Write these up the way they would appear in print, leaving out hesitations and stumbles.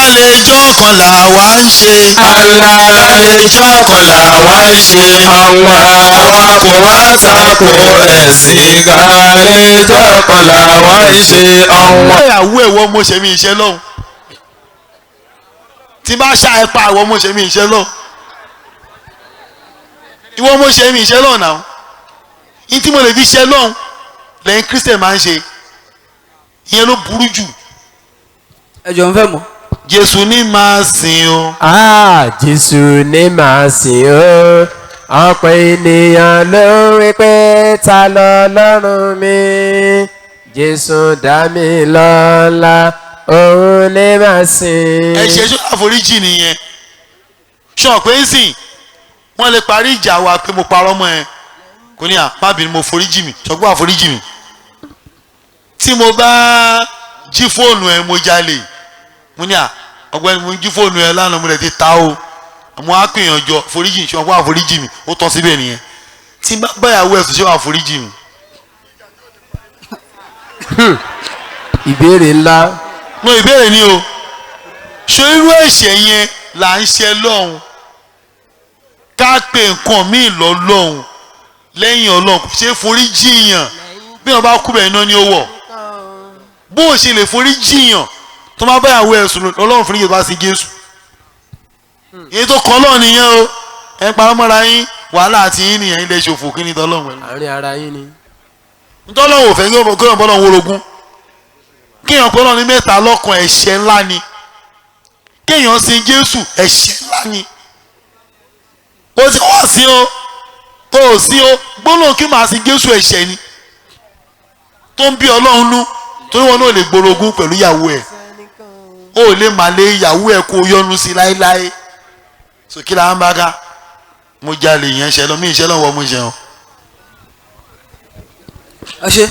Ká lè jọ́kan làwa ń ṣe. Allah, ká lè jọ́kan làwa ń ṣe. Allah, àwa kò wá tako ẹ̀sìn, ká lè jọ́kan làwa ń ṣe. Allah. Ìyàwó ẹ̀wọ̀ mo ṣe mí iṣẹ́ lọ́hùn. Tí bá ṣá ẹ pa, ìwọ mo ṣe mí iṣẹ́ lọ́hùn. Ìwọ mo ṣe mí iṣẹ́ lọ́hùn náà. Ní tí mo lè fi ṣe lọ́hùn lẹ́yìn Christian máa ń ṣe. Ìyẹn ló burú jù. Ẹ jọ̀ọ́, ń fẹ́ mọ̀. Jésù ní máa sìn o. Ah, Jésù ní màá sìn ó. Ọ̀pọ̀ ènìyàn ló wí pé, ta lọ́lọ́run mi? Jésù dá mi lọ́lá, òun ní màá sìn. Ẹ ṣe ṣó àforíjì nìyẹn. Ṣọ pé ń sìn wọ́n lè parí ìjà wa pé mo parọ́ mọ́ ẹ, kò ní à má bínú, mo foríjì mi, ṣọgbọ́n àforíjì mi. Tí mo bá jí fóònù ẹ, mo jalè, mo ní à ọ̀gbẹ́ni, mo jí fóònù ẹ lánàá, mo lè ti ta o, mo á pè yàn jọ foríjì, ṣọgbọ́n àforíjì mi, ó tán síbẹ̀ nìyẹn. Tí n bá báyàwó ẹ̀sùn, ṣé wàá foríjì mi? Ìbéèrè ńlá. Mo ìbéèrè ni o. Ṣé irú ẹ̀ṣẹ̀ yẹn là ń ṣe lọ́hùn? Ká pe nǹkan míì lọ lọ́hùn lẹ́yìn Ọlọ́run, kò ṣe é forí jiyàn. Bí wọn bá kú bẹ́ẹ̀, iná ni ó wọ̀. Bó o ṣe lè forí jiyàn tó máa báyàwó ẹ̀sùn, Ọlọ́run forí jì tó bá sin Jésù. Èyí tó kọ́ Ọlọ́run nìyẹn o. Ẹ̀ ń parọ́ mọ́ra yín, wàhálà àti yín nìyẹn, ilé ìṣòfò. Kí ni tọ́lọ́run pẹ̀lú Àárín ara yín ni. Ntọ́lọ́run ò fẹ́ kí wọ́n bọ́lọ́run worogún, kéèyàn pé Ọlọ́run ní mẹ́ta lọ́kan, ẹ̀ṣẹ̀ ńlá ni. Kéèyàn sin Jésù, ẹ̀ṣẹ̀ ńlá ni. Ó ti wá sí o, ó sí o, gbólóhùn kí màá sin Jésù, ẹ̀ṣẹ̀ ni tó ń bí Ọlọ́run nú, torí wọn náà lè gborogún pẹ̀lú ìyàwó ẹ̀, ó lè má lé ìyàwó ẹ̀ kó yọnu sí láéláé. So kí la ń bá ká? Mo jalè yẹn ṣẹlọ mí ìṣẹlọ wọ mo ṣẹun. Ẹ ṣe.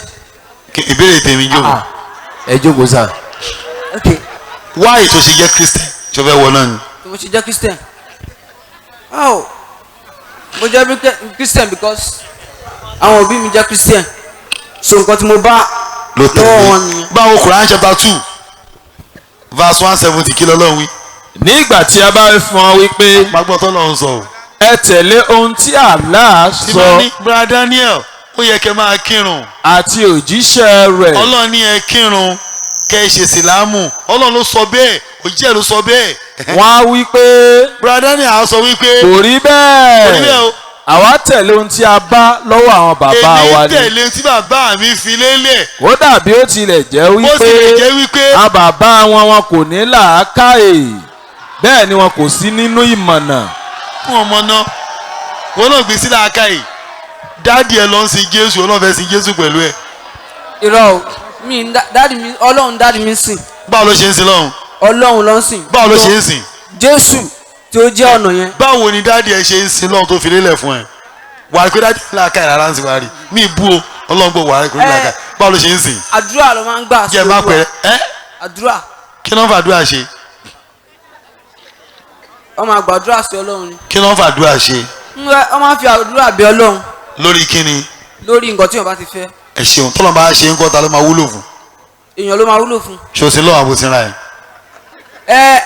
Ìbéèrè tèmi jò. Ah, ẹ jókòó sà. Ok. Wáyé tó ṣe jẹ́ Christian, ṣó fẹ́ wọ náà ni? Tí mo ṣe jẹ́ Christian, how mo jẹ́ Christian? Because àwọn òbí mi jẹ́ Christian, so nǹkan tí mo bá ló lọ́wọ́ wọn tẹ̀lé nìyẹn. Báwo? Quran chapter 2 verse 170, kí lọ́lọ́run wí? Nígbà tí a bá fún ọ wípé, Gbàgbọ́ tọ́lọ́run sọ o. ẹ tẹ̀lé ohun tí Allah Tí sọ bá ní, Brother Daniel, ó yẹ kẹ́ máa kírun. àti òjíṣẹ́ rẹ̀. Ọlọ́run ní ẹ kírun, kẹ́ ẹ ṣe sìlámù. Ọlọ́run ló sọ bẹ́ẹ̀, òjíṣẹ́ ló sọ bẹ́ẹ̀. Wọ́n á wí pé, Brother Daniel á sọ wípé, kò rí kò rí bẹ́ẹ̀ bẹ́ẹ̀, o. Àwa tẹ̀lé ohun tí a bá lọ́wọ́ àwọn bàbá wa Èmi ni. tẹ̀lé tí bàbá mi fi lélẹ̀. Kódà bí ó tilẹ̀ jẹ́ Bó wípé sì lè jẹ́ wípé àwọn bàbá wọn, wọn kò ní làákàyè, bẹ́ẹ̀ ni wọn kò sí nínú ìmọ̀nà. Fún ọmọ náà, wọn náà gbé sí làákàyè. Daddy ẹ lọ ń sin Jésù, Ọlọ́run fẹ́ sin Jésù pẹ̀lú ẹ. Irọ́ o, mi ń daddy mi, Ọlọ́run daddy mi ń sìn. Báwo ló ṣe ń sin lọ́hùn? Ọlọ́run ló ń sìn. Báwo ló ṣe ń sìn? Jésù tí ó jẹ́ ọ̀nà yẹn. Báwo ni daddy ẹ ṣe ń sin lọ́hùn tó fi lélẹ̀ fún ẹ? Wà á pé daddy làákàyè rárá ń sin, wàá rí mi bú o. Ọlọ́run gbọ́, wàá rí kò ní làákàyè. Báwo ló ṣe ń sìn? Àdúrà ló máa ń gbà sí Jẹ́ má Olúwa. pẹ̀rẹ́ ẹ́. Àdúrà. Kí ló ń fàdúrà ṣe? Wọ́n máa gbàdúrà sí Ọlọ́run ni. Kí ló ń fàdúrà ṣe? Wọ́n máa fi àdúrà bẹ Ọlọ́run. Lórí kíni? Lórí nǹkan tí wọ́n bá ti fẹ́. Ẹ ṣeun. Tọ́lọ́ bá ṣe ń kọ́, ta ló máa wúlò fún? Èèyàn ló máa wúlò fún. Ṣòsí lọ́wọ́ àbòsínra ẹ̀? Ẹ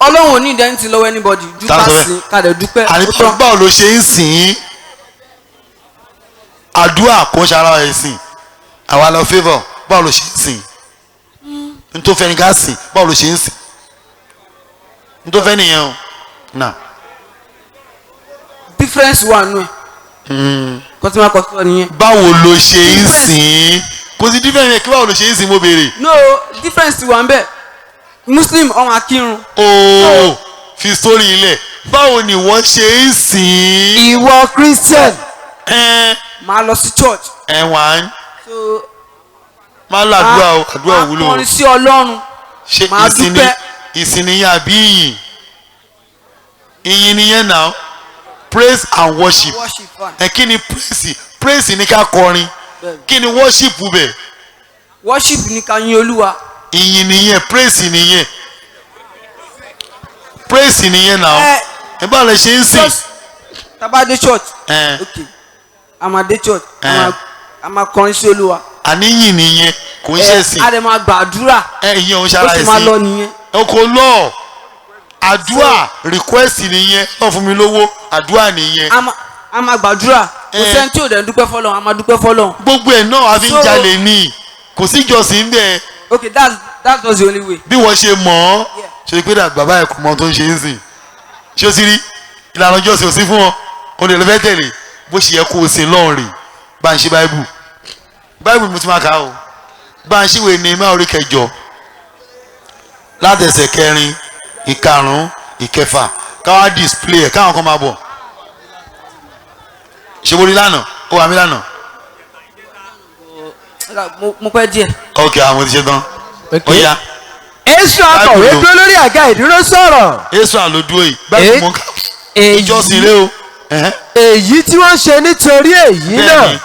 Ọlọ́run ò ní identity lọ́wọ́ anybody ju Ta ká ló sọ bẹ́ẹ̀? sìn, ká dẹ̀ dúpẹ́. Àní Ó tán. báwo ló ṣe ń sìn ín? Àdúrà kò ń ṣara ẹ̀sìn, àwa lọ favour. Báwo ló ṣe ń sìn n tó fẹ́ ni ká sìn? Báwo ló ṣe ń sìn n tó fẹ́ nìyẹn o nà. Difference wà nù ẹ̀ kọ́ tí wọ́n kọ́ sọ nìyẹn. Báwo ló ṣe ń sìn? Kò sí difference yẹn kí. Báwo ló ṣe ń sìn, mo béèrè. No, difference wà ń bẹ̀. Muslim ọmọ akírun. Ooo, fi sórí ilẹ̀. Báwo ni wọ́n ṣe ń sìn? Ìwọ Christian. Ẹ. Máa lọ sí church. Ẹ wà ń So máa lọ àdúrà o, àdúrà ò wúlò o. Máa kọrin sí Ọlọ́run. Ṣe Máa ìsinmi dúpẹ́. Ìsinmi yẹn àbí ìyìn? Ìyìn nìyẹn náà, praise and worship. Worship fine. Ẹ kí ni praise? Praise ni ká kọrin. Bẹ́ẹ̀ni. Kí ni worship bẹ̀? Worship ni ká yin Olúwa. Ìyìn nìyẹn, praise nìyẹn, praise nìyẹn náà. Ẹ. Ẹ báwo lẹ ṣe ń sìn? Just tá bá dé church. Ẹ. Ok, a máa dé church, Ẹ. a máa kọrin sí Olúwa. Àníyìn nìyẹn, kò ń ṣe Ẹ sìn. A dẹ̀ máa gbàdúrà. Ẹ ìyẹn ò ń Ó ṣara sì máa lọ ẹ̀sìn. nìyẹn. Ọkọ̀ lọ àdúrà request nìyẹn, wọ́n fún mi lówó, àdúrà nìyẹn. A máa gbàdúrà, kò sẹ́ni tí ò dẹ̀ ń dúpẹ́ fọlọ́run, a máa dúpẹ́ fọlọ́run. Gbogbo ẹ̀ náà a fi ń jalè ní, kò sí ìjọsìn bẹ́ẹ̀. Okay, that's just the only way. Bí wọ́n ṣe mọ̀ ọ́ ṣe pé bàbá ẹ̀ kò mọ ohun tó ń ṣe ń sìn, ṣé o ti rí ìlànà ìjọsìn ò sí fún wọn, kò lè lọ fẹ́ tẹ̀lé bó ṣe yẹ kó o sin lọ́rùn rè. Bá ń ṣe báíbù, báíbù mo ti máa kà á o. Bá ń ṣíwèé ní má orí 8 látẹsẹ̀ 4, 5, 6, káwá display ẹ̀ káwọn kan máa bọ̀. Ṣé mo rí lánàá? Ó wà mí lánàá. Mo pẹ́ díẹ̀. Ok, àwọn ti ṣe tán. Ó yá. Èso akọ̀wé dúró lórí àga ìdúró sọ̀rọ̀. Èso àlòdúró yìí báyìí mo kà ìjọsìn rẹ o. Èyí tí wọ́n ṣe nítorí èyí náà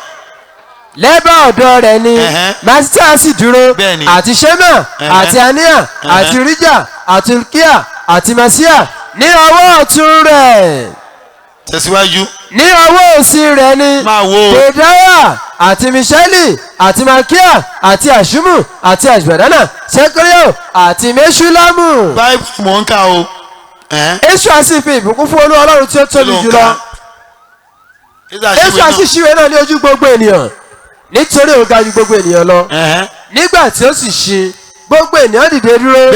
lẹ́bàá ọ̀dọ̀ rẹ̀ ni Màsítíà sì dúró, àti Ṣémà, àti Aníà, àti Ríjà, àti Hilkiah, àti Màsíà ní ọwọ́ ọ̀tún rẹ̀. Tẹ̀síwájú. Ní ọwọ́ òsì rẹ̀ ni Jedaiah àti Miṣẹ́lì àti Malkiah àti Àṣùmù àti Àṣbàdánà, Ṣekariah àti Meṣúlámù. Báyìí mò ń kà o. Éṣù sì fi ìbùkún fún Olúwa Ọlọ́run tí ó tóbi jùlọ. Éṣù sì ṣíwèé náà ní ojú gbogbo ènìyàn, nítorí òun ga ju gbogbo ènìyàn lọ. Nígbà tí ó sì ṣí, gbogbo ènìyàn dìde dúró.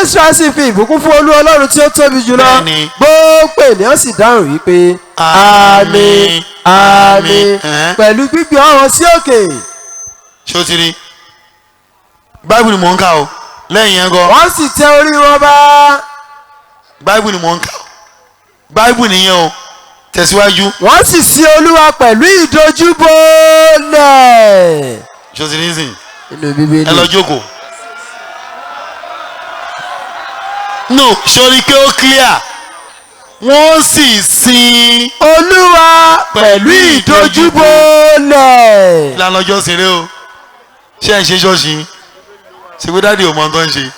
Éṣù sì fi ìbùkún fún Olúwa Ọlọ́run tí ó tóbi jùlọ. Gbogbo ènìyàn sì dáhùn wípé àmín, àmín, pẹ̀lú gbígbé ọwọ́ sí òkè. Ṣé o ti rí? Báìbù ni mò ń kà o. Lẹ́yìn yẹn gan. Wọ́n sì tẹ orí wọn bá. Báìbù ni mò ń kà o. Báìbù nìyẹn o. Tẹ̀síwájú. Wọ́n sì sin Olúwa pẹ̀lú ìdojúbolẹ̀. Ṣé o ti rí sìn? Inú Bíbélì. Ẹ lọ jókòó. No, sori pé ó clear. Wọ́n sì sin Olúwa pẹ̀lú ìdojúbolẹ̀. Ìlànà ọjọ́ sin rẹ o. Ṣé ẹ̀ ń ṣe ṣọ́ọ̀ṣì? Ṣé pé dáàdi ò mọ ohun tó ń ṣe?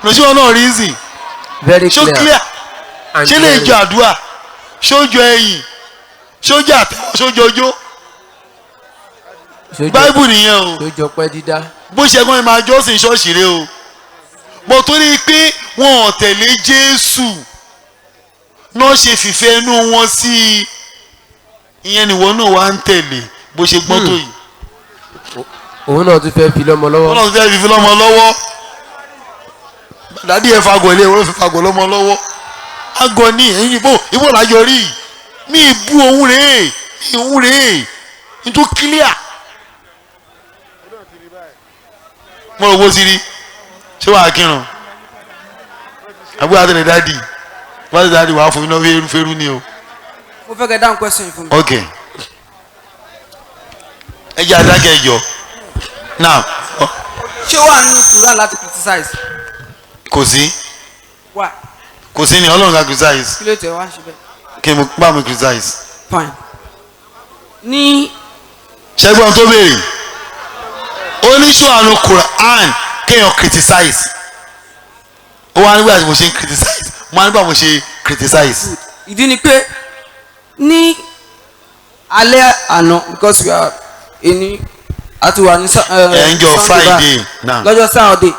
Lọ́sí wọn náà rí sìn. Very Ṣó clear? Ṣé lè jọ àdúrà? Ṣó jọ ẹ̀yìn? Ṣó jọ àtẹ̀wọ́? Ṣó jọ ojó? Báíbù nìyẹn o. Ṣó jọ pẹ́ dídá? Bó ṣe kọ́ ẹ máa jọ́sìn ṣọ́ọ̀ṣì rẹ o. Mo tó ní pé wọn ò tẹ̀lé Jésù náà ṣe fìfẹ́ inú wọn sí i. Ìyẹn nìwọ náà wá ń tẹ̀lé bó ṣe gbọ́n tó yìí. Òun náà tún fẹ́ fi lọ́mọ lọ́wọ́. Òun náà tún fẹ́ fi lọ́mọ lọ́wọ́. Dàdí ẹ̀ fagọ̀ ilé ìwé fagọ̀ lọ́mọ lọ́wọ́. Agọ̀ ni ẹ̀yìn ìbò ìbò lájọ rí. Mi bú òun rèé, mi òun rèé, nítorí kílíà. Mo rò bó ti rí. Ṣé wàá kírun? Àbúrò àtẹlẹ dáàdì. Wọ́n ti dáàdì wàá fún mi náà fẹ́rú fẹ́rú ni o. Mo fẹ́ kẹ́ dáhùn question fún mi. Ok. Ẹ jẹ́ adákẹ́ ẹjọ́. Now. Ṣé wàá nínú Quran láti criticize? Kò sí. Why? Kò sí ni Ọlọ́run ká criticize. Kí ló tẹ̀ wá ṣe bẹ́ẹ̀? Kí mo bá mi criticize. Fine. Ní. Ṣẹ́gbọ́n tó béèrè. Oníṣòwò àánú Quran kéèyàn criticize. Ó wá nígbà tí mo ṣe ń criticize. Mo wá nígbà mo ṣe criticize. Ìdí ni pé ní alẹ́ àná, because we are ẹni àti wà ní ẹ̀ńjọ Friday náà. Lọ́jọ́ Saturday.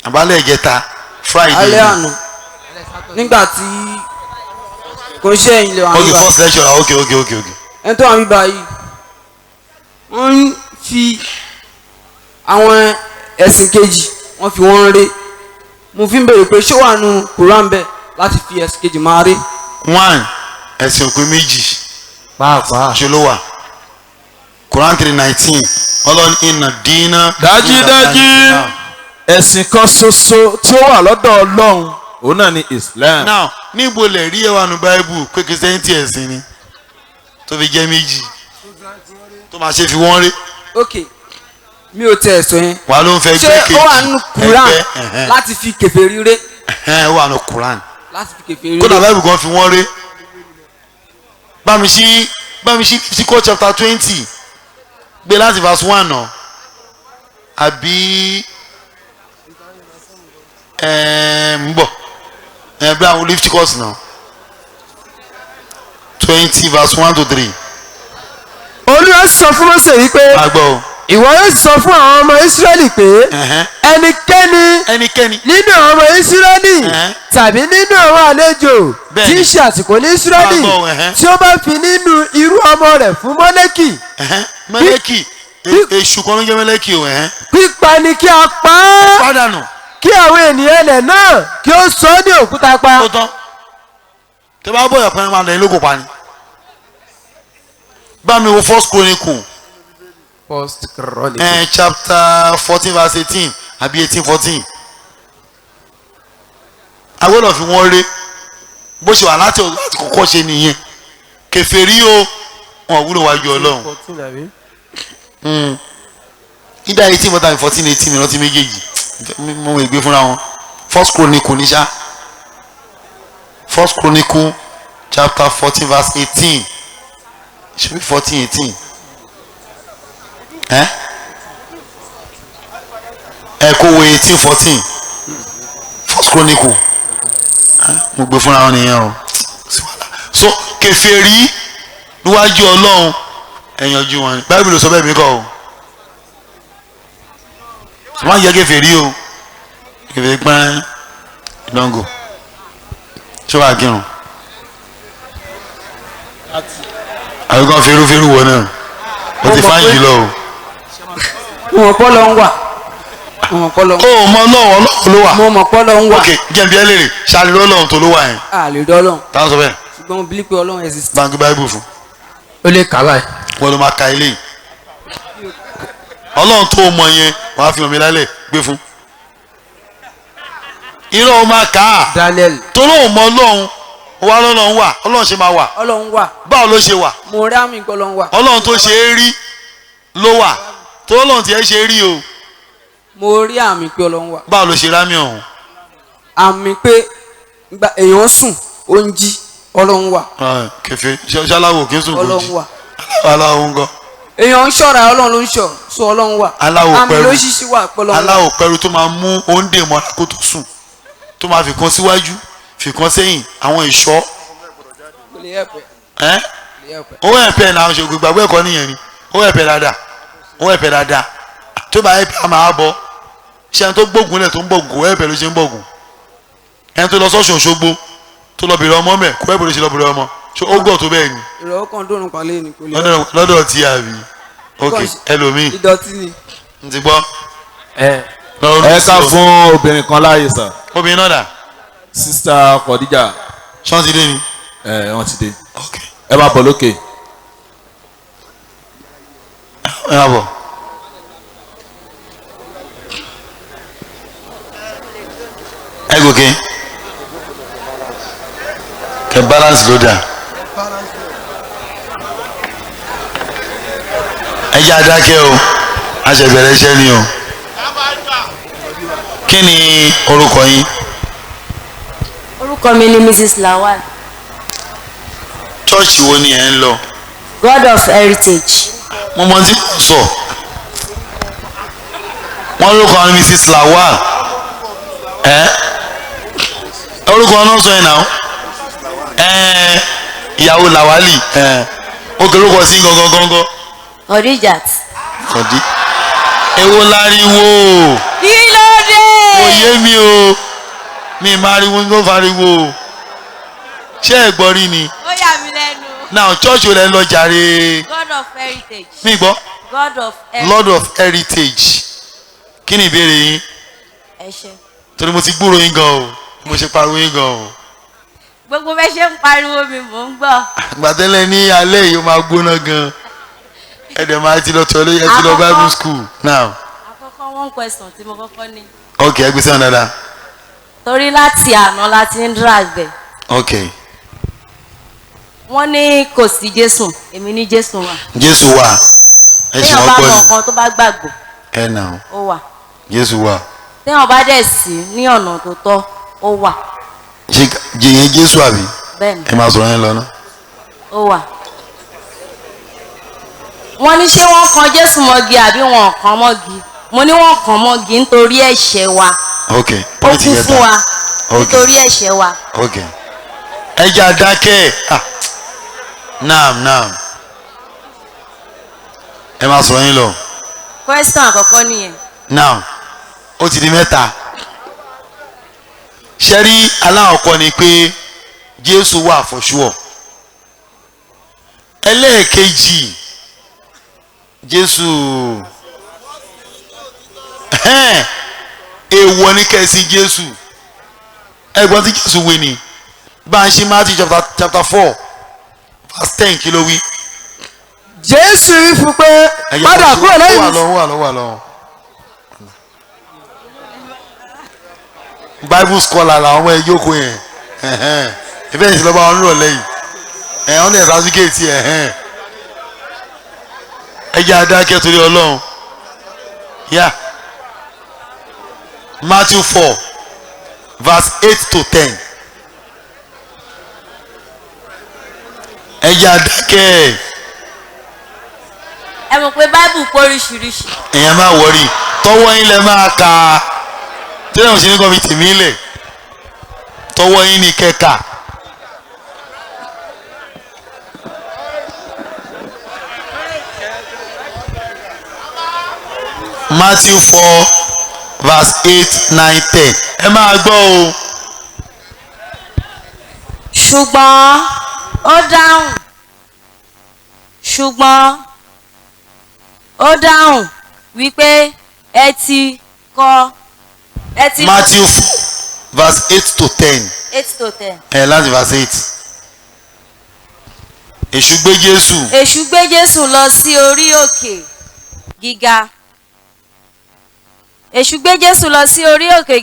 Àbálẹ̀ ìjẹta Friday. Alẹ́ àná nígbà tí kò ń ṣe ẹ̀yìn lè wà níbà. Ok, first lecture. Ok. Ẹni tó wà níbà yìí wọ́n ń fi àwọn ẹ̀sìn kejì wọ́n fi wọ́n ré. Mo fi ń béèrè pé ṣé wà nù Quran bẹ́ẹ̀ láti fi ẹ̀sìn kejì máa ré. One, ẹ̀sìn òpin méjì. Pàápàá. Ṣé ló wà? Quran 3:19 Ọlọ́run iná dínà. Dájúdájú ẹ̀sìn kan ṣoṣo tí ó wà lọ́dọ̀ Ọlọ́run òun náà ni Islam. Now níbo lè rí ẹwà nu Báíbù pé kìrìsìtẹ́nìtì ẹ̀sìn ni tó fi jẹ́ méjì tó máa ṣe fi wọ́n rí. Ok, mi ò tẹ ẹ̀sọ́ yẹn. Wà ló ń fẹ́ gbé kejì. Ṣé ó wà nínú Quran láti fi kèfèrí ré? Ó wà nínú Quran. Láti fi kèfèrí ré. Kódà Báíbù gan fi wọ́n ré. Bámi sí Leviticus chapter 20 gbé láti verse 1 náà àbí ń bọ̀ bí àwọn Leviticus náà 20 verse 1 to 3. Olúwa sọ fún Mósè wípé Ìwọ yóò sọ fún àwọn ọmọ Ísírẹ́lì pé ẹnikẹ́ni nínú àwọn ọmọ Ísírẹ́lì tàbí nínú àwọn àlejò tí ń ṣe àsìkò ní Ísírẹ́lì tí ó bá fi nínú irú ọmọ rẹ̀ fún Mọ́lẹ́kì. Mọ́lẹ́kì èṣù kan ló ń jẹ́ Mọ́lẹ́kì o. Pípa ni kí a pa á. Pàdánù. Kí àwọn ènìyàn ilẹ̀ náà kí ó sọ ọ́ ní òkúta pa. Ó tán tẹ bá bọ̀yọ̀ pẹ́ẹ́n máa lọ ilé kò pa ni. Bá mi wo First Chronicle. First Chronicle. Chapter 14 verse 18 àbí 18 14. A gbọ́dọ̀ fi wọ́n ré bó ṣe wà láti kọ́kọ́ ṣe nìyẹn. Kèfèrí o, wọn wúlò wájú Ọlọ́run. Ìdá 18 bọ́tà 14 18 mi rántí méjèèjì mo ìgbé fúnra wọn. First Chronicle ní ṣá. First Chronicle chapter 14 verse 18. Should be 14 18. Ẹ kó wo 18 14. First Chronicle. Mo gbé fúnra wọn nìyẹn o. So kèfèrí níwájú Ọlọ́run ẹ̀yànjú wọn ni. Báyìí ló sọ bẹ́ẹ̀ mi kọ́ o. Sọ ma yẹ kèfèrí o. Kèfèrí pẹ́ẹ́n ìdánwò. Ṣé wàá kírun? Àbíkọ́ ferúferú wọ náà o ti fáyìn jùlọ o. Mo mọ̀ pọ́ lọ ń wà. Mo mọ̀ pọ́ lọ ń wà. O mọ Ọlọ́run, Ọlọ́run ló wà. Mo mọ̀ pọ́ lọ ń wà. Ok, jẹ̀bi ẹ léèrè, ṣàlùrọ̀ Ọlọ́run tó ló wà yẹn. A lè rí Ọlọ́run. Táwọn sọ bẹ́ẹ̀. Ṣùgbọ́n mo believe pé Ọlọ́run exist. Báńkì Báíbù fún. Ó lè kà báyìí. Wọ́n ló máa ka ilé yìí. Ọlọ́run tó mọ yẹn wàá fi hàn mí lálẹ́ gbé fún. Irọ́ o máa kà á. Daniel. Tó lóun mọ Ọlọ́run wa lọ́lọ́run wà, Ọlọ́run ṣe máa wà. Ọlọ́run wà. Báwo ló ṣe wà? Mo rí àmì pé Ọlọ́run wà. Ọlọ́run tó ṣe é rí ló wà. Tó Ọlọ́run tiẹ̀ ṣe é rí o. Mo rí àmì pé Ọlọ́run wà. Báwo ló ṣe rámì ọ̀hún? Àmì pé èèyàn sùn ó ń jí, Ọlọ́run wà. Kẹfẹ ṣaláwo kí n sùn kò jí. Ọlọ́run wà. Aláwo ń gọ. Èèyàn ń ṣọ́ra, Ọlọ́run ló ń ṣọ́, so Ọlọ́run wà. Aláwo àmì pẹ̀rù ló ṣíṣí wà pé Ọlọ́run wà. Aláwo pẹ̀rù tó máa mú òǹdè mọ́ra kó tó sùn tó máa fi kan síwájú fi kan sẹ́yìn àwọn ìṣọ́. Owó ẹ̀pẹ́ náà ṣe gbàgbé ẹ̀kọ́ nìyẹn ni. Owó ẹ̀pẹ́ dáadáa, owó ẹ̀pẹ́ dáadáa tó bá ẹ̀pẹ́ a máa bọ̀. Ṣé ẹni tó gbógun lẹ̀ tó ń bọ̀gùn kò ẹ̀pẹ́ ló ṣe ń bọ̀gùn. Ẹni tó lọ sọ́sùn Òṣogbo tó lọ bèrè ọmọ mẹ́ kò ẹ̀pẹ́ ló ṣe lọ bèrè ọmọ. Ṣé ó gbọ́ tó bẹ́ẹ̀ ni? Ìrọ̀wọ́ kan dóorùn palẹ̀ ni kò lè. Lọ́dọ̀ tí a bí. Ok, ẹlòmíì. Ìdọ̀tí ni. N ti gbọ́. Ẹ ká fún obìnrin kan láàyè sà. Obìnrin náà dà? Sista Khadija. Ṣé wọ́n ti dé ni? Ẹ wọ́n ti dé. Ok. Ẹ máa bọ̀ lókè. Ẹ máa bọ̀. Ẹ gòkè. Kẹ balance ló dà. Ẹ jẹ́ adákẹ́ o, a ṣe bẹ̀rẹ̀ iṣẹ́ ni o. Kí ni orúkọ yín? Orúkọ mi ni Mrs. Lawal. Chọ́ọ̀chì wo ni ẹ̀ ń lọ? God of Heritage. Mo mọ tí mo sọ. Wọ́n lórúkọ àwọn Mrs. Lawal. Ẹ́ orúkọ náà sọ yẹn náà. Ẹ́ ìyàwó Lawali. Ẹ́ ó kẹ́ orúkọ sí gangan gangan. Khadijat. Kọ̀dí. Èwo láriwo? Kí ló dé? Kò yé mi o. Mi máa riwo ló fariwo o. Ṣé ẹ gbọ́ rí ni? Ó yà mí lẹ́nu. Now church wo lẹ lọ jàre? God of Heritage. Mi gbọ́. God of Heritage. Lord of Heritage. Kí ni ìbéèrè yín? Ẹ ṣé. Torí mo ti gbúrò yín gan o. Mo ṣe pariwo yín gan o. Gbogbo bẹ́ẹ̀ ṣe ń pariwo mi mò ń gbọ́. Gbàtẹ́lẹ̀ ní alẹ́ yìí ó máa gbóná gan. Ẹ dẹ̀ máa ti lọ tọ́lé, ẹ ti lọ Bible school now. Àkọ́kọ́ one question tí mo kọ́kọ́ ní. Ok, ẹ gbé sẹ́wọ̀n dáadáa. Torí láti àná la ti ń drag bẹ̀. Ok. Wọ́n ní kò sí Jésù, èmi ní Jésù wà. Jésù wà. Ẹ ṣe Téèyàn wọ́n bá gbọ́ mọ ni. nǹkan tó bá gbàgbọ́, Ẹ nà ó. ó wà. Jésù wà. Téèyàn bá dẹ̀ sí ní ọ̀nà tó tọ́, ó wà. Ṣé jìyẹn Jésù àbí? Bẹ́ẹ̀ni. Ẹ máa sọ̀rọ̀ yẹn lọ ná. Ó wà. Wọ́n ní ṣé wọ́n kan Jésù mọ́gi àbí wọn kàn mọ́gi? Mo ní wọ́n kàn mọ́gi nítorí ẹ̀ṣẹ̀ wa. Ok. Ó Point kú kẹta. fún wa Ok. nítorí ẹ̀ṣẹ̀ wa. Ok. Ẹ jẹ́ àdákẹ́. Naam naam. Ẹ máa sọ̀rọ̀ yín lọ. Question àkọ́kọ́ nìyẹn. Now, ó ti di mẹ́ta. Ṣẹ́rí, aláwọ̀kọ́ ni pé Jésù wà for sure. Ẹlẹ́ẹ̀kejì, Jésù, èèwọ̀ ní kẹ́sì Jésù. Ẹ̀gbọ́n tí Jésù wí ni bá a ṣe Matthew chapter 4 verse 10, kí ló wí? Jésù wí fún pé, padà kúrò lẹ́yìn Wà mi. lọ, wà lọ, wà lọ. Bible scholar làwọn ọmọ ẹjọ́ kó yẹn. Ìfẹ́ ìsìn lọ́ba wọn rọ̀ lẹ́yìn ẹ̀ wọ́n lè certificate. Ẹ jẹ́ adákẹ́ torí Ọlọ́run yá. Matthew 4 verse 8 to 10. Ẹ jẹ́ adákẹ́. Ẹ mọ̀ pé Bible pọ̀ oríṣiríṣi. Èèyàn máa wọrí tọwọ́ yín lẹ máa ka tí wọ́n ṣe ní kọ́ fi tèmí lẹ̀, tọwọ́ yín ní kẹka. Matthew 4 verse 8, 9, 10, ẹ máa gbọ́ o. Ṣùgbọ́n ó dáhùn, ṣùgbọ́n ó dáhùn wípé ẹ ti kọ, ẹ ti. Matthew 4 verse 8 to 10. 8 to 10. Ẹ láti verse 8. Èṣù gbé Jésù. Èṣù gbé Jésù lọ sí orí òkè gíga. Èṣù gbé Jésù lọ sí orí òkè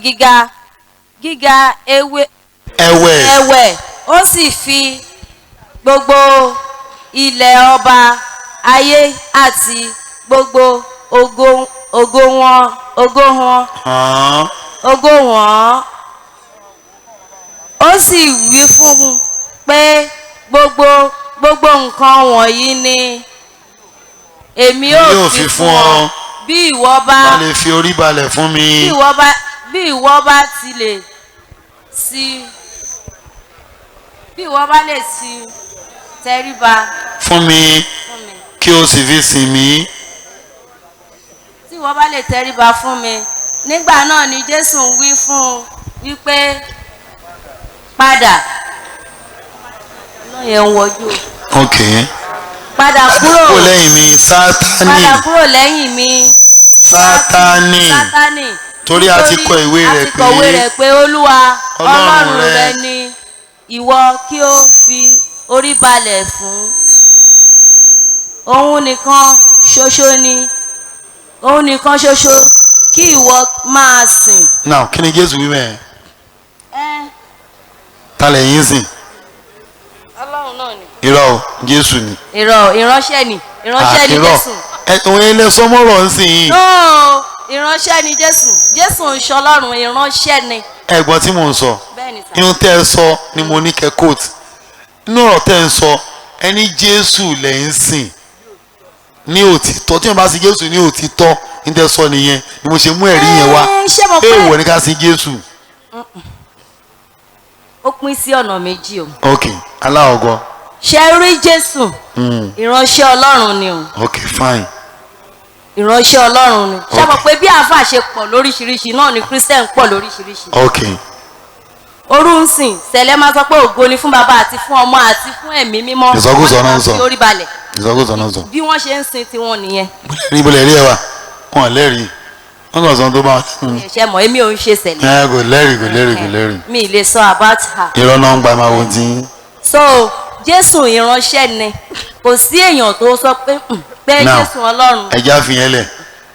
gíga ewé ẹwẹ. Ẹ̀wẹ̀, ó sì fi gbogbo ilẹ̀ ọba ayé àti gbogbo ògo wọn Hàn. ògo wọn. Ó sì wí fún un pé gbogbo nǹkan wọ̀nyí ni èmi Yóò ó fi fún ọ bí ìwọ bá bá lè fi orí balẹ̀ fún mi. Bí ìwọ bá ti lè sí, bí ìwọ bá lè sí tẹríba fún mi fún mi, kí o sì fi sìn mí. Tí ìwọ bá lè tẹríba fún mi. Nígbà náà ni Jésù ń wí fún un wípé, padà lóye ń wọjú o. Ok. Padà kúrò. Kó lẹ́yìn mi, Sátánì. Padà kúrò lẹ́yìn mi, Sátánì. Sátánì. Torí a ti kọ ìwé A rẹ̀ ti kọ̀wé pé rẹ̀ pé Olúwa Ọlọ́run Ọlọ́run rẹ rẹ ni ìwọ kí ó fi orí balẹ̀ fún, òun nìkan ṣoṣo ni, òun nìkan ṣoṣo kí ìwọ máa sìn. Now, kí ni Jésù wí mẹ́ẹ̀? Ẹ Ta lẹ̀yin sìn? Ọlọ́run náà ni. Irọ́ o, Jésù ni. Irọ́, ìránṣẹ́ ni, ìránṣẹ́ ni Irọ́. Jésù. Ẹ òun ilé sọmọ́rọ̀ ń sìn yìí. No, ìránṣẹ́ ni Jésù. Jésù ń ṣe Ọlọ́run, ìránṣẹ́ ni. Ẹ̀gbọ́n tí mò ń sọ. Bẹ́ẹ̀ ni sà. Ihun tẹ́ ẹ sọ ni mo ní kẹ́ quote nínú ọ̀rọ̀ tẹ́ ẹ ń sọ. Ẹni Jésù lẹ̀ ń sìn ní òtítọ́, tí wọ́n bá sin Jésù ní òtítọ́ ní tẹ́ sọ nìyẹn ni mo ṣe mú ẹ̀rí yẹn wá. Ẹ, ṣé mo pé Èèwọ̀ ní ká sin Jésù. Ó pín sí ọ̀nà méjì o. Ok, aláwọ̀gọ́. Ṣe rí Jésù, ìránṣẹ́ Ọlọ́run ni o. Ok, fine. Ìránṣẹ́ Ọlọ́run ni. Ṣé mọ̀ Ok. pé bí àáfàá ṣe pọ̀ lóríṣiríṣi náà ni Christian pọ̀ lóríṣiríṣi? Ok. Orú ń sìn sẹ̀lẹ̀ máa sọ pé ògo ni fún bàbá àti fún ọmọ àti fún ẹ̀mí mímọ́. Ìsọkúsọ náà ń sọ. Wọ́n fi orí balẹ̀. Ìsọkúsọ náà sọ. Bí wọ́n ṣe ń sin tiwọn nìyẹn. Níbo lè rí ẹ wà? Wọn lẹ́rìí, wọn kàn sọ tó bá wọn. Ṣe mọ̀, èmi ò ń ṣe sẹ̀lẹ̀. Ẹ kò lẹ́rìí, kò lẹ́rìí, kò lẹ́rìí. Mi ì lè sọ about her. Irọ́ náà ń gba, máa wo tí. So Jésù ìránṣẹ́ ni. Kò sí èèyàn tó sọ pé pé Now, Jésù Ọlọ́run. Ẹja fi yẹn lẹ̀.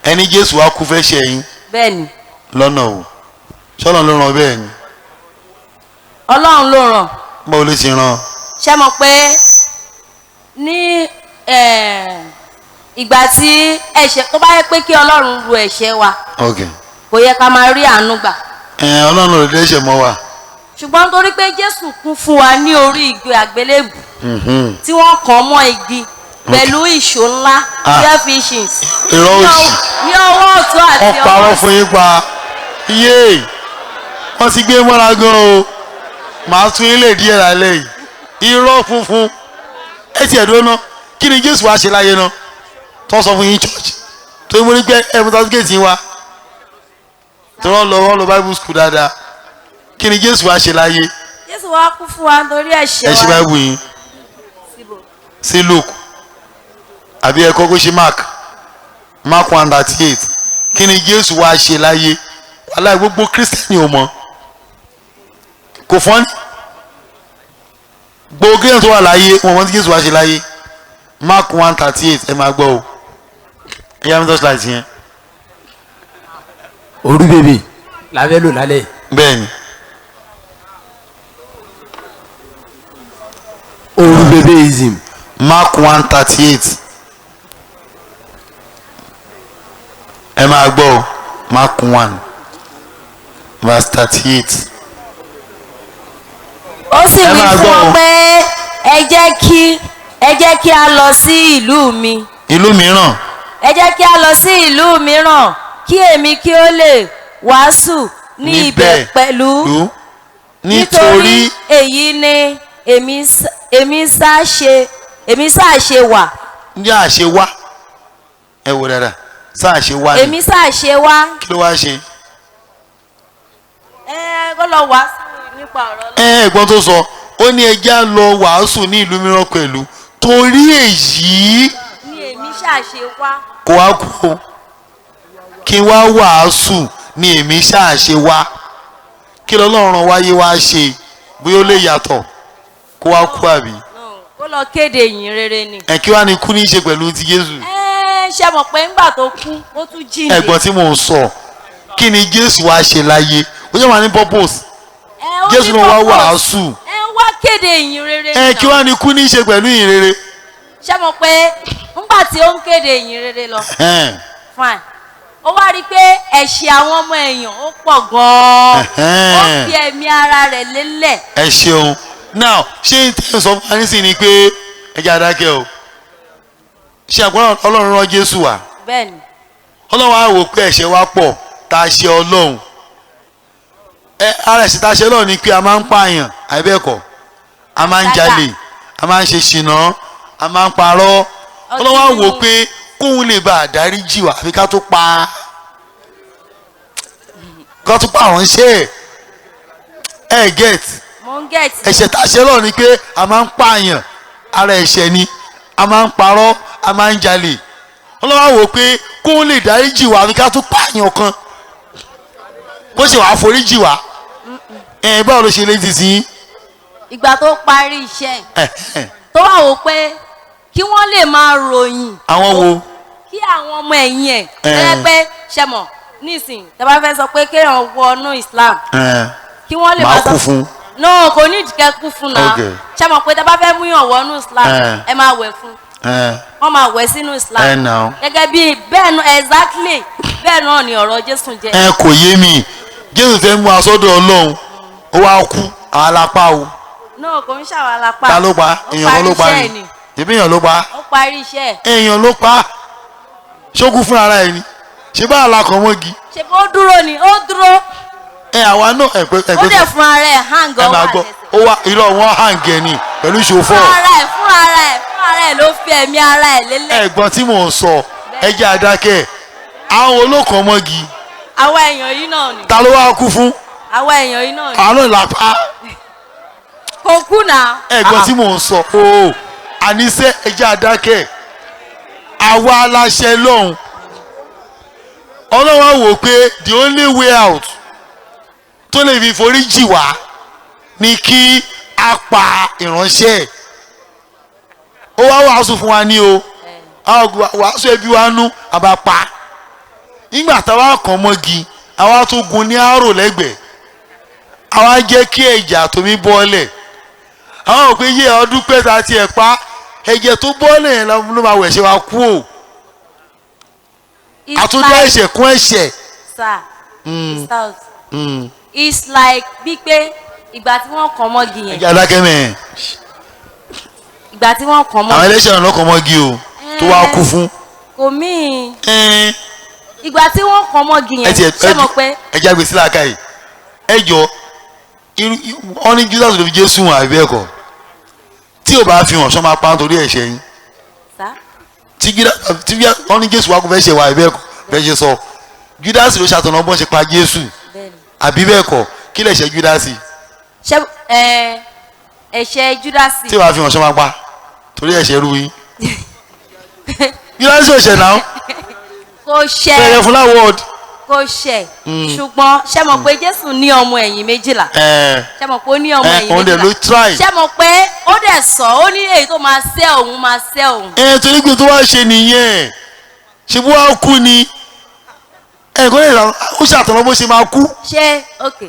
Ẹni Jésù wa kú fẹ́ ṣe yín. Bẹ́ẹ̀ ni. Lọ́nà o, ṣọ́nà ló ràn bẹ́ẹ̀ ni? Ọlọ́run ló ràn. Báwo ló ṣe ràn? Ṣé mọ̀ pé ní ìgbà tí ẹ̀ṣẹ̀ tó bá yẹ pé kí Ọlọ́run ru ẹ̀ṣẹ̀ wa, kò yẹ ká máa rí àánú gbà. Ẹ Ọlọ́run ò lè dẹ́ṣẹ̀ mọ́ wa. Ṣùgbọ́n torí pé Jésù kú fún wa ní orí igi àgbélébù tí wọ́n kàn mọ́ igi pẹ̀lú ìṣó ńlá, Ah. 12 inches Irọ́ òṣì. ní ọwọ́ ọ̀tún àti Wọ́n parọ́ ọwọ́ fún yín pa yéè. Wọ́n ti gbé mọ́ra gan o. Màá tún ilé díẹ̀ lálẹ́ yìí. Irọ́ funfun. Ẹ tiẹ̀ dúró ná, kí ni Jésù wá ṣe láyé ná tó sọ fún yín church? Tó ń mú ní pé ẹ mú certificate yín wá. Tó wọ́n lọ Bible school dáadáa. Kí ni Jésù wá ṣe láyé? Jésù wá kú fún wa nítorí ẹ̀ṣẹ̀ Ẹ ṣe wa. Bible yín Síbò. Sí Luke àbí ẹ kọ́kọ́ ṣe Mark, Mark 1:38. Kí ni Jésù wá ṣe láyé? Wàhálà gbogbo Kírísítẹ́nì ò mọ̀, kò fọ́n ní gbogbo Kírísítẹ́nì tó wà láyé wọn mọ̀ tí Jésù wá ṣe láyé. Mark 1:38, ẹ máa gbọ́ o. Ẹ yá mi torchlight yẹn. Òru bèbè làbẹ́ lò lálẹ́. Bẹ́ẹ̀ ni. Òru bèbè ism. Mark 1:38, ẹ máa gbọ́ o. Mark 1 verse 38. Ó sì Ẹ wí máa fún gbọ́ wọn o. pé ẹ jẹ́ kí a lọ sí ìlú mi. Ìlú mìíràn. Ẹ jẹ́ kí a lọ sí ìlú mìíràn kí èmi kí ó lè wàásù ní ibẹ̀ pẹ̀lú, lú nítorí èyí ni èmi sá ṣe wà. Ní àṣẹ wá, ẹ wò dáadáa, sáà ṣe wá ni. Èmi sá ṣe wá. Kí ló wá ṣe? Ẹ kó lọ wàásù nípa ọ̀rọ̀ Ọlọ́run. Ẹ ẹ̀gbọ́n tó sọ, ó ní ẹ jẹ́ á lọ wàásù ní ìlú mìíràn pẹ̀lú, torí èyí Ni èmi sá ṣe wá. Kò wá kú o. Kí n wá wàásù ni èmi ṣáà ṣe wá. Kí lọ́lọ́run wáyé wá ṣe, bóyá ó lè yàtọ̀ kó wá kú àbí? No, kó lọ kéde ìyìn rere ni. Ẹ kí wá ní kú ní í ṣe pẹ̀lú ti Jésù? Ẹ ṣe mọ̀ pé ńgbà tó kú, ó tún jíǹde. Ẹ̀gbọ́n tí mò ń sọ, kí ni Jésù wá ṣe láyé? Ó jẹ́ wà ní purpose. Ẹ, ó Jésù ní náà wá purpose. wàásù. Ẹ wá kéde ìyìn rere Ẹ ni kí náà. wá ní kú ní í ṣe pẹ̀lú ìyìn rere? Ṣe mọ̀ pé ńgbà tí ó ń kéde ìyìn rere lọ, fine, ó wá rí i pé ẹ̀ṣẹ̀ àwọn ọmọ èèyàn ó pọ̀ gan-an, ó fi ẹ̀mí ara rẹ̀ lélẹ̀. Ẹ ṣeun. Now, ṣé n tẹ́ sọ fún wa nísìnyí ni pé ẹ jẹ́ adákẹ́ o, ṣé àpọ́n Ọlọ́run rán Jésù wá? Bẹ́ẹ̀ ni. Ọlọ́run á wò pé ẹ̀ṣẹ̀ wa pọ̀ tá a ṣe Ọlọ́run. Ẹ ara ẹ̀ṣẹ̀ tá a ṣe Ọlọ́run ni pé a máa ń pààyàn, àìbẹ́ẹ̀kọ́? A máa ń jalè, a máa ń ṣe ṣìnà, a máa ń parọ́. Ọlọ́run á wò pé kóun lè bá a dárí jì wá, àfi ká tó pa àránṣẹ́ ẹ̀ get? Mo ń get. Ẹ̀ṣẹ̀ tá a ṣe lọ́run ni pé a máa ń pààyàn, ara ẹ̀ṣẹ̀ ni. A máa ń parọ́, a máa ń jalè. Ọlọ́run á wò pé kóun lè dárí jì wá, àfi ká tó pààyàn kan, kó sì wàá forí jì wá. Ẹ báwo ló ṣe lé ti sí? Ìgbà tó parí iṣẹ́ ẹ̀, tó wà wò pé kí wọ́n lè máa ròyìn. Àwọn wo? Kí àwọn ọmọ ẹ̀yìn ẹ̀ tẹ́lẹ̀ pé ṣe mọ̀ nísìn, tẹ́ bá fẹ́ sọ pé kéèyàn wọnú Islam, kí wọ́n lè Màá máa sọ kú fún. No, kò ní ìdíkẹ́ kú fún náà. Ṣe mọ̀ pé tẹ́ bá fẹ́ múyàn wọnú Islam, ẹ máa wẹ̀ fún, wọ́n máa wẹ̀ sínú Islam. Ẹ nà ó. Gẹ́gẹ́ bí bẹ́ẹ̀ náà, exactly bẹ́ẹ̀ náà ni ọ̀rọ̀ Jésù jẹ́. Ẹ kò yé mi. Jésù fẹ́ mú asọ́dọ̀ Ọlọ́run, ó wá kú, àwọn alápá o. No, kò ń ṣàwọn alápá. Ta ló pa? Ó Èèyàn kan ló pa parí iṣẹ́ ni. ẹ̀ ni. Tèmi èèyàn ló pa. Ó parí iṣẹ́ ẹ̀. Èèyàn ló pa. Ṣókú fún ara ẹ ni ṣé bá àlàkàn mọ́gi? Ṣe bó dúró ni, ó dúró. Ẹ àwa náà ẹ pé ẹ Ó pé dẹ̀ fún ara ẹ̀ hang ẹ ọwọ́ máa gbọ́. àtẹsẹ̀. Ó wá irọ́, wọn hang ẹ ní pẹ̀lú Fún ìṣòfò. ara ẹ̀, fún ara ẹ̀, fún ara ẹ̀ ló fi ẹ̀mí ara ẹ̀ lélẹ̀. Ẹ̀gbọ́n tí mò ń sọ, ẹ jẹ́ adákẹ́. Àwọn olókan mọ́gi. Àwa èèyàn yìí náà ni. Ta ló wá kú fún? Àwa èèyàn yìí náà ni. Àwọn náà làpá. Kò kú náà. Ẹ̀gbọ́n tí mò ń sọ ooo, àníṣe ẹ jẹ́ adákẹ́. Àwa aláṣẹ lọ́hùn, Ọlọ́run á wò pé the only way out tó lè fi forí jì wá ni kí a pa ìránṣẹ́ ẹ̀. Ó wá wàásù fún wa ní o, a wàásù ẹbí wa nú àbá pa. Nígbà táwa kàn mọ́gi, àwa tún gun ní àárò lẹ́gbẹ̀ẹ́, àwa jẹ́ kí ẹ̀jẹ̀ àtomi bọ́ọ̀lẹ̀. Àwọn ò pé yé ọdún pẹ́ ta tiẹ̀ pa, ẹ̀jẹ̀ tó bọ́ọ̀lẹ̀ yẹn ló máa wẹ̀ ṣe wa kú o. It's Àtúndá like- ẹ̀ṣẹ̀ kún ẹ̀ṣẹ̀. Sir, it's out. It's like bí pé ìgbà tí wọ́n kàn mọ́gi yẹn. Ẹ̀jẹ̀ adákẹ́mẹ̀. Ìgbà tí wọ́n kàn Àwọn mọ́gi. ẹlẹ́ṣẹ̀ náà lọ́kàn mọ́gi o tó wá kú fún. Kò míì. Ìgbà tí wọ́n kàn mọ́gi Ẹ yẹn, tiẹ̀ ṣé mọ̀ pé ẹ jágbe sílá ká yìí. Ẹ jọ, wọ́n ní Judas ló fi Jésù hàn, àbí bẹ́ẹ̀ kọ́? Tí ò bá fi hàn, sọ máa pa nítorí ẹ̀ṣẹ̀ yín? Sá. Tí Judas tí wọ́n ní Jésù wá kó fẹ́ ṣe wà, àbí bẹ́ẹ̀ kọ́? Bẹ́ẹ̀ ṣe sọ, Judas ló ṣàtọ̀nà bọ́n ṣe pa Jésù. Bẹ́ẹ̀ni. Àbí bẹ́ẹ̀ kọ́? Kí lè ṣe Judas? Ṣé ẹ ẹ̀ṣẹ̀ Júdásì? Tí wàá fi hàn ṣọ́ máa pa torí ẹ̀ṣẹ̀ rú yín. Judas ò ṣẹ̀ náà. Kò ṣẹ̀. Bẹ̀rẹ̀ fún láwọ́ọ̀dù. Kò ṣẹ̀, ṣùgbọ́n ṣé mọ̀ pé Jésù ní ọmọ ẹ̀yìn 12? Ṣé mọ̀ pé ó ní ọmọ ẹ̀yìn Òun dẹ̀ 12? Ló try. Ṣé mọ̀ pé ó dẹ̀ sọ, ó ní èyí tó máa ṣẹ́ òun máa ṣẹ́ òun. Ẹ torí pé tó wá ṣe nìyẹn, ṣe bó wá kú ni ẹ kò lè rà, ó ṣàtọ̀nà bó ṣe máa kú. Ṣé ok.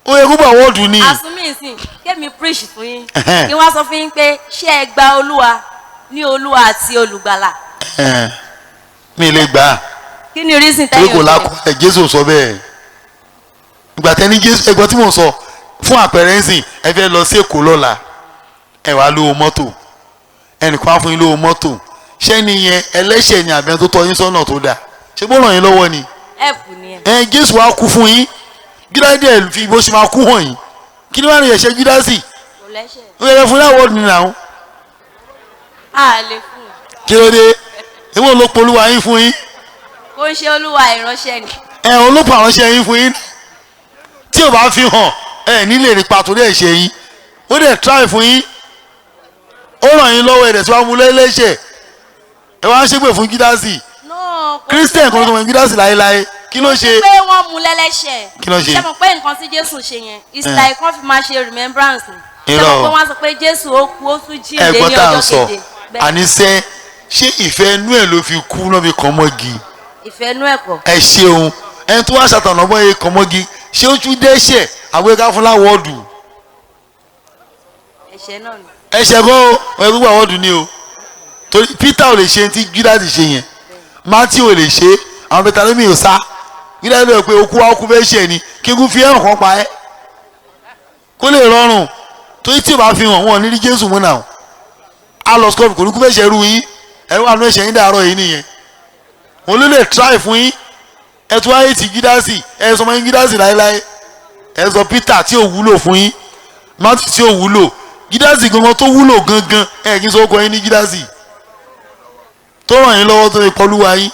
Ó yẹ kó bá wọ́ọ̀dù ni. Àsúnmí ìsìn kémi preach fún yín, kí wọ́n sọ fún yín pé ṣé ẹ gba Olúwa ní Olúwa àti Olùgbàlà? Mi lè gbà á. Kí ni reason Torí tẹ́yìn kò òfin? lákọọ́lẹ̀, Jésù sọ bẹ́ẹ̀. Ìgbà tẹ́ni Jésù, ẹgbọ́n tí mò ń sọ fún àpẹẹrẹ ńsìn, ẹ fẹ́ lọ sí Èkó lọ́la, ẹ wàá lówó mọ́tò, ẹnìkan á fún yín lówó mọ́tò. Ṣé ni yẹn ẹlẹ́ṣẹ̀ ni àbẹ̀ tó tọ́ yín sọ́nà tó dáa? Ṣé bó ràn yín lọ́wọ́ ni? Help ni ẹ. Ẹ Jésù wá kú fún yín, Júdásì ẹ fi bó ṣe máa kú hàn yín. Kí ni wàá ní ẹ̀ṣẹ̀ Júdásì? Kò lẹ́ṣẹ̀. Ó yẹ fún láwọ́ọ̀dù nínú àwọn. A lè fún un. Kí ló dé? Ìwọ ló polúwa yín fún yín. Kò ń ṣe Olúwa, ìránṣẹ́ ni. Ẹ olóòpọ̀ àránṣẹ́ yín fún yín. Tí ò bá fi hàn, ẹ nílé rí pa torí ẹ̀ṣẹ̀ yín. Ó dẹ̀ try fún yín, ó ràn yín lọ́wọ́, ẹ̀dẹ̀ tí wàá mú lẹ́lẹ́ṣẹ̀, ẹ wá ń ṣépè fún Júdásì. No, kò Christian kan tó mọ Júdásì láéláé. Kí ló ṣe? Pé wọ́n mú lẹ́lẹ́ṣẹ̀. Kí ló ṣe? Ṣé mọ̀ pé nǹkan tí Jésù ṣe yẹn, it's like wọ́n fi máa ṣe remembrance ni. Ṣé Irọ́. mọ̀ pé wọ́n sọ pé Jésù ó kú, ó tún jíǹde Ẹ̀gbọ́n ní tá à ń ọjọ́ sọ keje? Bẹ́ẹ̀. Àníṣe ṣé ìfẹ́ inú ẹ̀ ló fi kú náà fi kàn mọ́gi? Ìfẹ́ inú ẹ̀kọ́. Ẹ ṣeun. Ẹni tó wá ṣàtọ̀nà bọ́ yẹn kàn mọ́gi, ṣé ó tún dẹ́ṣẹ̀ àwọn ẹ̀ka fún láwọ́ọ̀dù? Ẹ̀ṣẹ̀ náà ni. Ẹ̀ṣẹ̀ kọ́ o, ẹ gbogbo àwọ̀dù ni o, torí Peter ò lè ṣe tí Judas ṣe yẹn, Matthew ò lè ṣe, àwọn Bẹtalómi ò sá. Judas lè pe okú wa okú fẹ́ ṣe ni kí n kú fi ẹ̀rùn kan pa ẹ́ kó lè rọrùn, torí tí o bá fi hàn wọn ní rí Jésù mú náà a lọ sọ́ọ̀bù, kò ní kú fẹ́ ṣe irú yín. Ẹ wà nínú ẹ̀ṣẹ̀ yín dàárọ̀ yìí nìyẹn. Wọn ló lè try fún yín. Ẹ tún wáyé ti Judas, ẹ sọmọ yín Judas láéláé. Ẹ sọ Peter tí ò wúlò fún yín, Matthew tí ò wúlò, Judas gangan tó wúlò gangan. Ẹ kí n sọ ọkọ yín ní Judas tó ràn yín lọ́wọ́, tó ìpolúwa yín.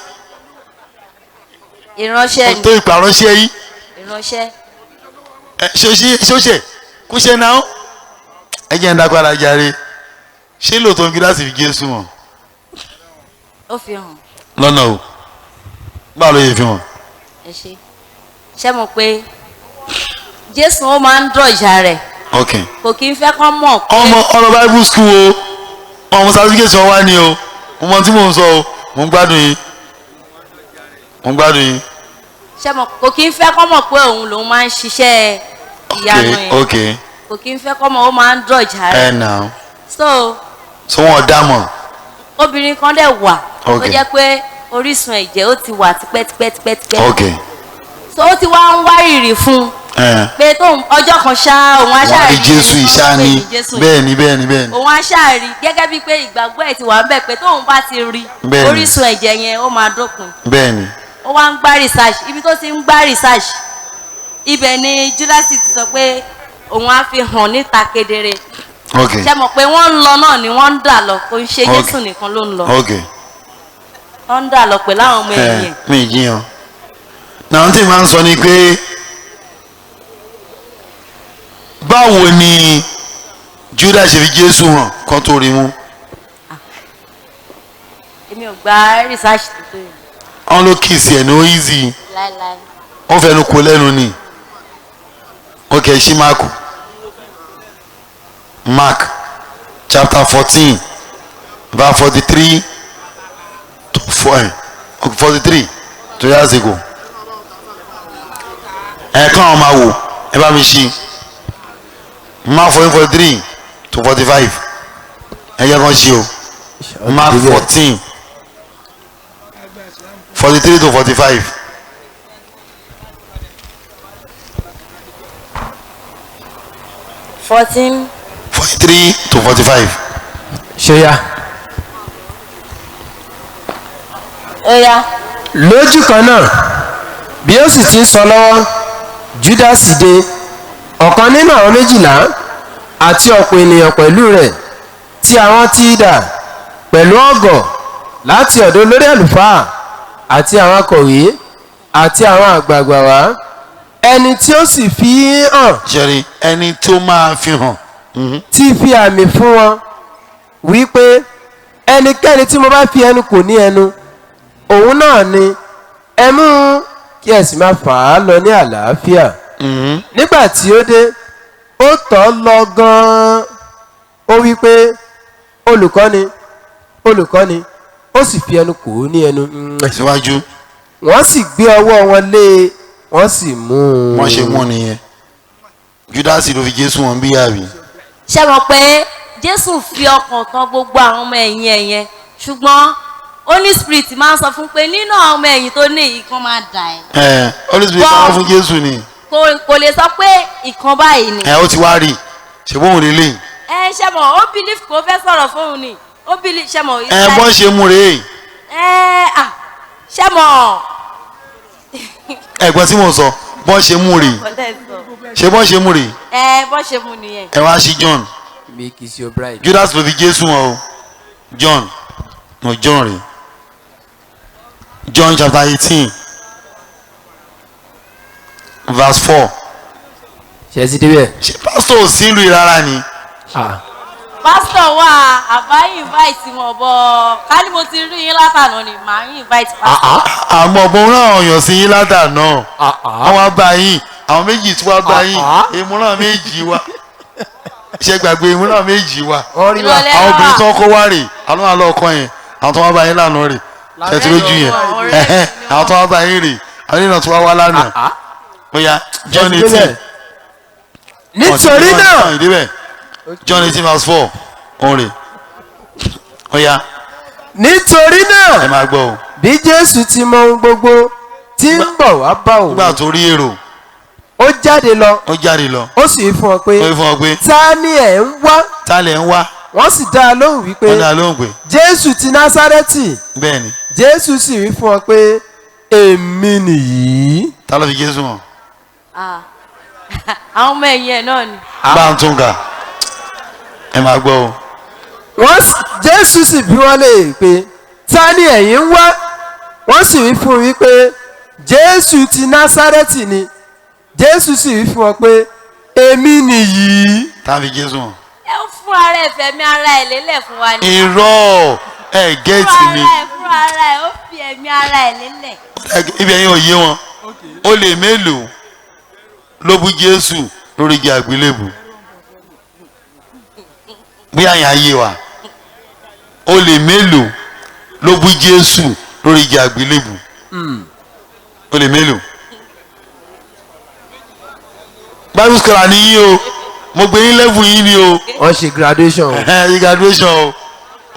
Ìránṣẹ́ ni. Tó ìpàránṣẹ́ yín. Ìránṣẹ́. Ẹ ṣe ṣe kó ṣe náà. Ẹ jẹ́ ń dágbára jàre. Ṣé lóòótọ́ ní Judas fi Jésù hàn? Ó fi hàn. Lọ́nà o, báwo ló yẹ fi hàn? Ẹ ṣe, ṣé mọ̀ pé Jésù ó máa ń dọ̀jà rẹ̀? Ok. Kò kí ń fẹ́ kán mọ̀ pé Ọmọ ọlọ bible school o, ọmọ certificate wọn wá ní o. Mo mọ tí mò ń sọ o. Mo ń gbádùn yín, mo ń gbádùn yín. Ṣé mọ̀, kò kí ń fẹ́ kán mọ̀ pé òun lòun máa ń ṣiṣẹ́ ìyanu yẹn. Ok. Kò kí ń fẹ́ kán mọ̀, ó máa ń dọ̀jà rẹ̀. Ẹ nà. So So wọn dá mọ̀. Obìnrin kan dẹ̀ wà tó Ok. jẹ́ pé orísun ẹ̀jẹ̀ ó ti wà tipẹ́tipẹ́tipẹ́tipẹ́. Ok. So ó ti wá ń wárìrì fún un Ẹ pé tóun ọjọ́ kan ṣá, òun á wọn ṣáà rí rí Jésù ẹni tó ń ìṣá pè ni. ní Jésù. Bẹ́ẹ̀ ni, bẹ́ẹ̀ ni, bẹ́ẹ̀ ni. Òun á ṣáà rí, gẹ́gẹ́ bíi pé ìgbàgbọ́ ẹ̀ ti wà ń bẹ̀ pé tóun bá ti rí, Bẹ́ẹ̀ni. orísun ẹ̀jẹ̀ yẹn ó máa dópin. Bẹ́ẹ̀ ni. Ó wá ń gbá research. Ibi tó ti ń gbá research, ibẹ̀ ni Judas ti sọ pé òun á fi hàn níta kedere. Ok. Ṣe mọ̀ pé wọ́n ń lọ náà ni wọ́n ń dà lọ, kò ń ṣe Ok. Jésù nìkan ló ń lọ. Ok. Wọ́n ń dà lọ pẹ̀lú àwọn ọmọ ẹ̀yìn Ẹ ẹ̀. mi jiyàn náà, tí màá ń sọ ni pé báwo ni Judas ṣe fi Jésù hàn kan tó rí mú? Èmi ò gba research tó tó yẹn. Wọn ló kiss ẹ̀ ní ó easy. Láéláé. Wọ́n fẹnu kò lẹ́nu ni. Ok, ṣí Máàkù, Mark chapter 14 verse 43 to four, 43 tó yá àsìkò ẹ kàn án máa wò. Ẹ bá mi ṣí Mark 14 43 to 45. Ẹ jẹ́ kàn ṣí o. Mark 14 43 to 45. 14. 43 to 45. Ṣe ya. Ó yá. Lójú kan náà, bí ó sì ti ń sọ lọ́wọ́, Júdásì dé, ọ̀kan nínú àwọn 12, àti ọ̀pọ̀ ènìyàn pẹ̀lú rẹ̀, tí àwọn tí idà pẹ̀lú ọ̀gọ̀ láti ọ̀dọ̀ olórí àlùfáà. Àti àwọn akọ̀wé àti àwọn àgbààgbà wá, ẹni tí ó sì fi hàn Ṣẹ́rí ẹni tó máa fi hàn. Ti fi àmì fún wọn wípé, "Ẹnikẹ́ni tí mo bá fi ẹnu kò ní ẹnu, òun náà ni; ẹ mú un, kí ẹ sì máa fà á lọ ní àlàáfíà." Nígbà tí ó dé, ó tọ̀ ọ́ lọ gan-an, ó wí pé, "Olùkọ́ni, olùkọ́ni," ó sì fi ẹnu kò ó ní ẹnu. Síwájú. Wọ́n sì gbé ọwọ́ wọn lé e, wọ́n sì mú un. Wọ́n ṣe mú nìyẹn. Júdásì ló fi Jésù wọn bí àbí? Ṣé mọ̀ pé Jésù fi ọkàn tán gbogbo àwọn ọmọ ẹ̀yìn ẹ̀ yẹn, ṣùgbọ́n Holy Spirit máa ń sọ fún pé nínú àwọn ọmọ ẹ̀yìn tó ní, ìkan máa dà ẹ́. Ẹ Holy Spirit máa fún Jésù ni. Kò lè sọ pé ìkan báyìí ni. Ẹ ó ti wá rí ṣe bóun lélẹ̀. Ẹ ṣe mọ̀, ó believe kó fẹ́ sọ̀rọ̀ fóun ni, ó believe, ṣe mọ̀. Ẹ bọ́n ṣe mú rèé. Ẹ à ṣe mọ̀. Ẹ̀gbọ́n tí mò ń sọ, bọ́n ṣe mú rèé, ṣe bọ́n ṣe mú rèé. Ẹ bọ́n ṣe mú nìyẹn. Ẹ wá sí John. Make is your bride. Judas ló fi Jésù wọn o. John, no, John rèé, John chapter 18 verse 4. Ṣe ti débẹ̀? Ṣé pásítọ̀ ò sí ìlú yìí rárá ni? Ah. Pásítọ̀ wà, àbá invite wọn bọ̀. Ká ní mo ti rí yín látàná ni màá invite pásítọ̀. Àmọ́ ọ̀bọ̀n rán ọ̀yàn sí yín látàná. Àwọn abá yín, àwọn méjì tí wàá bá yín, ìmúràn méjì wá. Ṣe gbàgbé ìmúràn méjì wá? Wọ́n rí wa. Ìrọ̀lẹ́. Àwọn obìnrin tó ń kó wá rè, àwọn àlọ́ ọkọ yẹn, àwọn tó wá bá yín lánàá rè, ṣe ti lójú yẹn? Ẹ̀hẹ́n, àwọn tó wá bá yín rè, àwọn ènìyàn tó wá wá lánàá. Ó yá, John 18. Nítorí náà. Ìdíbẹ̀ John 18 verse 4, òun rè. Ó yá. Nítorí Ẹ náà, máa gbọ́ o. bí Jésù ti mọ ohun gbogbo tí ń bọ̀ wá bá òun, Nígbà tó rí èrò, ó jáde lọ, ó jáde lọ, ó sì fún ọ pé, ó wí fún ọ pé, "Ta ni ẹ̀ ń wá?" "Ta lẹ̀ ń wá?" Wọ́n sì dá a lóhùn wípé, Wọ́n dá a lóhùn pé, "Jésù ti Násárẹ́tì." Bẹ́ẹ̀ ni. Jésù sì wí fún ọ pé, "Èmi nìyí." Ta ló fi Jésù hàn? Ah. Àwọn ọmọ ẹ̀yìn ẹ̀ náà ni. Bá ń tún kà, ẹ máa gbọ́ o. Jésù sì bí wọ́n léèrè pé, "Ta ni ẹ̀yin ń wá?" Wọ́n sì wí fún un wípé, "Jésù ti Násárẹ́tì ni." Jésù sì wí fún ọ pé, "Èmi nìyí." Ta fi Jésù hàn? Ẹ ó fún ara ẹ̀, fẹ̀mí ara ẹ̀ lélẹ̀ fún wa ni. Irọ́, ẹ get Fún mi. ara ẹ̀, fún ara ẹ̀, ó fi ẹ̀mí ara ẹ̀ lélẹ̀. Ibi ẹ̀yin ò yé wọn. Ó lè mélòó ló bú Jésù lórí igi àgbélébù? Bí àyàn ayé wa, ó lè mélòó ló bú Jésù lórí igi àgbélébù? Ó lè mélòó? Bible scholar ni yín o, mo gbé yín level yín ni o. Wọ́n ṣe graduation. Ẹ̀hẹ́n, graduation o.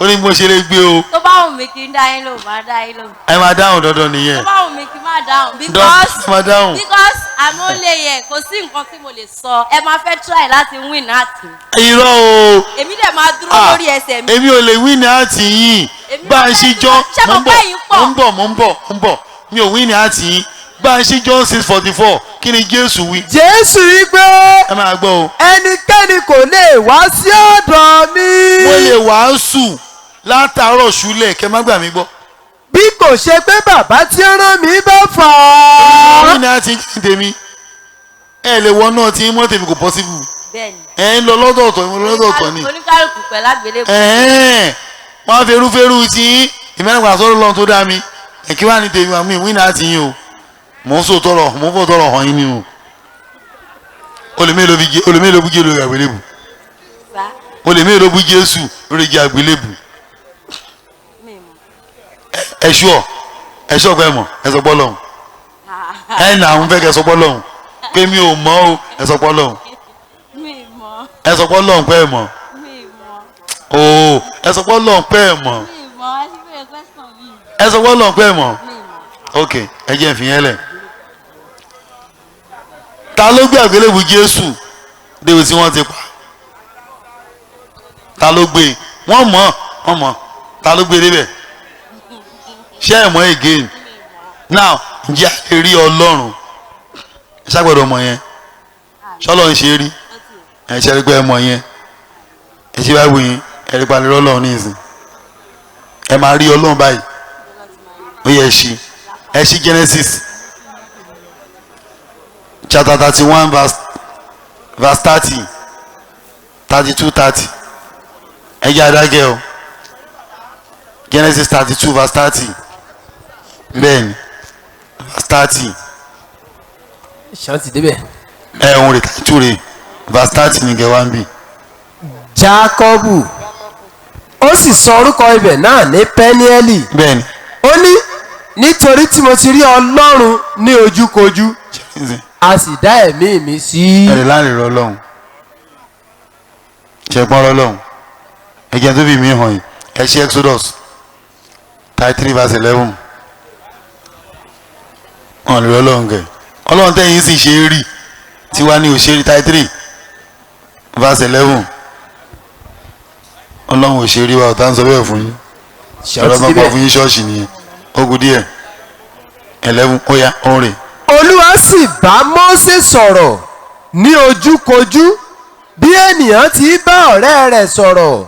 Ó ní mo ṣe lè gbé o. Tó bá wù mí kí n dá yín lóhùn, máa dá yín lóhùn. Ẹ máa dáhùn dandan Tó nìyẹn. bá wù mí kí n má dáhùn, Dandan, because ẹ máa dáhùn. because I'm only here, kò sí nǹkan tí mo lè sọ. Ẹ máa fẹ́ try láti win heart mi. Irọ́ o. Èmi dẹ̀ máa dúró Ah, lórí ẹsẹ̀ mi. Èmi ò lè win heart yín. Èmi Bá a ò ṣe fẹ́ jọ dúró. Ṣé mo mo ń bọ̀, pẹ́ yín pọ̀? mo ń bọ̀, mo ń bọ̀, mo ń bọ̀. Mi ò win heart yín. Bá a ṣe John 6:44, kí ni Jésù wí? Jésù wí pé, Ẹ máa gbọ́ o. "Ẹnikẹ́ni kò lè wá sí ọ̀dọ̀ mi Mo lè wàásù látàárọ̀ ṣúlẹ̀, kẹ́ má gbà mí gbọ́. bí kò ṣe pé bàbá tí ó rán mi bá fà á." Win heart yín tèmi. Ẹ lè wọ náà tí mọ́ tèmi, kò possible. Bẹ́ẹ̀ni. Ẹ ń lọ lọ́dọ̀ọ̀tọ̀, mo lọ lọ́dọ̀ọ̀tọ̀ ni. Oníkálukú pẹ̀lú àgbélébùú. Ẹ̀hẹ́n, wọ́n á ferúferú tí ìmẹ́rin padà sọ́dọ̀ lọ́run tó dá mi. Ẹ̀ kí wàá ní tèmi àmì win heart yín o. Mò ń sọ tọrọ, mò ń fọ tọrọ hàn yín ni o. Olè mélòó bú Jésù lórí àgbélébù? Sá. Olè mélòó bú Jésù lórí igi àgbélébù? Mi mọ̀. Ẹ ṣúọ, ẹ ṣọ́ pé ẹ mọ̀, ẹ sọ pọ́ lọ́hùn. Ẹ nà àwọn fẹ́ kẹ́ sọ pọ́ lọ́hùn pé mi ò mọ̀ o. Ẹ sọ pọ́ lọ́hùn. Mi mọ̀. Ẹ sọ pọ́ lọ́hùn pé ẹ mọ̀. Mi mọ̀. Ooo, ẹ sọ pọ́ lọ́hùn pé ẹ mọ̀. Mi mọ̀. Ẹ ti bẹ̀rẹ̀ question mi. Ẹ sọ pọ́ lọ́hùn pé ẹ mọ̀. Mi mọ̀. Ok, ẹ jẹ́ n fi yẹn lẹ̀. Ta ló gbé àgbélébù Jésù débi tí wọ́n ti pa? Ta ló gbé? Wọ́n mọ̀, wọ́n mọ̀. Ta ló gbé débẹ̀? Ṣé ẹ mọ̀ again now? Ǹjẹ́ a lè rí Ọlọ́run? Ẹ ṣàgbọ́dọ̀ mọ̀ yẹn. Ṣọlọ́ ń ṣe rí ẹ ṣe rí pé ẹ mọ̀ yẹn. Ẹ ṣe báyìí yín, ẹ rí palẹ̀ Ọlọ́run ní ìsìn. Ẹ máa rí Ọlọ́run báyìí. Ó yẹ ẹ ṣí. Ẹ ṣí Genesis chapter 31 verse 30, 32, 30. Ẹ jẹ́ adágẹ́ o. Genesis 32 verse 30. Bẹ́ẹ̀ni, verse 30. Ṣáà ti débẹ̀. Ẹ òun rè 32 rè, verse 30 ní gẹ̀wá ń bì. Jákọ́bù ó sì sọ orúkọ ibẹ̀ náà ní Pẹ́niẹ́lì. Bẹ́ẹ̀ni. Ó ní nítorí tí mo ti rí Ọlọ́run ní ojúkojú, a sì dá ẹ̀mí mi sí. Ẹ̀rẹ̀ láàrin rọ lọ́hùn, ṣẹ̀gbọ́n rọ lọ́hùn. Ẹ̀jẹ̀ tó bí mi hàn yìí. Ẹ ṣe Exodus 33 verse 11. Wọn lè rọ lọ́hùn kẹ̀. Ọlọ́run tẹ̀yìn sì ṣe é rí tiwa ní òṣèré 33 verse 11. Ọlọ́run ò ṣe rí wa, ọ̀tá ń sọ bẹ́ẹ̀ fún yín. Ọ̀rọ̀ máa pa fún yín ṣọ́ọ̀ṣì nìyẹn. Ó kù díẹ̀. 11 ó yá, ó rè. Olúwa sì bá Mósè sọ̀rọ̀ ní ojúkojú bí ènìyàn ti bá ọ̀rẹ́ rẹ̀ sọ̀rọ̀,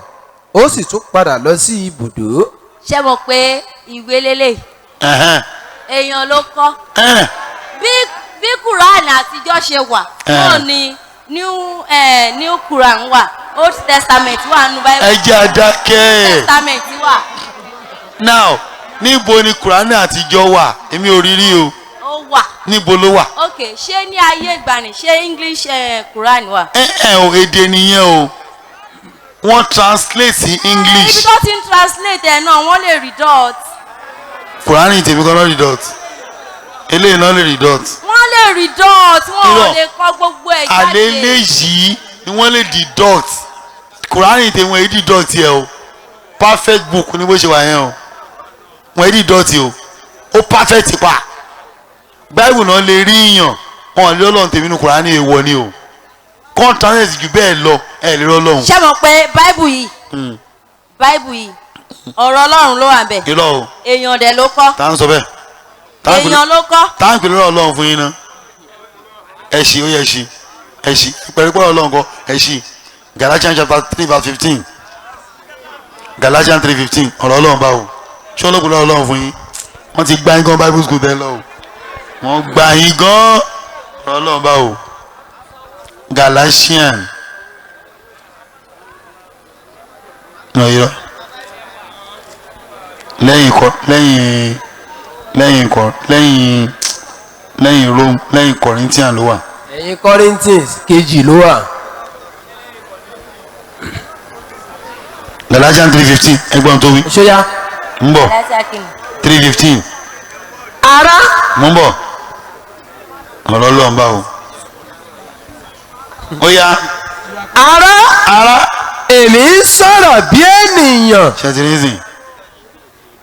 ó sì tún padà lọ sí ibùdó. Ṣé mo pé ìwé lélẹ̀ èèyàn ló kọ́ bí Quran àtijọ́ ṣe wà náà ni New Quran wà, Old Testament wà nínú Bible. Ẹ jẹ́ àdákẹ́. Old Testament wà. Now, níbo ni Quran àtijọ́ wà? Èmi ò rí rí o. Ó wà. Níbo ló wà? Ok, ṣé ní ayé ìgbàanì ṣé English Quran wà? Ẹ ò èdè nìyẹn o. Wọ́n translate sí English. Ibi tó ti ń translate ẹ̀ náà wọ́n lè redot. Quran tèmi kan náà redot. Eléyìí náà lè redot. Wọ́n lè redot, wọ́n ò lè kọ gbogbo ẹ̀ jáde. Àlẹ́ eléyìí ni wọ́n lè deduct. Quran tèmi wọ́n deduct yẹ o. Perfect book ni bó ṣe wà yẹn o. Wọ́n deduct o. Ó perfect pa. Bible náà lè rí yàn, wọn lè Ọlọ́run tèmi nu Quran èèwọ̀ ni o. Kọ́ńtánẹ́ẹ̀tì jù bẹ́ẹ̀ lọ, ẹ lè rọ́ Ọlọ́run. Ṣé mo pé Bible yìí, Bible yìí, ọ̀rọ̀ Ọlọ́run ló wà ńbẹ̀. Irọ́ o. Èèyàn dẹ̀ ló kọ́. Tá ń sọ bẹ́ẹ̀. Èèyàn ló kọ́. Tá ń pè lọ́rọ̀ Ọlọ́run fún yín ná. Ẹ ṣí, ó yẹ ṣí, ẹ ṣí, pẹ̀lú pẹ̀lú Ọlọ́run kọ́, ẹ ṣí. Galatians chapter 3 verse 15. Galatians 3:15, ọ̀rọ̀ Ọlọ́run báwo. Ṣé ọlọ́kùnrin lọ́rọ̀ Ọlọ́run fún yín? Wọ́n ti gbá yín gan Bible school tẹ́ lọ o. Wọ́n gbá yín gan ọ̀rọ̀ Ọlọ́run báwo. Galatians no irọ́ lẹ́yìn Rome, lẹ́yìn Corinthians ló wà. Ẹ̀yìn Corinthians kejì ló wà. Galatians 3:15 ẹgbọ́n tó wí. Ṣóyá. Ń bọ̀ 3:15. Ará. Mo ń bọ̀ ọ̀rọ̀ Ọlọ́run báwo. Ó yá. Ará. Ará. Èmi ń sọ̀rọ̀ bí ènìyàn. Ṣètìlẹ́sìn.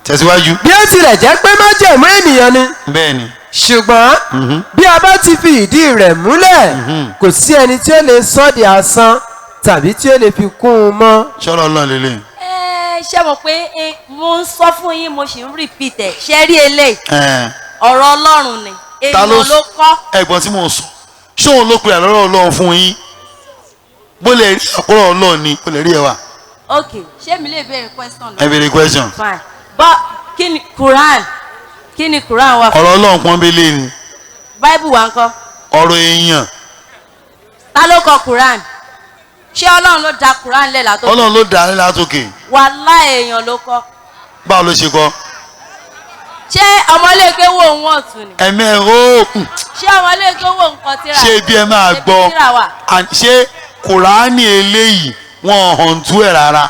Tẹ̀síwájú. Bí ó tilẹ̀ jẹ́ pé májẹ̀mú ènìyàn ni. Bẹ́ẹ̀ni. Ṣùgbọ́n bí a bá ti fi ìdí rẹ̀ múlẹ̀, kò sí ẹni tí ó lè sọ di asán tàbí tí ó lè fi kún un mọ́. Ṣọ́rọ̀ Ọlọ́run lélẹ̀. Ẹ ṣé mo pé mo ń sọ fún yín, mo sì ń repeat ẹ̀. Ṣé rí eléyìí? Ọ̀rọ̀ Ọlọ́run ni. Èèyàn ló kọ́. Ẹ̀gbọ́n tí mo sọ, ṣé òun ló pe àlọ́rọ̀ Ọlọ́run fún yín? Bó lè rí àkọ́rọ̀ Ọlọ́run ni, bó lè rí ẹ wà. Ok, ṣé mi lè béèrè question lọ? Ẹ béèrè question. Fine. But kí ni Quran? Kí ni Quran wà fún? Ọ̀rọ̀ Ọlọ́run pọ́nbélé ni. Bible wà ńkọ́? Ọ̀rọ̀ èèyàn. Ta ló kọ Quran? Ṣé Ọlọ́run ló da Quran lẹ̀ látòkè? Ọlọ́run ló dà á látòkè. Wàláhì èèyàn ló kọ. Báwo ló ṣe kọ? Ṣé ọmọléèké wo òun ọ̀tún ni? Ẹ̀mí ẹ̀ ó. Ṣé ọmọléèké wo nǹkan tíra? Ṣé bí ẹ máa gbọ́? Ṣé Kùránì eléyìí wọn hàn tú ẹ̀ rárá?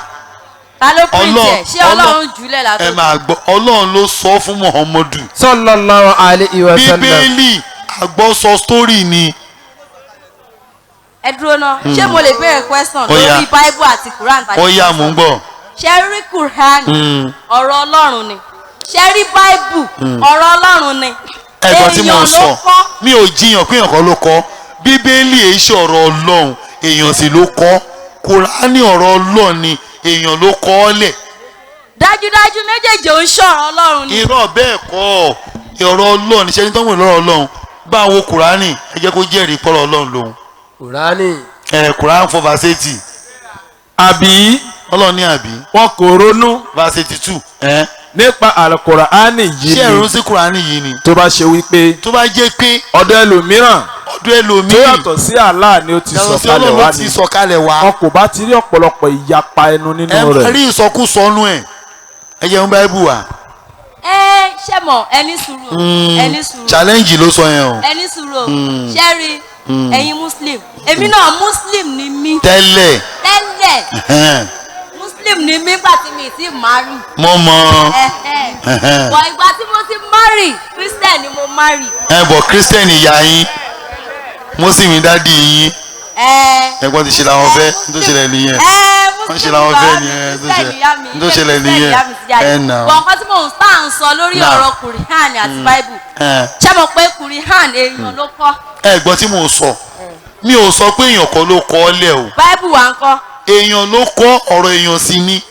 Ta ló print ẹ̀? Ṣé Ọlọ́run jùlẹ̀ látòkè? Ẹ máa gbọ́, Ọlọ́run ló sọ fún Muhammadu. Sallallahu alayhi wa sallam. Bíbélì àgbọ́sọ story ni. Ẹ dúró náà, ṣé mo lè béèrè question lórí Bible àti Quran? Ó yá, mò ń gbọ́. Ṣé rí Quran ọ̀rọ̀ Ọlọ́run ni? Ṣé rí Bible ọ̀rọ̀ Ọlọ́run ni? Ẹ̀gbọ́n tí mo sọ, mi ò jiyàn pé èèyàn kan ló kọ. Bíbélì èyí ṣe ọ̀rọ̀ Ọlọ́run, èèyàn sì ló kọ. Kùránì ọ̀rọ̀ Ọlọ́run ni, èèyàn ló kọ ọ́ lẹ̀. Dájúdájú méjèèjì ò ń ṣọ̀rọ̀ Ọlọ́run ni. Irọ́ bẹ́ẹ̀ kọ́, ọ̀rọ̀ Ọlọ́run ṣe ní tọ́wọ̀n lọ́rọ̀ Ọlọ́run. Bá wo Kùránì, ẹ jẹ́ kó jẹ́rìí pọ́rọ̀ Ọlọ́run lòun. Kùránì. Ẹ Kùránì 4 verse 80. Àbí. Ọlọ́run ní àbí. Wọn kò ronú. Verse 82. Nípa Al-Qur'ani yìí Ṣé ẹ̀rọ ni sí Kùránì yìí ni? Tó bá ṣe wípé Tó bá jẹ́ pé ọ̀dọ̀ ẹlòmíràn ọdún ẹlòmíì tó yàtọ̀ sí Allah ni ó ti yàtọ̀ sí sọ̀kalẹ̀ Ọlọ́run wá ló ti ni, sọ̀kalẹ̀ wá, wọn kò bá ti rí ọ̀pọ̀lọpọ̀ ìyapa ẹnu ẹ nínú rẹ̀. rí ìsọkúsọ nú ẹ̀. Ẹ jẹun báíbù wá. Ẹ ṣe mọ̀, ẹ ní sùúrù o, ẹ ní sùúrù. Challenge ló sọ yẹn o. Ẹ ní sùúrù o. Ṣé rí ẹ̀yin muslim, èmi náà muslim ni mí Tẹ́lẹ̀. tẹ́lẹ̀. Ẹ̀hẹ́n. Muslim ni mí gbà tí mi ti marry. Mo mọ. Ẹ̀hẹ́n. Bọ̀ ìgbà tí mo ti marry, christian ni mo marry. Ẹ bọ̀, Christian ìyá yín, Muslim daddy yín. Ẹ Ẹ̀gbọ́n ti ṣe làwọn fẹ́ n tó ṣẹlẹ̀ nìyẹn. Ẹ Wọ́n ṣe làwọn fẹ́ nìyẹn, tó ṣẹlẹ̀- tó ṣẹlẹ̀ nìyẹn. Ẹ nà ó. Bọ̀ nǹkan tí mò ń sá ń sọ lórí Nà. ọ̀rọ̀ Quran àti Bible, Ẹ. ṣé mo pé Quran èèyàn ló kọ́? Ẹ gbọ́ tí mò ń sọ, mi ò sọ pé èèyàn kan ló kọ́ ọ lẹ̀ o. Bible wà ń kọ́? Èèyàn ló kọ́, ọ̀rọ̀ èèyàn sì ni.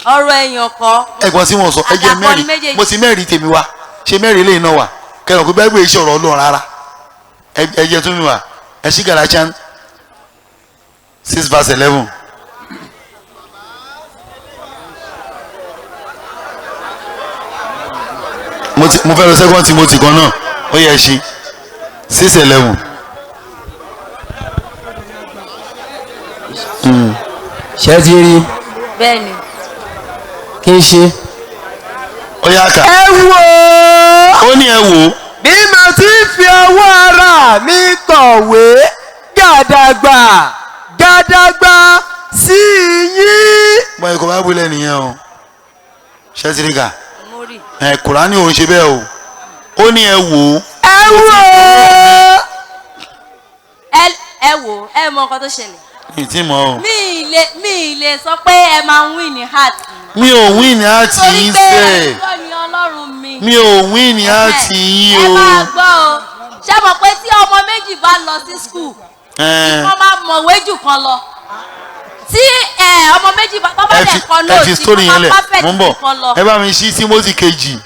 Ọ̀rọ̀ èèyàn kọ́. Ẹ gbọ́ tí mò ń sọ, ẹ jẹ́ Àdàkọ ni mẹ́rin méjèèjì. Mo ti mẹ́rin tèmi wá, ṣe mẹ́rin lè náà wà kẹrọ pé bẹ́ẹ̀ ṣe ọ̀rọ̀ Ọlọ́run rárá. Ẹ jẹ́ tún mi wá. Ẹ ṣí Galatians 6 verse 11. Mo fẹ́ lọ Second Timothy kan náà. Ó yẹ ṣí 6:11. Ṣé ti rí? Bẹ́ẹ̀ ni. Kí n ṣe. Ó yá kà. Ẹ wò ó. Ó ní ẹ wò ó. Bí mo ti fi ọwọ́ ara mi kọ̀wé gàdàgbà gàdàgbà sí yín. Mọ ikọ̀ bá wulẹ̀ nìyẹn o. Ṣé ti rí kà? Mo rí. Ẹ Kùránì ò ń ṣe bẹ́ẹ̀ o. Ó ní ẹ wò ó. Ẹ wò ó. Ẹ wò ó, ẹ mọ nǹkan tó ṣẹlẹ̀. Mi ti mọ̀ o. Mi ì lè sọ pé ẹ máa ń win ní heart. Mi ò win ní àti Torí yín pé sẹ́. ẹ̀gbọ́n ni Ọlọ́run mi. Mi ò win ní àti yín Ẹ o. máa gbọ́ o. Ṣé mọ̀ pé tí ọmọ méjì bá lọ sí school, Ẹ wọ́n máa mọ̀wé jù kan lọ. Tí ọmọ méjì bá tọ́ bá ẹ dẹ̀ fi kọ ẹ fi nóòtì, story wọ́n yẹn máa lẹ̀. perfect Mo ń bọ̀. jù kan lọ. Ẹ bá mi ṣí Timothy kejì. Ẹ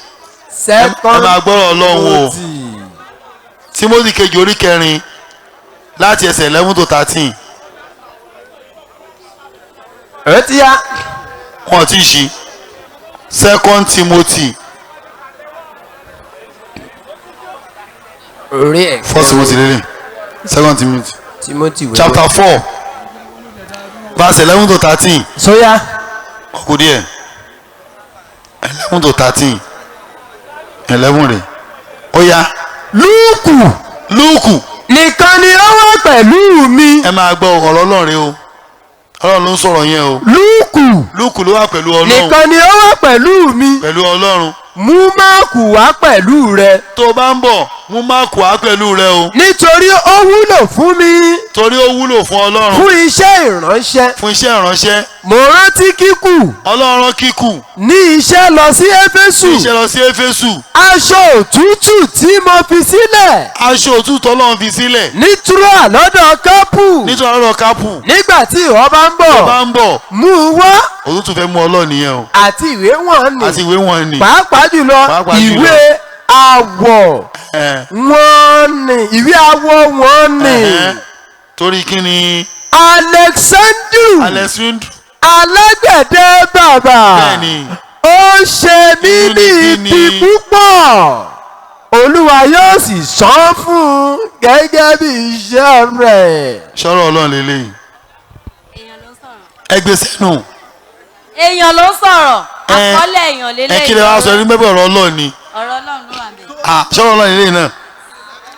Second máa gbọ́rọ̀ Ọlọ́run o. Timothy. Timothy kejì orí kẹrin láti ẹsẹ̀ 11 to 13. Ó ti yá. Wọn ò tí ì ṣí Second Timothy. Orí ẹ̀. First Timothy lélẹ̀, Second Timothy. Timothy wẹ́wẹ́. Chapter 4 verse 11 to 13. Sóyá. Ọkù díẹ̀, 11 to 13, 11 rẹ̀. Ó yá. Lúùkù Lúùkù nìkan ni ó wà pẹ̀lú mi. Ẹ máa gbọ́ ọ̀rọ̀ Ọlọ́run rẹ o. Ọlọ́run ló ń sọ̀rọ̀ yẹn o. Lúùkù Lúùkù ló wà pẹ̀lú Ọlọ́run. nìkan ni ó wà pẹ̀lú mi. Pẹ̀lú Ọlọ́run. Mú Máàkù wá pẹ̀lú rẹ. Tó o bá ń bọ̀, mú Máàkù wá pẹ̀lú rẹ o. Nítorí ó wúlò fún mi Torí ó wúlò fún Ọlọ́run. fún iṣẹ́ ìránṣẹ́. Fún iṣẹ́ ìránṣẹ́. Mo rántí kíkù Ọlọ́run rán kíkù ní iṣẹ́ lọ sí Éfésù. iṣẹ́ lọ sí Éfésù. Aṣọ òtútù tí mo fi sílẹ̀ Aṣọ òtútù Ọlọ́run fi sílẹ̀ ní Túrà lọ́dọ̀ Kápù. nítorí ọlọ́run kápù. Nígbà tí ìwọ bá ń Tó bọ̀, bá ń bọ̀, mú un wá òtútù fẹ́ mú Ọlọ́run nìyẹn o. àti ìwé wọn Àti nì, ìwé wọn ni. pàápàá jùlọ Pàápàá jùlọ. ìwé àwọ̀ Ẹ, wọn nì, ìwé àwọ̀ wọn nì. ẹ̀hẹ́n. Torí kí ni? Alexandru Alexandru. alágbẹ̀dẹ bàbà Bẹ́ẹ̀ni. ó ṣe mí ní Inúnibíni. ibi púpọ̀, Olúwa yóò sì san fún un gẹ́gẹ́ bí iṣẹ́ rẹ̀. Sọ̀rọ̀ Ọlọ́run lélẹ́yìn. Èèyàn ló ń sọ̀rọ̀. Ẹ gbé sẹ́nu. Èèyàn ló ń sọ̀rọ̀. Ẹ, Àkọọ́lẹ̀ èèyàn lélẹ́yìn. Ẹ kí lè wá sọ ní mẹ́bẹ̀ ọ̀rọ̀ Ọlọ́run ni? Ọ̀rọ̀ Ọlọ́run ló wà níbẹ̀. Ah, sọ̀rọ̀ Ọlọ́run lélẹ́yìn náà.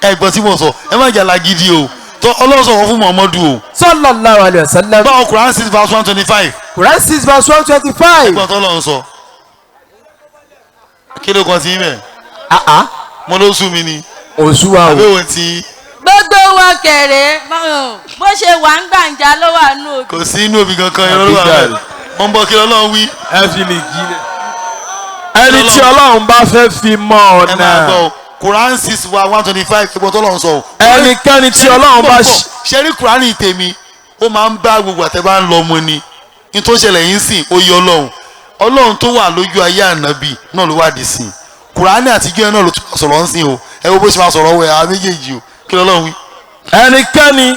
Ẹ gbọ́ tí mo sọ, ẹ má jà lágídí o. Tó Ọlọ́run sọ̀rọ̀ fún Muhammadu o. Sallallahu alayhi wa sallam. Báwo? Quran 6 verse 125. Quran 6 verse 125. Ẹgbọ́n tó lọ́n sọ. Kí ló kàn sí ibẹ̀? Ah ah. Mo ló sú mi ni. Òṣùwà o. Àbẹ̀wò ti Gbogbo wọn kẹrẹ, bó ṣe wà ń gbàǹjà ló wà nù òbí. Kò sí inú òbí kankan, irọ́ ló wà bẹ́ẹ̀. Mo ń bọ̀, kí lọ́lọ́run wí. Ẹ fi lè jí lẹ. Ẹni tí Ọlọ́run bá fẹ́ fi mọ Ẹ máa gbọ́ ọ̀nà. o. Quran 6 verse 125, ẹgbọ́n tó lọ́n sọ o. Ẹnikẹ́ni tí Ọlọ́run bá ṣe. Ṣe rí Kùránì tèmi, ó máa ń bá gbogbo àtẹ bá ń lọ ọmọ ni ní tó ṣẹlẹ̀ yín sìn. Ó yọ Ọlọ́run, Ọlọ́run tó wà lójú ayé ànábì náà ló wà dì sí. Kùránì àtijọ́ yẹn náà ló tún sọ̀rọ̀ ń sìn o. Ẹ wo bó ṣe máa sọ̀rọ̀ wẹ̀ àwọn méjèèjì o. Kí lọ́lọ́run wí? Ẹnikẹ́ni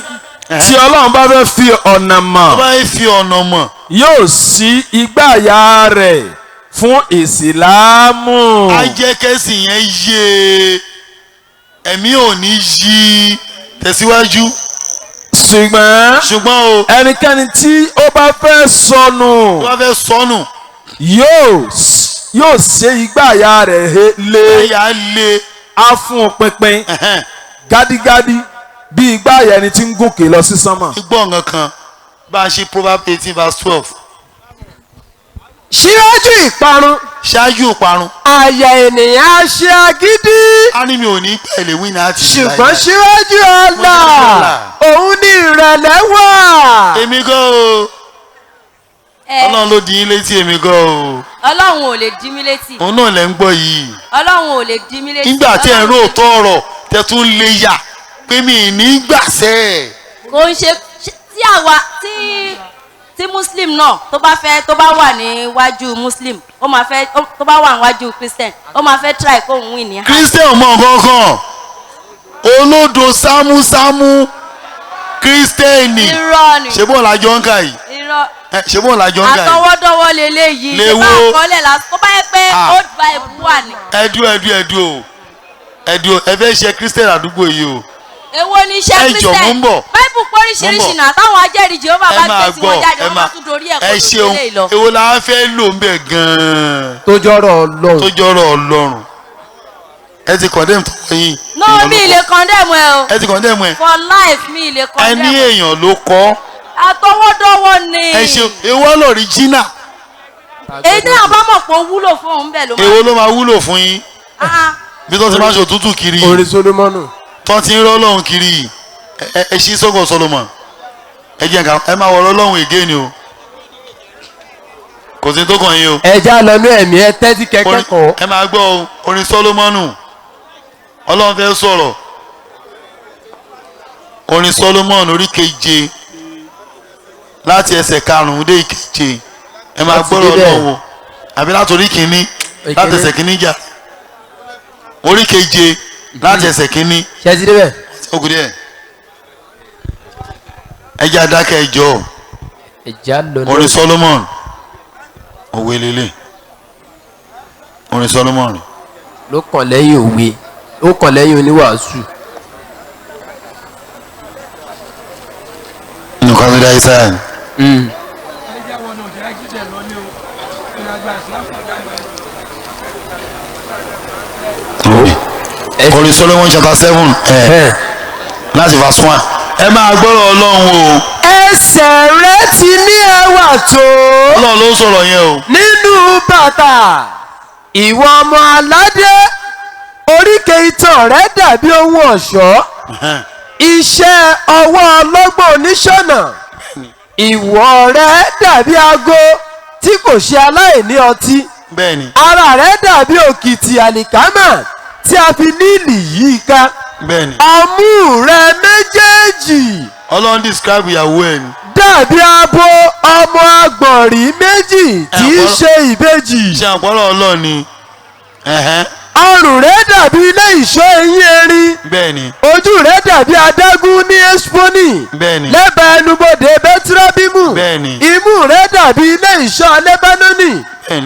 tí Ọlọ́run bá fẹ́ fi ọ̀nà Tó mọ̀, bá ń fi ọ̀nà mọ̀, yóò ṣí igbá àyà rẹ̀ Fún ìsìlámù. Á jẹ́ kẹ́sìn yẹn yé ẹ̀mí ò ní yí tẹ̀síwájú. Ṣùgbọ́n o, ẹnikẹ́ni tí ó bá fẹ́ sọnù tó bá fẹ́ sọnù, yóò ṣe igbá àyà rẹ̀ lé, ẹ̀yà lé, á fún un pinpin gádígádí bí igbá àyà ẹni tí ń gòkè lọ sí sánmà. Gbọ́ nǹkan kan bá a ṣe Proverbs 18 verse 12. Síwájú ìparun, Ṣáájú ìparun, àyà ènìyàn á ṣe agídí. Á ní mi ò ní pẹ̀lẹ́ wí náà ti Ṣùgbọ́n síwájú ọlà, òun ní ìrẹ̀lẹ̀ wà. Èmi gan o. Ẹ Ọlọ́run ló di yín létí, èmi gan o. Ọlọ́run ò lè dí mí létí. Òun náà lẹ́ ń gbọ́ yìí. Ọlọ́run ò lè dí mí létí. Nígbà tí ẹ̀ ń Ọlọ́run rò tó ọ̀rọ̀ tẹ tún lè yà pé mi ì ní gbàṣẹ́. Kò ń ṣe tí àwa tí muslim náà tó bá fẹ́, tó bá wà níwájú muslim, ó máa fẹ́, tó bá wà níwájú christian, ó máa fẹ́ try kó òun win ní heart. Christian mọ̀ kankan, olódo sámúsámú christian. Irọ́ ni. Ṣé bóun lájọ ń kà yìí? Irọ́. Ẹ, ṣé bóun lájọ ń kà yìí? Àtọwọ́dọ́wọ́ leléyìí. Léwo. Ṣé bá àkọọ́lẹ̀ lásán tó bá yẹ pé Ah. old bible wà ní. Ẹdú, ẹdú, ẹdú o, ẹdú o, ẹ fẹ́ ṣe christian àdúgbò yìí o. Èwo ni iṣẹ́ Ẹ jọ̀ọ́, christian? mò ń bọ̀. Bible póríṣiríṣi Mò ń bọ̀. náà. Táwọn ajẹ́rìí Jehovah Ẹ bá máa gbé tí wọ́n gbọ́, jáde, ẹ wọ́n máa máa tún dorí ẹ̀ ẹ kó tó ṣeun. délé lọ. Èwo la fẹ́ lò ń bẹ̀ gan-an Tó jọrọ Ọlọ́run? Tó jọrọ Ọlọ́run. Ẹ ti condemn tó yín. No, mi ì lè condemn ẹ o. Ẹ ti condemn ẹ. For life, mi ì lè Ẹ condemn. ní èèyàn ló kọ́. Àtọwọ́dọ́wọ́ ni. Ẹ ṣeun. Èwo l'original? Èyí tí àwọn bá mọ̀ pé ó wúlò fún òun bẹ́ẹ̀ ló máa. Èwo ló máa wúlò fún yín? Ah, Bí tó ti máa ń ṣòtútù kiri, Orin Solomoni. tó ti ń rọ́ Ọlọ́run kiri, ẹ ẹ ṣí sọ́gọ̀ Solomon. Ẹ jẹ́ nǹkan ẹ máa wọ Ọlọ́run again o. Kò sí tó kàn yín o. Ẹja lọnú ẹ̀mí, ẹ tẹ́tí kẹ́kẹ́kọ̀ọ́. Ẹ máa gbọ́ o, orin Solomonu, Ọlọ́run fẹ́ sọ̀rọ̀. Orin Solomon orí keje, láti ẹsẹ̀ karùn-ún dé ìkeje. Ẹ máa Láti gbọ́rọ̀ débẹ̀. Ọlọ́run o, àbí láti orí kìíní, láti Ìkíní. ẹsẹ̀ kìíní jà, orí keje láti ẹsẹ̀ kìíní. Ṣe ti débẹ̀? Ó kù díẹ̀, ẹ jẹ́ adákẹ́, ẹ jọ̀ọ́. Ẹja lọnú. Orin Solomon, òwe lélẹ̀, orin Solomon. Ló kàn lẹ́yìn òwe, ó kàn lẹ́yìn oníwàásù. Nǹkan tó dá Israel. Orin Solomon chapter 7 Ẹ. láti verse 1. Ẹ máa gbọ́rọ̀ Ọlọ́run o. Ẹsẹ̀ rẹ ti ní ẹwà tó Ọlọ́run ló ń sọ̀rọ̀ yẹn o. nínú bàtà, ìwọ ọmọ aládé. Oríkèé itan rẹ dàbí ohun ọ̀ṣọ́, iṣẹ́ ọwọ́ ọlọ́gbọ́n oníṣọ̀nà. Ìwọ rẹ dàbí ago tí kò ṣe aláìní ọtí. Ara rẹ dàbí òkìtì àlìkámà tí a fi níìlì yí ká. Ọmú rẹ méjèèjì Ọlọ́run describe ìyàwó ẹ̀ ni. dàbí abo ọmọ àgbọ̀nrín méjì tí í ṣe ìbejì. Ṣe àpọ́nrọ̀ Ọlọ́run ni. Ọrùn rẹ dàbí ilé ìṣọ́ eyín erin. Ojú rẹ dàbí adágún ní Eshboni, lẹ́bàá ẹnubodè Bẹ́tírábímù. Imú rẹ dàbí ilé ìṣọ́ Lẹ́bánónì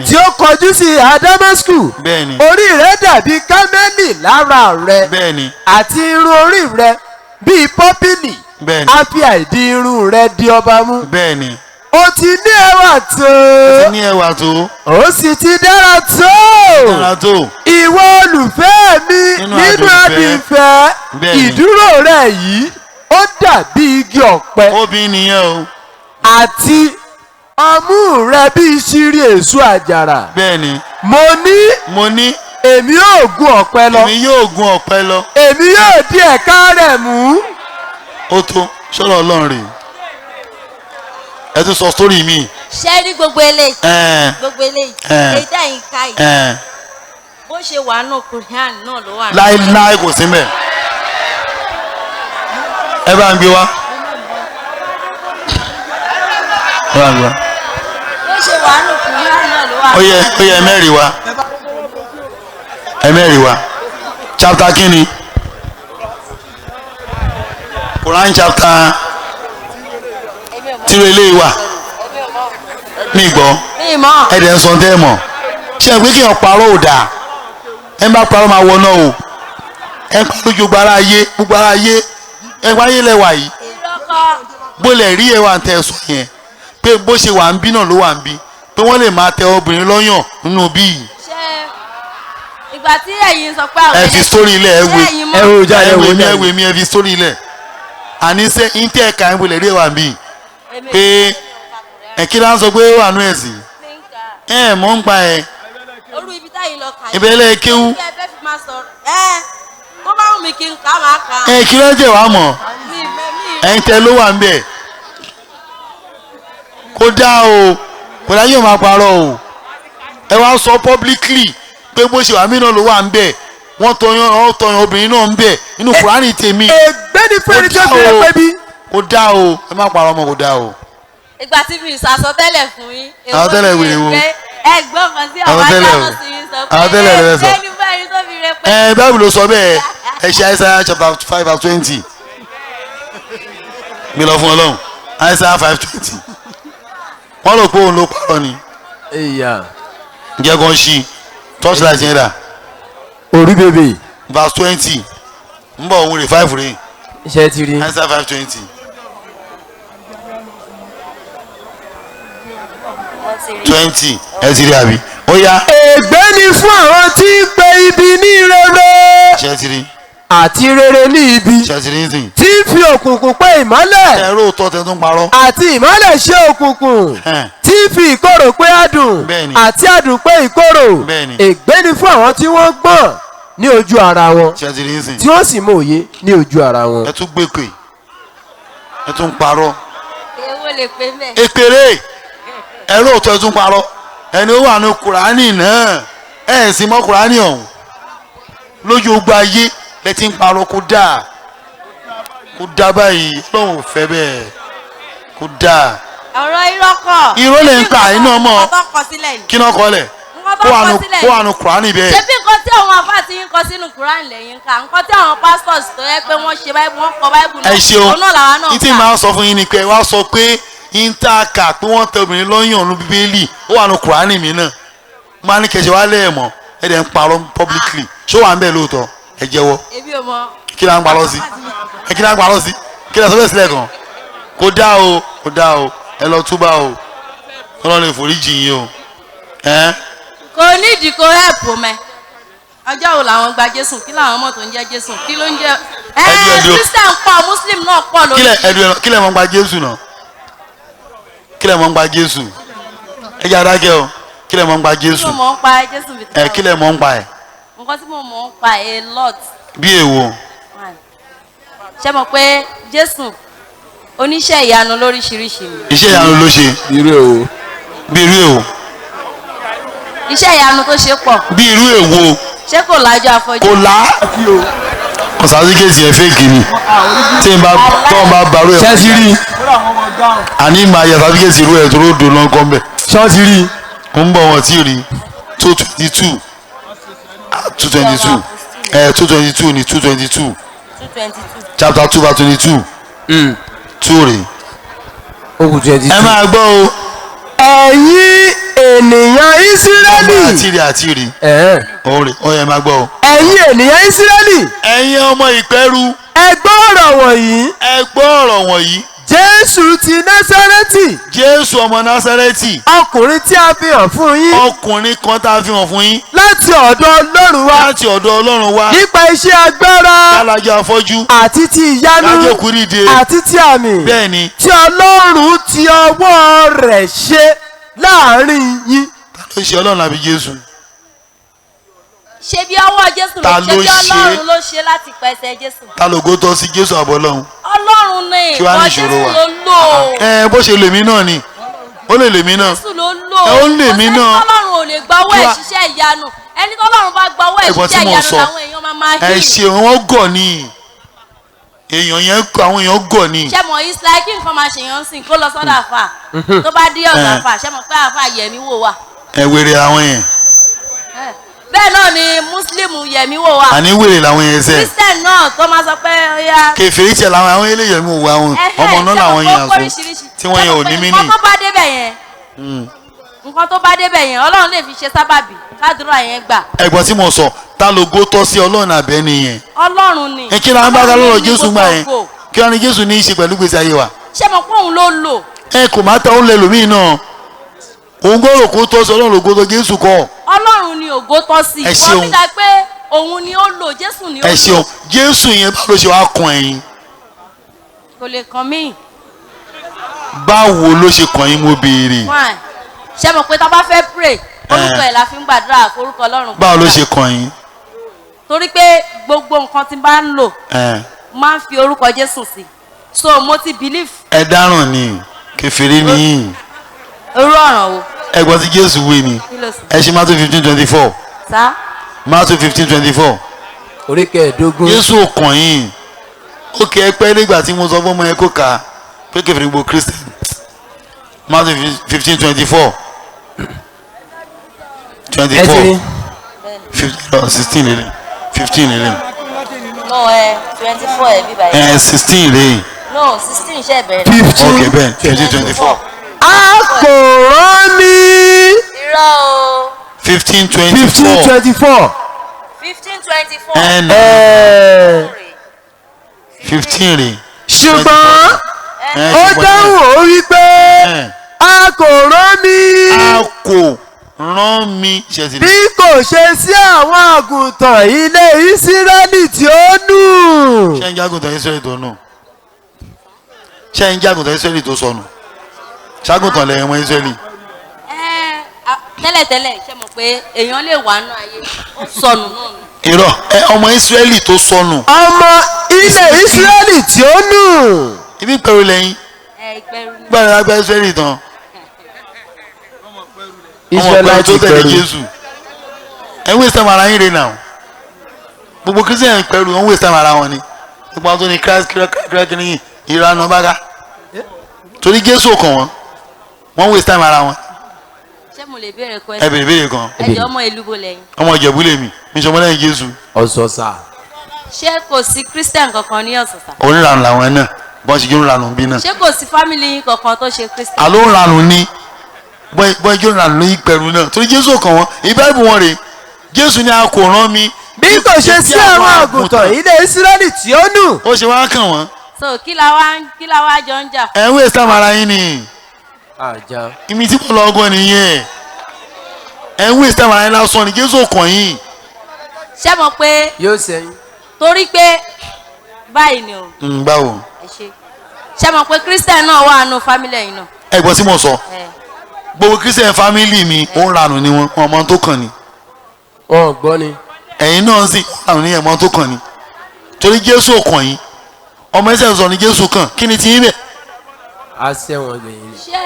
tí ó kọjú sí ìhà Damasku. Orí rẹ dàbí Kámẹ́lì lára rẹ, àti irun orí rẹ bíi pọ́pìlì. A fi àìdí irun rẹ di ọba mú. O ti ní ẹwà tó, Ti ní ẹwà tó, ó sì ti dára tó, dára tó, ìwọ olùfẹ́ mi, nínú nínú adùn ìfẹ́. adùn ìfẹ́. Ìdúró rẹ yìí ó dàbí igi ọ̀pẹ, Obìnrin nìyẹn o. àti ọmú rẹ bí ṣírí èso àjàrà. Mo ní, Mo ní, èmi yóò gun ọ̀pẹ lọ, èmi yóò gun ọ̀pẹ lọ. Èmi yóò di ẹ̀ka rẹ̀ mú. Ó tó sọ̀rọ̀ Ọlọ́run rèé. Ẹ tún sọ sórí mi. Ṣé rí gbogbo eléyìí? Gbogbo eléyìí, èyí tẹ̀yìn ká yìí, bó ṣe wà nù Quran náà ló wà nù. Láéláé, kò sí mẹ́. Ẹ bá ń gbé wá. Ẹ bá ń gbé wá. Bó ṣe wà nù Quran náà ló wà Ó yẹ, ó yẹ, mẹ́rin wá. Ẹ mẹ́rin wá. Chapter kínni? Quran chapter tíró eléyìí wà. Mi gbọ́. Mi mọ̀. Ẹ dẹ̀ ń sọ tẹ́ ẹ mọ̀. Ṣé ẹ pé kí èèyàn parọ́ ò dáa? Ẹ bá parọ́ máa wọ náà o. Ẹ parọ́ ju gbogbo ara ayé, gbogbo ara ayé. Ẹ pa ayé lẹ́wà yìí. Bó lẹ̀ rí ẹwà tẹ sọ yẹn pé bó ṣe wà ń bí náà ló wà ń bí, pé wọ́n lè máa tẹ obìnrin lọ́yàn nínú bí yìí. Ṣé ìgbà tí ẹ̀yin sọ pé àwọn Ẹ fi sórí ilẹ̀ ẹ wé. Ẹ wo jáde, ẹ ẹ wé wo mi, ẹ jáde. wé mi, ẹ fi sórí ilẹ̀. Àní ṣe ń tẹ́ ẹ̀ka ẹ̀ bolẹ̀ rí ẹwà ń bí pé ẹ kí ló ń sọ pé ó wà nú ẹ̀sìn ẹ mọ̀ ń pa ẹ. Orú ibi táyìn lọ kà yìí. Ìbẹ̀lẹ̀ kéwú. Kí ẹ fẹ́ fi máa sọ̀rọ̀ ẹ tó bá wù mí kí n kà máa kà. Ẹ kí ló ń jẹ wàá mọ̀ Mi mi ẹ̀yin tẹ ló wà ń bẹ̀. Kó dá o, kò dá yóò máa parọ́ o. Ẹ wá sọ publicly pé bó ṣe wà mí náà ló wà ń bẹ̀, wọ́n tọyàn, wọ́n tọyàn obìnrin náà ń bẹ̀ nínú Kùránì tèmi. Ègbé ni fún ẹni tó fi rẹ pé bí. Kò dá o, ẹ má parọ́ mọ́, kò dá o. Ìgbà tí mi sàsọtẹ́lẹ̀ fún yín. Àsọtẹ́lẹ̀ wèrè wo? Ẹ̀gbọ́n kan sí àwọn Àsọtẹ́lẹ̀ ajáwọ̀ wo? sí yín sọ pé Àsọtẹ́lẹ̀ lẹ fẹ́ sọ. ẹni fún ẹni tó fi rẹ pé. Ẹ báwo ló sọ bẹ́ẹ̀? Ẹ ṣe Isaiah chapter 5 verse 20. Mi lọ fún Ọlọ́run Isaiah 5:20. Wọ́n rò pé òun ló parọ́ ni. Ìyá. Ǹjẹ́ kan ṣí torchlight yẹn dà? Orí bèbè. Verse 20 ń bọ̀, òun rè 5 rè. Iṣẹ́ ti rí. Isaiah 5:20. 20 ẹ ti rí àbí? Ó yá. Ègbé ni fún àwọn tí ń pe ibi ní rere. Ṣé ti rí? Àti rere ní ibi. Ṣé ti rí nísìnyí? Tí ń fi òkùnkùn pé ìmọ́lẹ̀. Ẹ̀rọ òótọ́ tẹ tún parọ́. Àti ìmọ́lẹ̀ ṣe òkùnkùn. Tí ń fi ìkorò pé adùn. Bẹ́ẹ̀ni. Àti adùn pé ìkorò. Bẹ́ẹ̀ni. Ègbé ni fún àwọn tí wọ́n gbọ́n ní ojú ara wọn. Ṣé ti rí nísìnyí? Tí wọ́n sì mọ òye ní ojú ara wọn. Ẹ tún gbé pè, ẹ tún parọ́. Èwo lè pé mẹ́. Èpèrè ẹ̀rọ òótọ́ ẹ tún parọ́. Ẹni ó wà ní Kùránì náà, ẹ̀ sì mọ́ Kùránì ọ̀hún lójú ogun ayé lẹ ti ń parọ́. Kó dáa, kó dáa báyìí, Ọlọ́run ò fẹ́ bẹ́ẹ̀, kó dáa. Ọ̀rọ̀ irọ́ kọ́. Irọ́ lè ń pa iná mọ́. Nǹkan tó kọ sílẹ̀ ni. Kí náà kọ́ lẹ̀? Nǹkan tó Kó wà kọ nù, sílẹ̀ kó ni. wà nù Kùránì bẹ́ẹ̀. Ṣé bí nǹkan tí àwọn àfáà ti ń kọ sínú Kùránì lẹ́yìn ká, nǹkan tí àwọn pastors tó yẹ pé wọ́n ṣe báìbù, wọ́n kọ báìbù náà. Ẹ ṣeun. Òun náà làwa náà Ní tí kà. màá sọ fún yín ni pé wá sọ pé ń tá a kà pé wọ́n tẹ obìnrin lọ́yàn ní Bíbélì, ó wà nù Kùránì mi náà. Máa ní kẹsẹ̀ wá lẹ́ẹ̀mọ́, ẹ dẹ̀ ń parọ́ publicly. Ṣó wà ń bẹ̀ lóòótọ́? Ẹ jẹ́wọ́. Èmi ò mọ̀. Kí la ń parọ́ sí? Ẹ kí la ń parọ́ sí? Kí la sọ bẹ́ẹ̀ sílẹ̀ kan? Kò dá o, kò dá o, ẹ lọ túbà o, Ọlọ́run lè forí jì yín o. Ẹ Kò nídìí kó help mẹ́. Ọjọ́ wo làwọn gba Jésù? Kí làwọn mọ̀ tó ń jẹ́ Jésù? Kí ló ń jẹ́? Ẹ Ẹdú, ẹdú. Christian pọ̀, Muslim náà pọ̀ lórí. Kílẹ̀ ẹdú ẹ, kílẹ̀ mọ̀ ń gba Jésù náà? Kílẹ̀ mọ̀ ń gba Jésù? Ẹ jẹ́ adákẹ́ o, kílẹ̀ mọ̀ ń gba Kí Jésù? mo mọ̀ ń pa Jésù bí Ẹ kílẹ̀ mọ̀ ń pa ẹ̀? Nǹkan tí mo mọ̀ ń pa a lot. Bí èwo? Ṣé mọ̀ pé Jésù oníṣẹ́ ìyanu lóríṣiríṣi ni. Iṣẹ́ ìyanu ló ṣe. Irú èwo? Bí irú èwo? Iṣẹ́ ìyanu tó ṣe pọ̀. Bí irú èwo? Ṣé kò lájú afọ́jú? Kò lá. Ọ̀sán-síkèsì ẹ̀ fèkì ni. Tí n bá tọ́ n bá barú ẹ̀. Ṣé ti rí? Àní máa yẹ sáfíkèsì irú ẹ̀ tó ló dùn lọ́kọ́ mbẹ̀. Ṣé ti rí? Ń bọ̀ wọ́n tí rí 222, 222, ẹ̀ 222 ni 222. 222. Chapter 2 verse 22. 2 rè. Ogun 22. Ẹ máa gbọ́ o. Ẹ̀yin ènìyàn Ísírẹ́lì. Ọmọ àti rí àti rí. Òun rè, ó yẹ máa gbọ́ o. Ẹ̀yin ènìyàn Ísírẹ́lì. Ẹ̀yin ọmọ ìpẹ́rù. Ẹ gbọ́ ọ̀rọ̀ wọ̀nyí. Ẹ gbọ́ ọ̀rọ̀ wọ̀nyí. Jésù ti Násárẹ́tì. Jésù ọmọ Násárẹ́tì. Ọkùnrin tí a fi hàn fún yín. Ọkùnrin kan tá a fi hàn fún yín. Láti ọ̀dọ̀ Ọlọ́run wá. Láti ọ̀dọ̀ Ọlọ́run wá. Nípa iṣẹ́ agbára. Kálájọ afọ́jú. Àti ti ìyanu. Kájọ kúrìdè. Àti ti àmì. Bẹ́ẹ̀ni. Tí Ọlọ́run ti ọwọ́ rẹ̀ ṣe láàrin yín. Ta ló ṣe, Ọlọ́run àbí Jésù? Ṣé bí ọwọ́ Jésù ló Ta ṣe, ló bí ṣe? Ọlọ́run ló ṣe láti pẹ̀sẹ̀ Jésù. Ta lògo tọ́ sí, Jésù àbọ̀ Ọlọ́run? Ọlọ́run ni. Kí wàá ní Ìwọ ìṣòro Jésù wa? ló lò ó. Ẹ bó ṣe lèmi náà ni. Ó lè lèmi náà. Jésù ló lò ó. Ẹ ó lè mí náà. Kò sẹ́ni tọ́lọ́run ò lè gba owó Kí ẹ̀ wá- ṣiṣẹ́ ìyanu. Ẹni tọ́lọ́run bá gba owó ẹ̀ Ẹ̀gbọ́n tí ṣiṣẹ́ mò ń ìyanu sọ. làwọn èèyàn máa máa Ẹ hìn. ṣe wọ́n gọ̀ ni. Èèyàn yẹn, àwọn èèyàn gọ̀ ni. Ṣé mọ̀ it's like kí nǹkan máa ṣèyàn sìn kó lọ sọ́dọ̀ àfà. Tó bá dé ọ̀dọ̀ àfà, ṣé mọ̀ pé àfà yẹ̀mí wò wà. Ẹ wèrè àwọn yẹn. Bẹ́ẹ̀ náà ni Muslim yẹ̀mí wò wà. Àní wèrè làwọn yẹn sẹ́. Christian náà tó máa sọ pé ó yá. Kèfèrí tiẹ̀ làwọn àwọn eléyìí mi ò wá àwọn ọmọ náà làwọn yẹn àṣọ tí wọ́n yẹn ò ní mí nì. Nǹkan tó bá débẹ̀ yẹn, Nǹkan tó bá débẹ̀ yẹn, Ọlọ́run lè fi ṣe sábàbí kádùrà yẹn gbà. Ẹ̀gbọ́n tí mo sọ, ta ló go tọ́ sí, Ọlọ́run àbẹ́ nìyẹn? Ọlọ́run ni. Ẹ kí la ń bá ká lọ́rọ̀ Ọlọ́run ní Jésù gbà yẹn? gbogbo ògo. Kí wọ́n ní Jésù ní í ṣe pẹ̀lú gbèsè ayé wa? Ṣé mo pé òun ló lò? Ẹ kò má tẹ ó lẹ lòmíì náà, òun gbọ́dọ̀ kó tọ́ sí Ọlọ́run, ògo tó Jésù kọ́. Ọlọ́run ni ògo tọ́ sí. Ẹ ṣeun. Wọ́n fi dá pé òun ni ó lò, Jésù ni ó Ẹ lò. ṣeun. Jésù yẹn, báwo ló ṣe wá kan ẹ̀yin? Kò lè kàn mí. Báwo ló ṣe kàn yín, mo béèrè. Fine, ṣé mo pé tá a bá fẹ́ pray, orúkọ ẹ̀ la fi ń gbàdúrà, forúkọ Ọlọ́run Báwo ló gbàdúrà. ṣe kàn yín? Torí pé gbogbo nǹkan tí n bá ń lò, máa ń fi orúkọ Jésù sí, so mo ti believe. Ẹ dáràn ni, kèfèrí ni yín. Irú ọ̀ràn wo? Ẹ̀gbọ́n tí Jésù wí ni. Kí ló sì? Ẹ ṣe Matthew 15:24. Sá. Matthew 15:24. Orí 15. Jésù ò kàn yín. Ó kẹ́ ẹ pẹ́ nígbà tí mo sọ fún ọmọ yẹn kó kà á pé kèfèrí gbogbo Christian. Matthew 15:24, twenty Ẹ ti four rí. 15, 16 lélẹ̀, 15 lélẹ̀. No, ẹ 24 ẹ bí báyìí. Ẹ 16 lélẹ̀. No, 16 ṣe bẹ̀rẹ̀. 15. Ok, bẹ́ẹ̀, 15:24. A kò rán mi. Irọ́ o. 15 twenty 15 four. 24. 15:24. Ẹ nà. Ẹ 15 rè. Ṣùgbọ́n Ẹ ó ṣùgbọ́n dáhùn, ó wí pé ẹ a kò rán mi a kò rán mi, ṣe ti bí kò ṣe sí àwọn àgùntàn ilé Ísírẹ́lì tí ó nù. Ṣé ń jágùntàn Ísírẹ́lì tó nù? Ṣé ń jágùntàn Ísírẹ́lì tó sọnù? Ṣàgùntàn lẹ́yìn ọmọ Ísírẹ́lì. Ẹ tẹ́lẹ̀tẹ́lẹ̀, ṣe mọ̀ pé èèyàn lè wà nù ayé, ó sọnù náà nù. Irọ́ ẹ, ọmọ Ísírẹ́lì tó sọnù. Ọmọ ilé Ísírẹ́lì tí ó nù. Ibi pẹ̀lú lẹ́yìn. Ẹ ìpẹ́rù ni. Gbàdúrà lágbá Ísírẹ́lì tán, ọmọ pẹ̀lú tó tẹ̀lé Jésù. Ẹ ń waste time ara yín rè náà. Gbogbo Christian pẹ̀lú wọn ń waste time ara wọn ni. Gbogbo àwọn tó ní Christ Christ ní ìrànà bága torí Jésù ò kàn wọ́n, wọ́n waste time ara wọn. Ṣé mo lè béèrè Ẹ question? bèrè béèrè kan. Ẹ jọ, ọmọ ìlú bo lẹ́yìn? Ọmọ Ìjẹ̀bú lèmi, mi sọmọ lẹ́yìn Jésù. Ọ̀sọ̀ọ̀sà. Ṣé kò sí Christian kankan ní Ọ̀sọ̀sà? Oníranù làwọn náà, bọ́n ṣe jó ń ranù bí náà. Ṣé kò sí family yín kankan tó ṣe Christian? Àló ń ranù ni, bọ́n jó ń ranù ní pẹ̀lú náà torí Jésù ò kàn wọ́n. Ìbáìbù wọn rèé, Jésù ni a kò rán mi Bí kò ṣe sí àwọn àgùntàn ilé Ísírẹ́lì tí ó nù. Ó ṣe wá kàn wọ́n? So kí la wá jọ ń jà? Ẹ̀ ń waste time ara yín ni. Àjà. Ibi tí mo lọ ọgọ́ nìyẹn. Ẹ̀ ń waste time ara yín lásán ni. Jésù ò kàn yín. Ṣé mọ̀ pé Yóò sẹ́yìn. torí pé báyìí ni o. Báwo? Ẹ ṣe, ṣé mọ̀ pé Christian náà wà nù family ẹ̀yin náà? Ẹ̀gbọ́n tí mo sọ, Ẹ gbogbo Christian family mi, ó ń ranù ni wọn, wọn mọ tó kàn ni. Wọn ò gbọ́ ni. Ẹ̀yin náà sì ranù ní, ẹ̀mọ́ tó kàn ni, torí Jésù ò kàn yín. Ọmọ ẹsẹ̀ sọ ni Jésù kàn. Kí ni ti yín bẹ̀? A sẹ́wọ̀n gbẹ̀yìn. Ṣé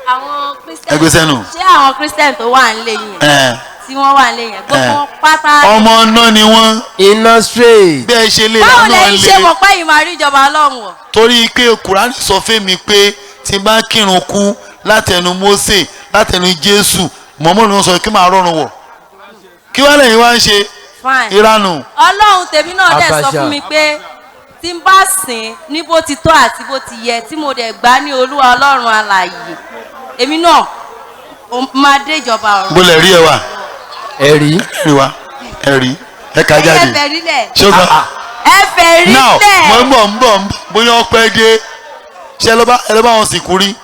àwọn Christian Ẹ gbé sẹ́nu. Ṣé àwọn Christian tó wà nílé yẹn, Ẹ̀ tí wọ́n wà nílé yẹn, gbogbo wọn pátá? Ọmọ náà ni wọ́n. Iná straight. Bẹ́ẹ̀ ṣe lè Báwo lànà lẹ́yìn ṣe lè mọ̀ pé yìí máa rí ìjọba Ọlọ́run wọ̀? Torí pé Kùránì sọ fún mi pé tí n bá kírun kú látẹnu Mósè, látẹnu Jésù mọ̀mọ́ ni wọ́n sọ kí màá rọrùn wọ̀. Kí wàá lẹ́yìn wá ń ṣe? Fine. Ìranù. Ọlọ́run tèmi náà dẹ̀ sọ Abacha. fún mi pé tí n bá sìn ní bó ti tọ́ àti bó ti yẹ, tí mo dẹ̀ gbà ní Olúwa Ọlọ́run alààyè, èmi náà ó máa dé ìjọba ọ̀run. Bó lẹ̀ rí ẹ wà? Ẹ̀rí. Rí wa, ẹ rí ẹ ká Ẹ jáde. fẹ́ rí lẹ̀. Ṣé o gbọ́? Ẹ fẹ́ rí Now lẹ̀. mo ń bọ̀, ń bọ̀, ń bọ̀. Bóyá ọpẹ́ dé, ṣé ẹ lọ bá wọn sìnkú rí?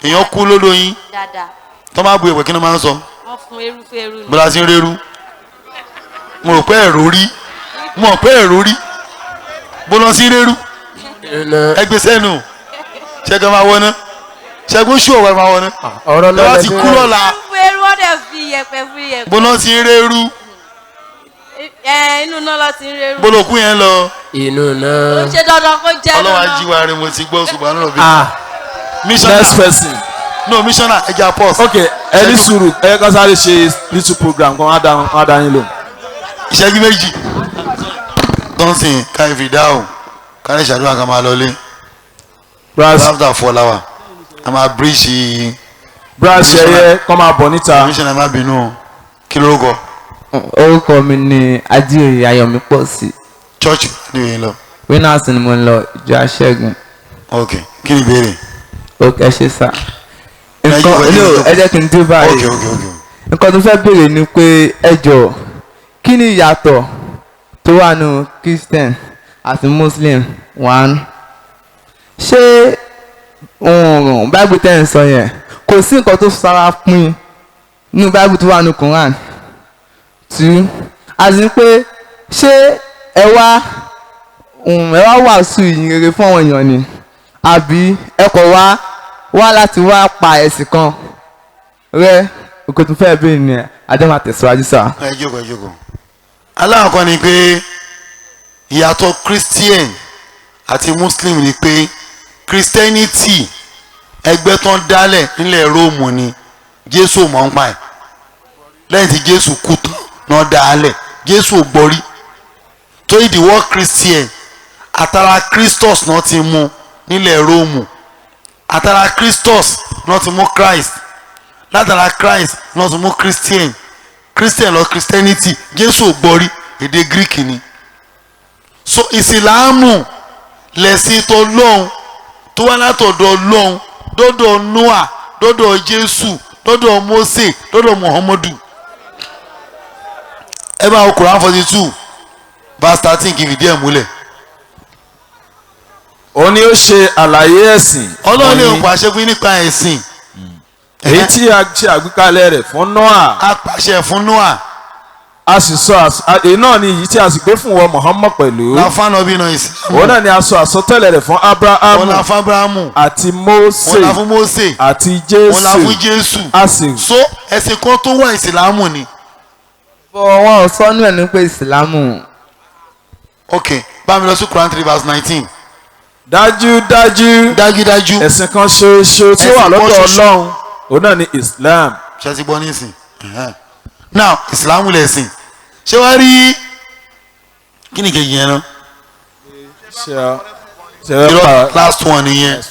Èèyàn kú lódò yín. Dáadáa. Tó máa bu ìwẹ̀, kí ni wọ́n máa ń sọ? Wọ́n fún erúfẹ́ eru ni. Bọ́lá sí ń rérú. Mo rò pé ẹ̀rọ rí, mo rò pé ẹ̀rọ rí. Bọ́lá sí ń rérú. Iná. Ẹgbẹ́ sẹ́nu, ṣẹ́gun máa wọná, ṣẹ́gun ṣù ọ̀wẹ́ máa wọná. Ọ̀rọ̀ náà. Lọ́wọ́ ti kú lọ́la. Erúfẹ́ eru, wọ́n dẹ̀ fi iyẹ̀pẹ̀ fún iyẹ̀pẹ̀. Bọ́lá sí ń rérú. Ẹ inú náà lọ ti ń rérú. Bọ́lá òkú yẹn lọ. Inú Ó náà. ṣe dandan kó jẹ́ Ọlọ́wà dandan. jíwa rẹ̀, mo ti gbọ́, ṣùgbọ́n náà bí. Ah. Missioner. Next person. No, missioner, ẹ jẹ́ pause. Ok, ẹ ní sùúrù, ẹ kọ́ sáré ṣe little program kan, wọ́n á dá yín lò. Ìṣẹ́jú 2 tọ́sìn ká ìfì dáhùn, ká lè ṣàdúrà, ká máa lọlé. Brass. After 4 hour a máa bíríṣì. Brass ṣẹyẹ kọ́ máa bọ̀ níta. Missioner, má bínú o. Kí lórúkọ? Orúkọ mi ni Ajíòye Ayọ̀mípọ̀sí. Church ní ìyẹn lọ? Winners ni mo ń lọ, ìjọ Aṣẹ́gun. Ok, kí ni ìbéèrè? Ok, ẹ ṣe sá. Nǹkan no, ẹ jẹ́ kí n dé báyìí. Nǹkan tó fẹ́ béèrè ni pé ẹ jọ̀ọ́, kí ni ìyàtọ̀ tó wà nù Christian àti Muslim? One, ṣé Bible tẹ́ ń sọ yẹn kò sí nǹkan tó sara pín nínú Bible tó wà nù Quran? Two, àti pé ṣé ẹ wá wàásù ìyìn rere fún àwọn èèyàn ni, àbí ẹ kọ̀ wá láti wá pa ẹ̀sìn kan rẹ? Òkè tó fẹ́ bẹ́ẹ̀ ni adé máa tẹ̀síwájú sá. Ẹ jókòó, ẹ jókòó. Alákọ̀ọ́ ni pé ìyàtọ̀ Christian àti Muslim ni pé Christianity ẹgbẹ́ tán dálẹ̀ nílẹ̀ Róòmù ni, Jésù mọ̀ ń pa ẹ̀. Lẹ́yìn tí Jésù kú tán náà dálẹ̀, Jésù ò gbọ́rí. Torí the word Christian àtàrà Christus náà ti mú nílẹ̀ Róòmù, àtàrà Christus náà ti mú Christ, látara Christ náà ti mú Christian, Christian lọ Christianity. Jésù ò gbọ́rí, èdè Greek ni. So ìsìláàmù lẹ̀sìn tó lọ́hùn tó wá látọ̀dọ̀ lọ́hùn dọ́dọ̀ Noah, dọ́dọ̀ Jésù, dọ́dọ̀ Mósè, dọ́dọ̀ Muhammadu. Ẹ bá wo Quran 42 verse 13 kì í fìdí ẹ̀ múlẹ̀. Ó ní ó ṣe àlàyé ẹ̀sìn. Ọlọ́run lè pàṣẹ fún nípa ẹ̀sìn. Èyí tí a ṣe àgbékalẹ̀ rẹ̀ fún Noah. A pàṣẹ fún Noah. A sì sọ èyí náà ni èyí tí a sì gbé fún wọn Muhammad pẹ̀lú. Láfáànà bí náà ìsìlámù. Òun náà ni a sọ àsọtẹ́lẹ̀ rẹ̀ fún Abrahamu. Òun la fún Abrahamu. Àti Mósè. Òun la fún Mósè. Àti Jésù. Òun la fún Jésù. A sì. So ẹ̀sìn kan tó wà ìsìlámù ni. Bọ̀ wọn ò sọ nú ẹ̀ ní pé ìsìlámù. Ok, bá mi lọ sí Quran 3 verse 19. Dájúdájú. Dájúdájú. Ẹ̀sìn kan ṣoṣo tí ó wà lọ́dọ̀ Ọlọ́run, òun náà ni Islam. Ṣé ti gbọ́ nísìn? Now Islam lẹ̀sìn. Ṣé wàá rí kí ni kejì yẹn náà? Irọ́, last one nìyẹn.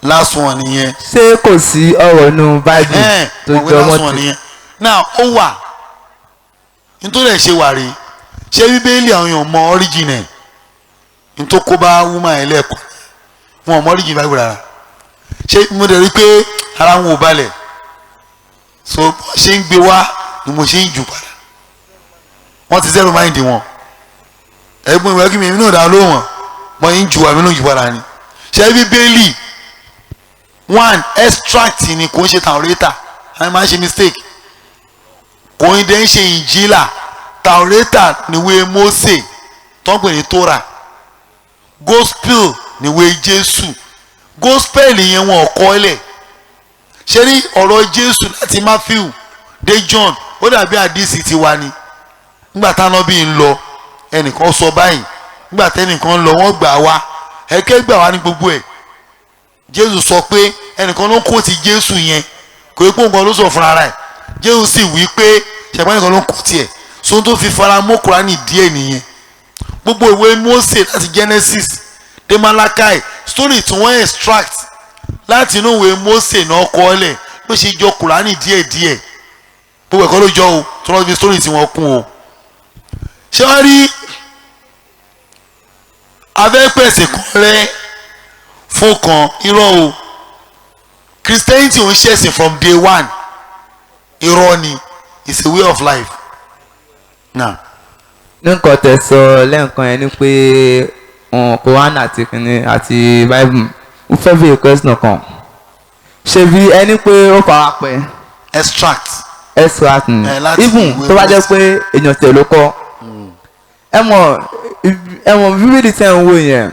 Last one nìyẹn. Ṣé kò sí ọ̀rọ̀ nù Bible tó jọ mọ́ ti? Now ó wà nítorí ẹ̀ ṣe wà rí, ṣé Bíbélì àwọn èèyàn mọ origin ẹ̀? Nítorí kó bá woman ẹ̀ lẹ́ẹ̀kọ́ wọn ò mọ origin Bible rárá. Ṣé mo dẹ̀ rí pé ara wọn ò balẹ̀, so bó ṣe ń gbé wá ni mo ṣe ń jù padà. Wọ́n ti zero mind wọn. Ẹ̀gbọ́n ìwé kí mi èmi náà dá lóhùn wọn, mo ń ju àmì náà jù padà ni. Ṣé Bíbélì one extract ni, kò ń ṣe Taurata. Àwọn máa ń ṣe mistake. Kò ń dẹ́ ń ṣe Ìnjílà. Taurata níwé Mósè tó ń pè ní Torah. Gospel níwé Jésù. Gospel yẹn wọn ò kọ́ lẹ̀. Ṣé rí ọ̀rọ̀ Jésù láti Matthew dé John, ó dàbí àdìsí tiwa ni. Nígbà táwọn bí ń lọ ẹnìkan sọ báyìí, nígbà tẹnìkan ń lọ wọ́n gbà wá, ẹ̀kẹ́ gbà wá ní gbogbo ẹ̀. Jésù sọ pé ẹnìkan ló ń kó ti Jésù yẹn, kò yẹ kó nǹkan ló sọ fúnra rẹ̀. Jésù sì wí pé ṣẹ̀gbọ́n ẹnìkan ló ń kó tiẹ̀. So tó fi fara mọ́ Kùránì díẹ̀ nìyẹn. Gbogbo ìwé Mósè láti Genesis dé Malachi, story tí wọ́n extract láti inú ìwé Mósè náà kọ́ ọ́lẹ̀ ló ṣe jọ Kùránì díẹ̀díẹ̀. Gbogbo ẹ̀kọ́ ló jọ o, tí wọ́n fi story tí wọ́n kún o. Ṣé wọ́n rí abẹ́pẹ̀sì kan rẹ́ fún kan? Irọ́ o. Christianity ò ń ṣẹ̀sìn from day one. Irọ́ ni, it's a way of life. Now nǹkan tẹ́ sọ lẹ́ǹkan yẹn ni pé Quran àti kìnìún àti Bible, mo fẹ́ bí question kan. Ṣebí ẹni pé ó fara pẹ́ extract extract ni, even tó bá jẹ́ pé èèyàn tẹ̀ ló kọ́. Ẹ mọ̀ Bíbélì tẹ̀ ń wò yẹn,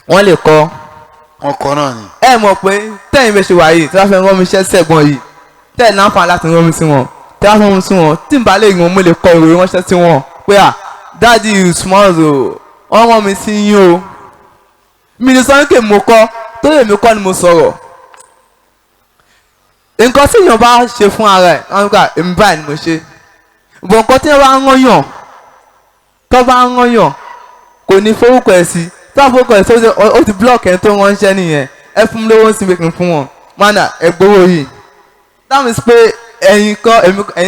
wọ́n lè kọ́. Wọ́n kọ́ náà ni. Ẹ mọ̀ pé tẹ̀yìn bẹ́ẹ̀ ṣe wà yìí, tí wọ́n fẹ́ rán mi iṣẹ́ sẹ́gbọ̀n yìí, tẹ̀ láǹfààní láti rán mi sí wọn, tí wọ́n fẹ́ rán mi sí wọn, tí n bá lè rán, mo lè kọ ìròyìn ránṣẹ́ sí wọn pé à dáàdi small o, wọ́n rán mi sí yín o. Mi ní sọ pé mo kọ́, tó lè mi kọ́ ni mo sọ̀rọ̀. Nǹkan tí èèyàn bá ṣe fún ara ẹ̀, wọ́n gbà èmi báyìí ni mo ṣe. Bọ̀ nǹkan tí wọ́n bá ń rán yàn, tó bá ń rán yàn, kò ní forúkọ ẹ̀ sí. Tó bá forúkọ ẹ̀ sí, ó ti blọọkì ẹni tó ń ránṣẹ́ nìyẹn. Ẹ fún mi lówó sí mi kì í fún wọn. Mánà ẹ gbowó yìí. That means pé ẹ̀yin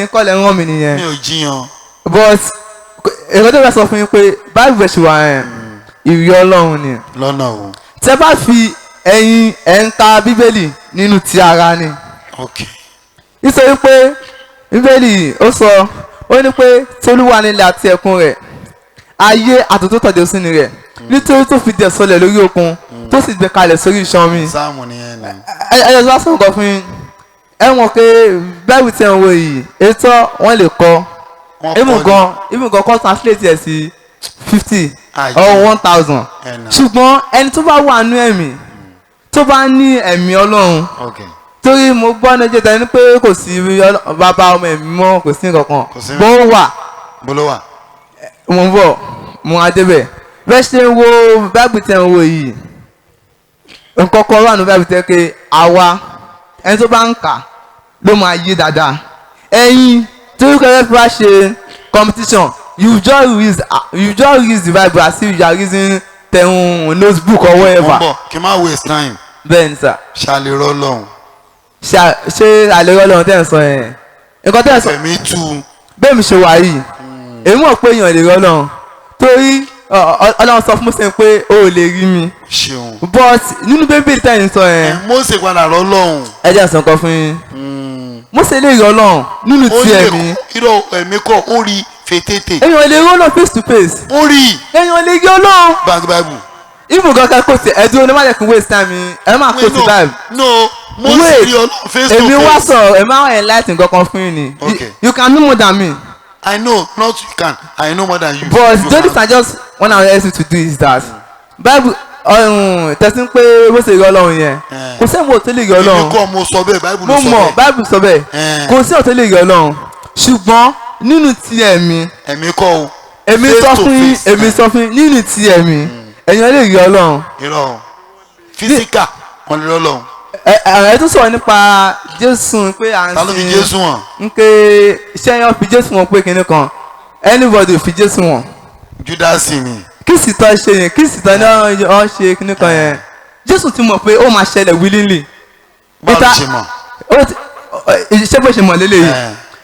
kọ́ lẹ rán mi nìyẹn. Mi ò jiyàn. But èrò tó bá sọ fún yín pé Bible ṣì wà ẹ̀ ìwé Ọlọ́run ni. Lọ́nà o. Tẹ bá fi ẹ̀yin ẹ̀ ń ka Bíbélì nínú ti ara ni. Nítorí pé Bíbélì ó sọ ó ní pé tolúwa nílẹ̀ àti ẹ̀kún rẹ̀, ayé àtúntò tọ̀dọ̀ sínú rẹ̀, nítorí tó fi dẹ̀ sọlẹ̀ lórí òkun, tó sì gbé kalẹ̀ sórí iṣan mi. Sáàmù nìyẹn ni. Ẹ ẹ lọ́sọ̀ nǹkan fún yín, ẹ mọ̀ pé bẹ́ẹ̀rù tí ẹ̀ ń wo yìí ètò wọn lè kọ even gan kọ́ translate ẹ̀ sí 50 or 1000, ṣùgbọ́n ẹni tó bá wà nú ẹ̀mí, tó bá ní ẹ̀mí Ọlọ́run, torí mo gbọ́ ní ọjọ́ ìtàn pé kò sí bàbá ọmọ ẹ̀mí mọ́, kò sí nǹkan kan bó wà. Bó ló wà? Mo ń bọ̀, mo á débẹ̀. Bẹ́ẹ̀ ṣe ń wo báìbù tẹ̀ ń wo yìí, nǹkan kan wà ní báìbù tẹ̀ pé àwa ẹni tó bá ń kà ló máa yé dáadáa. Ẹ̀yin torí kẹ́lẹ́ fi wá ṣe competition, you just use the Bible as if you are using tẹ̀hún notebook or whatever. Mo ń bọ̀, kí n má waste time. Bẹ́ẹ̀ ni sà. Ṣàlérò Ọlọ́run. Ṣé àlérò Ọlọ́run tẹ̀ ń sọ yẹn? Nǹkan tẹ̀ ń sọ. Ẹ̀mí tú. Bẹ́ẹ̀ mi ṣe wà yìí, èmi mọ̀ pé èèyàn lè rí Ọlọ́run torí Ọlọ́run sọ fún Mósè pé o ò lè rí mi. Ṣeun. But nínú Bíbélì tẹ̀ ń sọ yẹn. Mósè padà rọ Ọlọ́run. Ẹ jẹ́ àsàn kan fún yín. Mósè lè rí Ọlọ́run nínú ti ẹ̀mí. Irọ́ ẹ̀mí kọ́, ó rí fètètè. Èèyàn lè rí Ọlọ́run face to face. Ó rí. Èèyàn lè rí Ọlọ́run. Báńkì Báìbù. Even kankan kò sí ẹdun ní má jẹ́ kí n waste time mi, ẹ má kó sí Bible. No, Mósè rí Ọlọ́run face to face. Èmi wá sọ̀rọ̀, ẹ má enlighten kankan fún yín ni. You can know more than me. I know, not you can. I know more than you. But the only thing I just want to ask you to do is that Bible tẹ̀sí pé bó ṣe rí Ọlọ́run yẹn, kò sẹ́wọ̀n tó lè rí Ọlọ́run. Èmi kọ́ mo sọ bẹ́ẹ̀, Bible ló sọ bẹ́ẹ̀. Mo mọ̀, Bible sọ bẹ́ẹ̀. Kò sí ọ̀tọ̀ lè rí Ọlọ́run, ṣùgbọ́n nínú ti ẹ̀mí. Ẹ̀mí kọ́ o. Èmi sọ fún yín, èmi sọ fún yín, nínú ti ẹ̀mí, ẹ̀yin lè rí Ọlọ́run. Irọ́ físíkà wọn lè rí Ọlọ́run. Ẹ tún sọ̀rọ̀ nípa Jésù pé à ń sin. Ta ló fi Jésù hàn? Ń pé ṣé yẹn fi Jésù wọn pé kinní kan, anybody fi Jésù wọn. Júdásì ni. Kí sì tọ́ ṣe yẹn, kí sì tọ́ ní ọ́n ṣe kinní kan yẹn. Jésù ti mọ̀ pé ó máa ṣẹlẹ̀ willingly. Báwo ló ṣe mọ̀? Ṣé bó ṣe mọ̀ lélẹ́yìí?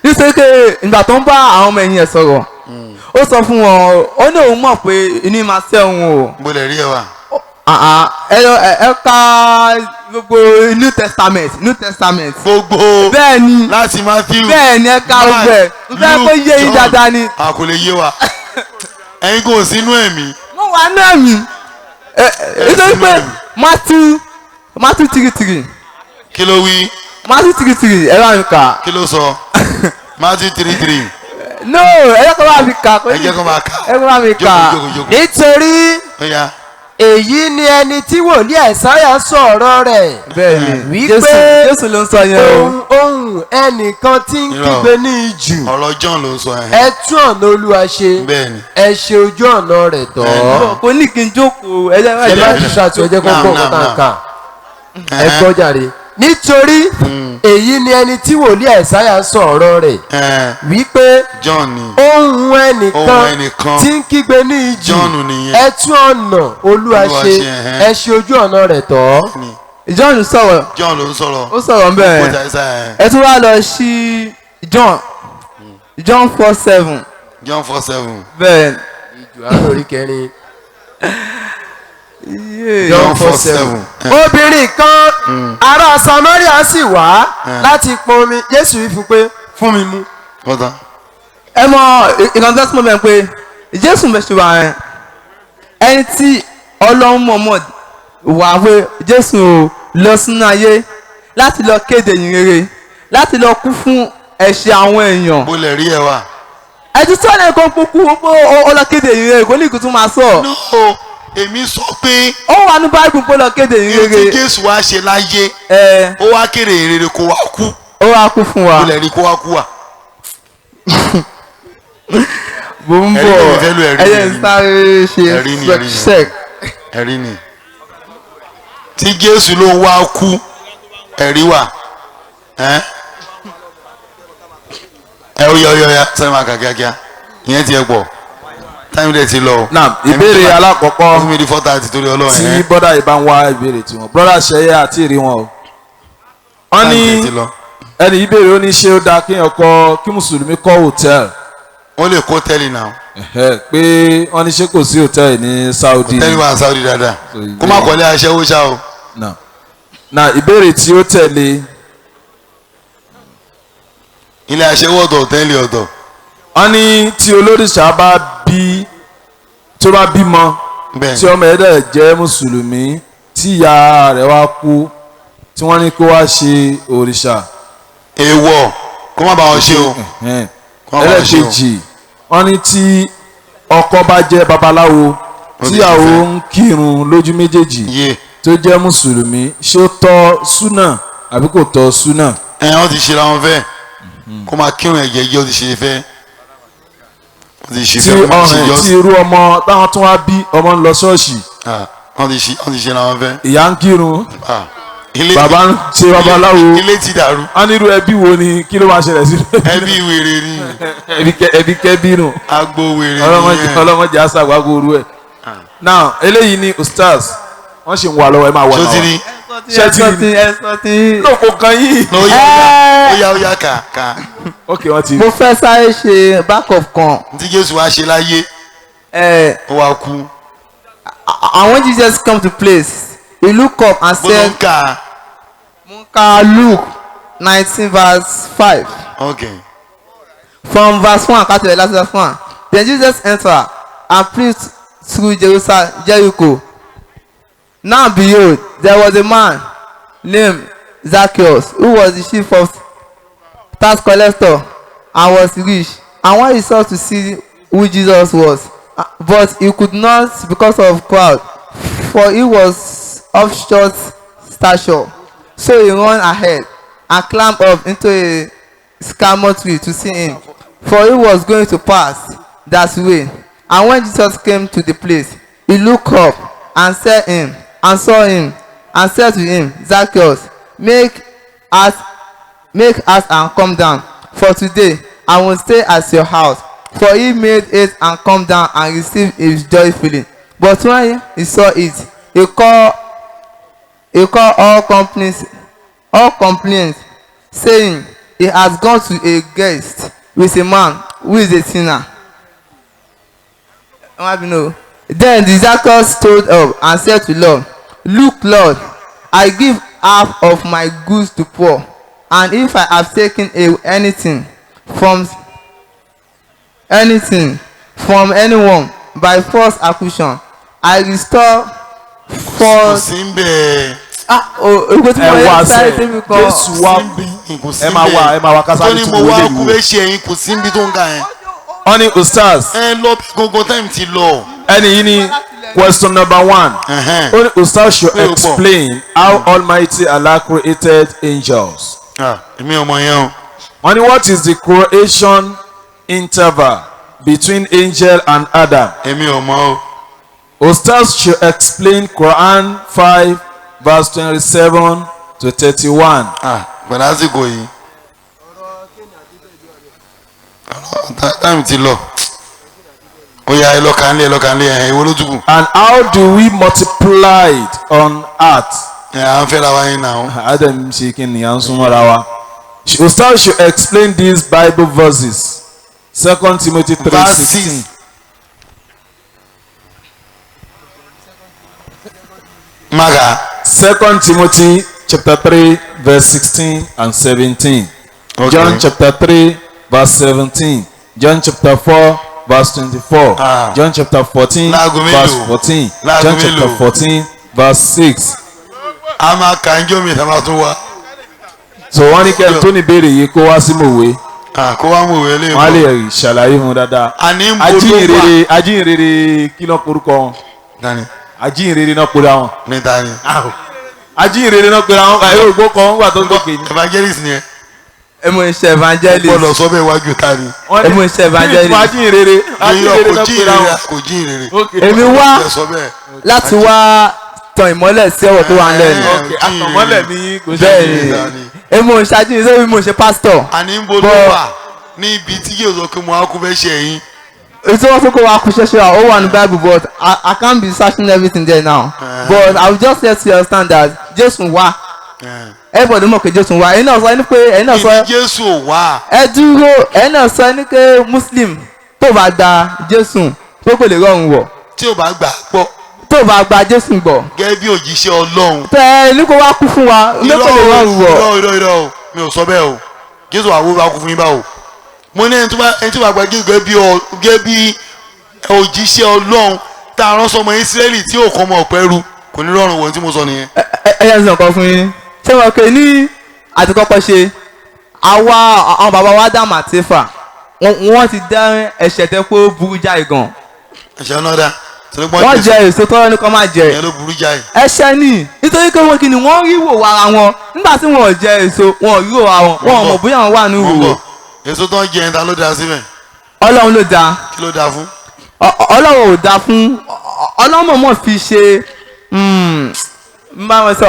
Nítorí pé ìgbà tó ń bá àwọn ọmọ ẹ̀yìn ẹ̀ sọ̀rọ̀, ó sọ fún wọn, ó ní òun mọ̀ pé inú máa ṣẹ́ òun o. Mo lè rí ẹ wá. Ẹ ka gbogbo New Testament, New Testament. Gbogbo. Bẹ́ẹ̀ ni. Láti Matthew. Bẹ́ẹ̀ ni ẹ ka gbogbo ẹ̀. N fẹ́ kó yé yín dáadáa ni. A kò lè yé wa. Ẹ̀yin kò sínú ẹ̀mí. Mo wà nínú ẹ̀mí. Nítorí pé Matthew 3:3. Kí ló wí? Matthew 3:3 ẹ bá mi kà. Kí ló sọ? Matthew 3:3. No, ẹ jẹ́ kó bá mi kà. Ẹ jẹ́ kó máa kà. Ẹ kó bá mi kà. Nítorí èyí ni ẹni tí wòlíì Àìsáyà sọ̀rọ̀ rẹ̀. Bẹ́ẹ̀ni, Jésù ló ń sọ yẹn o. Ohùn ẹnìkan tí ń kígbe ní ijù. Ọ̀rọ̀ John ló ń sọ yẹn. Ẹ tún ọ̀nà Olúwa ṣe. Bẹ́ẹ̀ni. Ẹ ṣe ojú ọ̀nà rẹ̀ tọ́. Kò ní kí n jókòó. Ẹ jẹ́ ẹ má ṣàtúnyẹ jẹ́ kó gbọ́ nǹkan tá à ń kà. Ẹ gbọ́ jàre. Nítorí èyí ni ẹni tí wòlíì Àìsáyà sọ̀rọ̀ rẹ̀ wípé ohùn ẹnìkan tí ń kígbe ní ijù, ẹ tún ọ̀nà Olúwa ṣe, ẹ ṣe ojú ọ̀nà rẹ̀ tọ́. John sọ̀rọ̀. John ló ń sọ̀rọ̀. Ó sọ̀rọ̀ ń bẹ̀rẹ̀. Ẹ tún wá lọ sí John 4:7. John 4:7. Bẹ́ẹ̀. Ìjọ orí kẹrin. John 4:7. Obìnrin kan ará Samaria sì wá láti pọn omi. Jésù wí fún pé fún mi mu. Ẹ mọ ìkànnì tó mọ̀ pé Jésù mẹ́sùn wà ẹ̀ ẹni tí Ọlọ́run mọ̀mọ́ wà pé Jésù ò lọ sínú ayé láti lọ kéde ìyìn rere, láti lọ kú fún ẹ̀ṣẹ̀ àwọn èèyàn. Mo lè rí ẹ wá. Ẹ ti sọ ní ẹ̀kọ́ kúkú ó lọ kéde ìyìn rere, kò ní ìkú tún máa sọ. No, èmi sọ pé. Ó wà ní Báíbù pé lọ kéde ìyìn rere. Èyí tí Jésù wá ṣe láyé. Ó wá kéde ìyìn rere kó wá kú. Ó wá kú fún wa. Mo lè rí kó wá kú wa. Mo ń bọ̀, ẹ jẹ́ n sáré ṣe check. Ẹ̀rí ni tí Jésù ló wá kú, ẹ̀rí wà. Ẹ ó yá ó yá ó yá sáré máa kà kíákíá, ìyẹn ti ẹ pọ̀, táìmù dẹ̀ ti lọ. Naam, ìbéèrè alákọ̀ọ́kọ́ fún mi di 4:30 torí Ọlọ́run. Tí bọ́dà yìí bá ń wá ìbéèrè tiwọn, bọ́dà ṣẹyẹ àti ìrí wọn o. Wọ́n ní ẹni ìbéèrè ó ní ṣé ó dáa kéèyàn kọ́ kí mùsùlùmí kọ́ hòtẹ́ẹ̀lì. Wọ́n lè kó hòtẹ́ẹ̀lì náà. Pé wọ́n ní ṣé kò sí hòtẹ́ẹ̀lì ní Saudi. Hòtẹ́ẹ̀lì wà ní Saudi dáadáa, kó má kọ́lé aṣẹ́wó ṣá o. Na ìbéèrè tí ó tẹ̀lé Ilé aṣẹ́wó ọ̀tọ̀, hòtẹ́ẹ̀lì ọ̀tọ̀. Wọ́n ní tí olórìṣà bá bí, tó bá bímọ, tí ọmọ ẹ̀ dẹ̀ jẹ́ mùsùlùmí, tí ìyá rẹ̀ wá kú, tí wọ́n ní kó wá ṣe òrìṣà. Èèwọ̀, kó má bá wọn ṣe o. Ẹlẹ́kejì, wọ́n ní tí ọkọ bá jẹ́ babaláwo, tíyàwó ń kírun lójú méjèèjì, tó jẹ́ mùsùlùmí, ṣé ó tọ́ súnà àbí kò tọ́ súnà? Ẹ wọ́n ti ṣe làwọn fẹ́ kó máa kírun ẹ̀jẹ̀ jẹ́, ó ti ṣe fẹ́. Tí ọ̀hún tí irú ọmọ táwọn tún wá bí, ọmọ ń lọ ṣọ́ọ̀ṣì. Wọ́n ti ṣe làwọn fẹ́. Ìyá ń kírun, bàbá ń ṣe babaláwo. Ilé ti dàrú. A ní irú ẹbí wo ni, kí ló máa ṣẹlẹ̀ sí? Ẹbí wèrè ni. Ẹbí kẹ́bí nù. Agbo wèrè ni. Ọlọ́mọdé aṣàgbágo orú ẹ̀. Now eléyìí ni ustaz, wọ́n ṣì ń wà lọ́wọ́, ẹ máa wà náà. Ṣé ti rí? Ṣé ti rí? Ló kò kan yìí. Ó yá kà kà. Ok, wọ́n ti. Mo fẹ́ sáré ṣe back of kan. Tí Jésù wá ṣe láyé, ó wá kú. And when Jesus come to place, he look up and said. Mo ń kà. Luke 19 verse 5. Okay. From verse 1, ká tẹ̀lé láti verse 1. Then Jesus entered and preached through Jerusalem, Jericho. Now behold, there was a man named Zacchaeus, who was the chief of tax collector and was rich. And when he sought to see who Jesus was, but he could not because of crowd, for he was of short stature. So he ran ahead and climbed up into a sycamore tree to see him, for he was going to pass that way. And when Jesus came to the place, he looked up and saw him, and said to him, Zacchaeus, make haste and come down, for today I will stay at your house. For he made haste and come down and received him joyfully. But when he saw it, he called all complaints, saying, he has gone to a guest with a man who is a sinner. Then the Zacchaeus stood up and said to Lord, Look, Lord, I give half of my goods to poor, and if I have taken anything from anyone by false accusation, I restore four. Ẹ wá sẹ, Jésù wá, ẹ máa wá, ẹ máa wá kásáré tí mo wọlé ìwò. Tó ní mo wá kú fẹ́ ṣe ẹyin, kò sí níbi tó ń ga yẹn. Wọ́n ní ustaz. Ẹ lọ gbogbo time ti lọ. Ẹni yìí ni question number 1. Ó ní ustaz should explain how Almighty Allah created angels. Èmi ò mọ̀ yẹn o. Wọ́n ní what is the creation interval between angel and Adam? Èmi ò mọ̀ o. Ustaz should explain Quran 5 verse 27 to 31. Pẹ̀lú àsìkò yìí, time ti lọ. Ó yá, ẹ lọ kàn lé, ẹ lọ kàn lé, ẹ̀ ìwọ ló tún kù. And how do we multiply it on earth? Ẹ à ń fẹ́ra wa yín náà. Adam ṣe kí ni à ń súnmọ́ra wa. Ustaz should explain these Bible verses. 2 Timothy 3:16. Maga. 2 Timothy chapter 3 verse 16 and 17. Okay. John chapter 3 verse 17. John chapter 4 verse 24. John chapter 14 verse 14. John chapter 14 verse 6. A máa kà ń jó mi ìtàn máa tún wá. So wọ́n ní kẹ́ tó ní béèrè yìí kó wá sí mòwe. Kó wá mòwe lè mọ̀. Wọ́n á lè ṣàlàyé fún un dáadáa. Àní ń bolo wà. Ajínrere kí ló korúkọ wọn? Dani. Ajínrere náà pera wọn. Ní dani. Ajínrere náà pera wọn. Àyè ògbó kan wọ́n gbà tó ń gòkè ní. Evangelist ni ẹ. Ẹ mú iṣẹ́ evangelist. Gbọ́dọ̀ sọ bẹ́ẹ̀ wájú ta ni. Ẹ mú iṣẹ́ evangelist. Ajínrere. Ajínrere náà pera wọn. Kò jínrere. Èmi wá láti wá tan ìmọ́lẹ̀ sí ọ̀rọ̀ tó wà ń lẹ́nu. Àtànmọ́lẹ̀ ní kò ṣe bẹ́ẹ̀ ni. Èmi ò ṣe ajínrere, èmi ò ṣe pásítọ̀. Àní ń bolo wà ní ibi tí yóò sọ pé mo á kú fẹ́ ṣe ẹ̀yìn. Ètò wọn tó kó wa kú ṣẹṣẹ wa, ó wà ní Bible, but I can't be searching everything there now. But I will just let you understand that Jésù wá. Everybody mọ̀ pé Jésù wá. Ẹ̀yin náà sọ ẹni pé ẹ̀yin náà sọ. Ìní Jésù wá. Ẹ dúró, ẹ̀yin náà sọ ẹni pé Muslim tó bá gba Jésù tó kò lè rọrùn wọ̀. Tí ò bá gbà gbọ́. Tó bá gba Jésù gbọ́. Gẹ́gẹ́ bí òjíṣẹ́ Ọlọ́run. Tẹ ẹni kó wá kú fún wa ló kò lè rọrùn wọ̀. Irọ́ irọ́ irọ́ o, mi ò sọ bẹ́ẹ̀ o. Jésù àwọn bá kú fún yín báwo. Mo ní ẹni tó bá gba Jésù gẹ́gẹ́ bí òjíṣẹ́ Ọlọ́run tá a rán sọmọ Ísírẹ́lì tí ò kọ́ ọmọ ọ̀pẹ ru kò ní rọrùn wọ̀ tí mo sọ nìyẹn. Ẹ yẹ sọ nǹkan fún yín. Ṣé wọn kò ní àtikọ́kọ́ ṣe àwa àwọn bàbá wa Ádámù àti Éfà wọ́n ti dá ẹ̀ṣẹ̀ tẹ́ pé ó burú jáì gan. Ẹ̀ṣẹ̀ náà dá. Wọ́n jẹ èso tọ́lọ́ ní kọ́ máa jẹ. Ìyẹn ló burú jáì. Ẹ̀ṣẹ̀ ni nítorí pé wọ́n kì ní wọ́n rí wò ara wọn nígbà tí wọ́n jẹ èso wọ́n rí wò ara wọn wọ́n mọ̀ bóyá wọ́n wà ní ìwò. Èso tó ń jẹ ẹ̀ta ló dá síbẹ̀. Ọlọ́run ló dá. Kí ló dá fún? Ọlọ́run ò dá fún. Ọlọ́run mọ̀ fi ṣe bá wọn sọ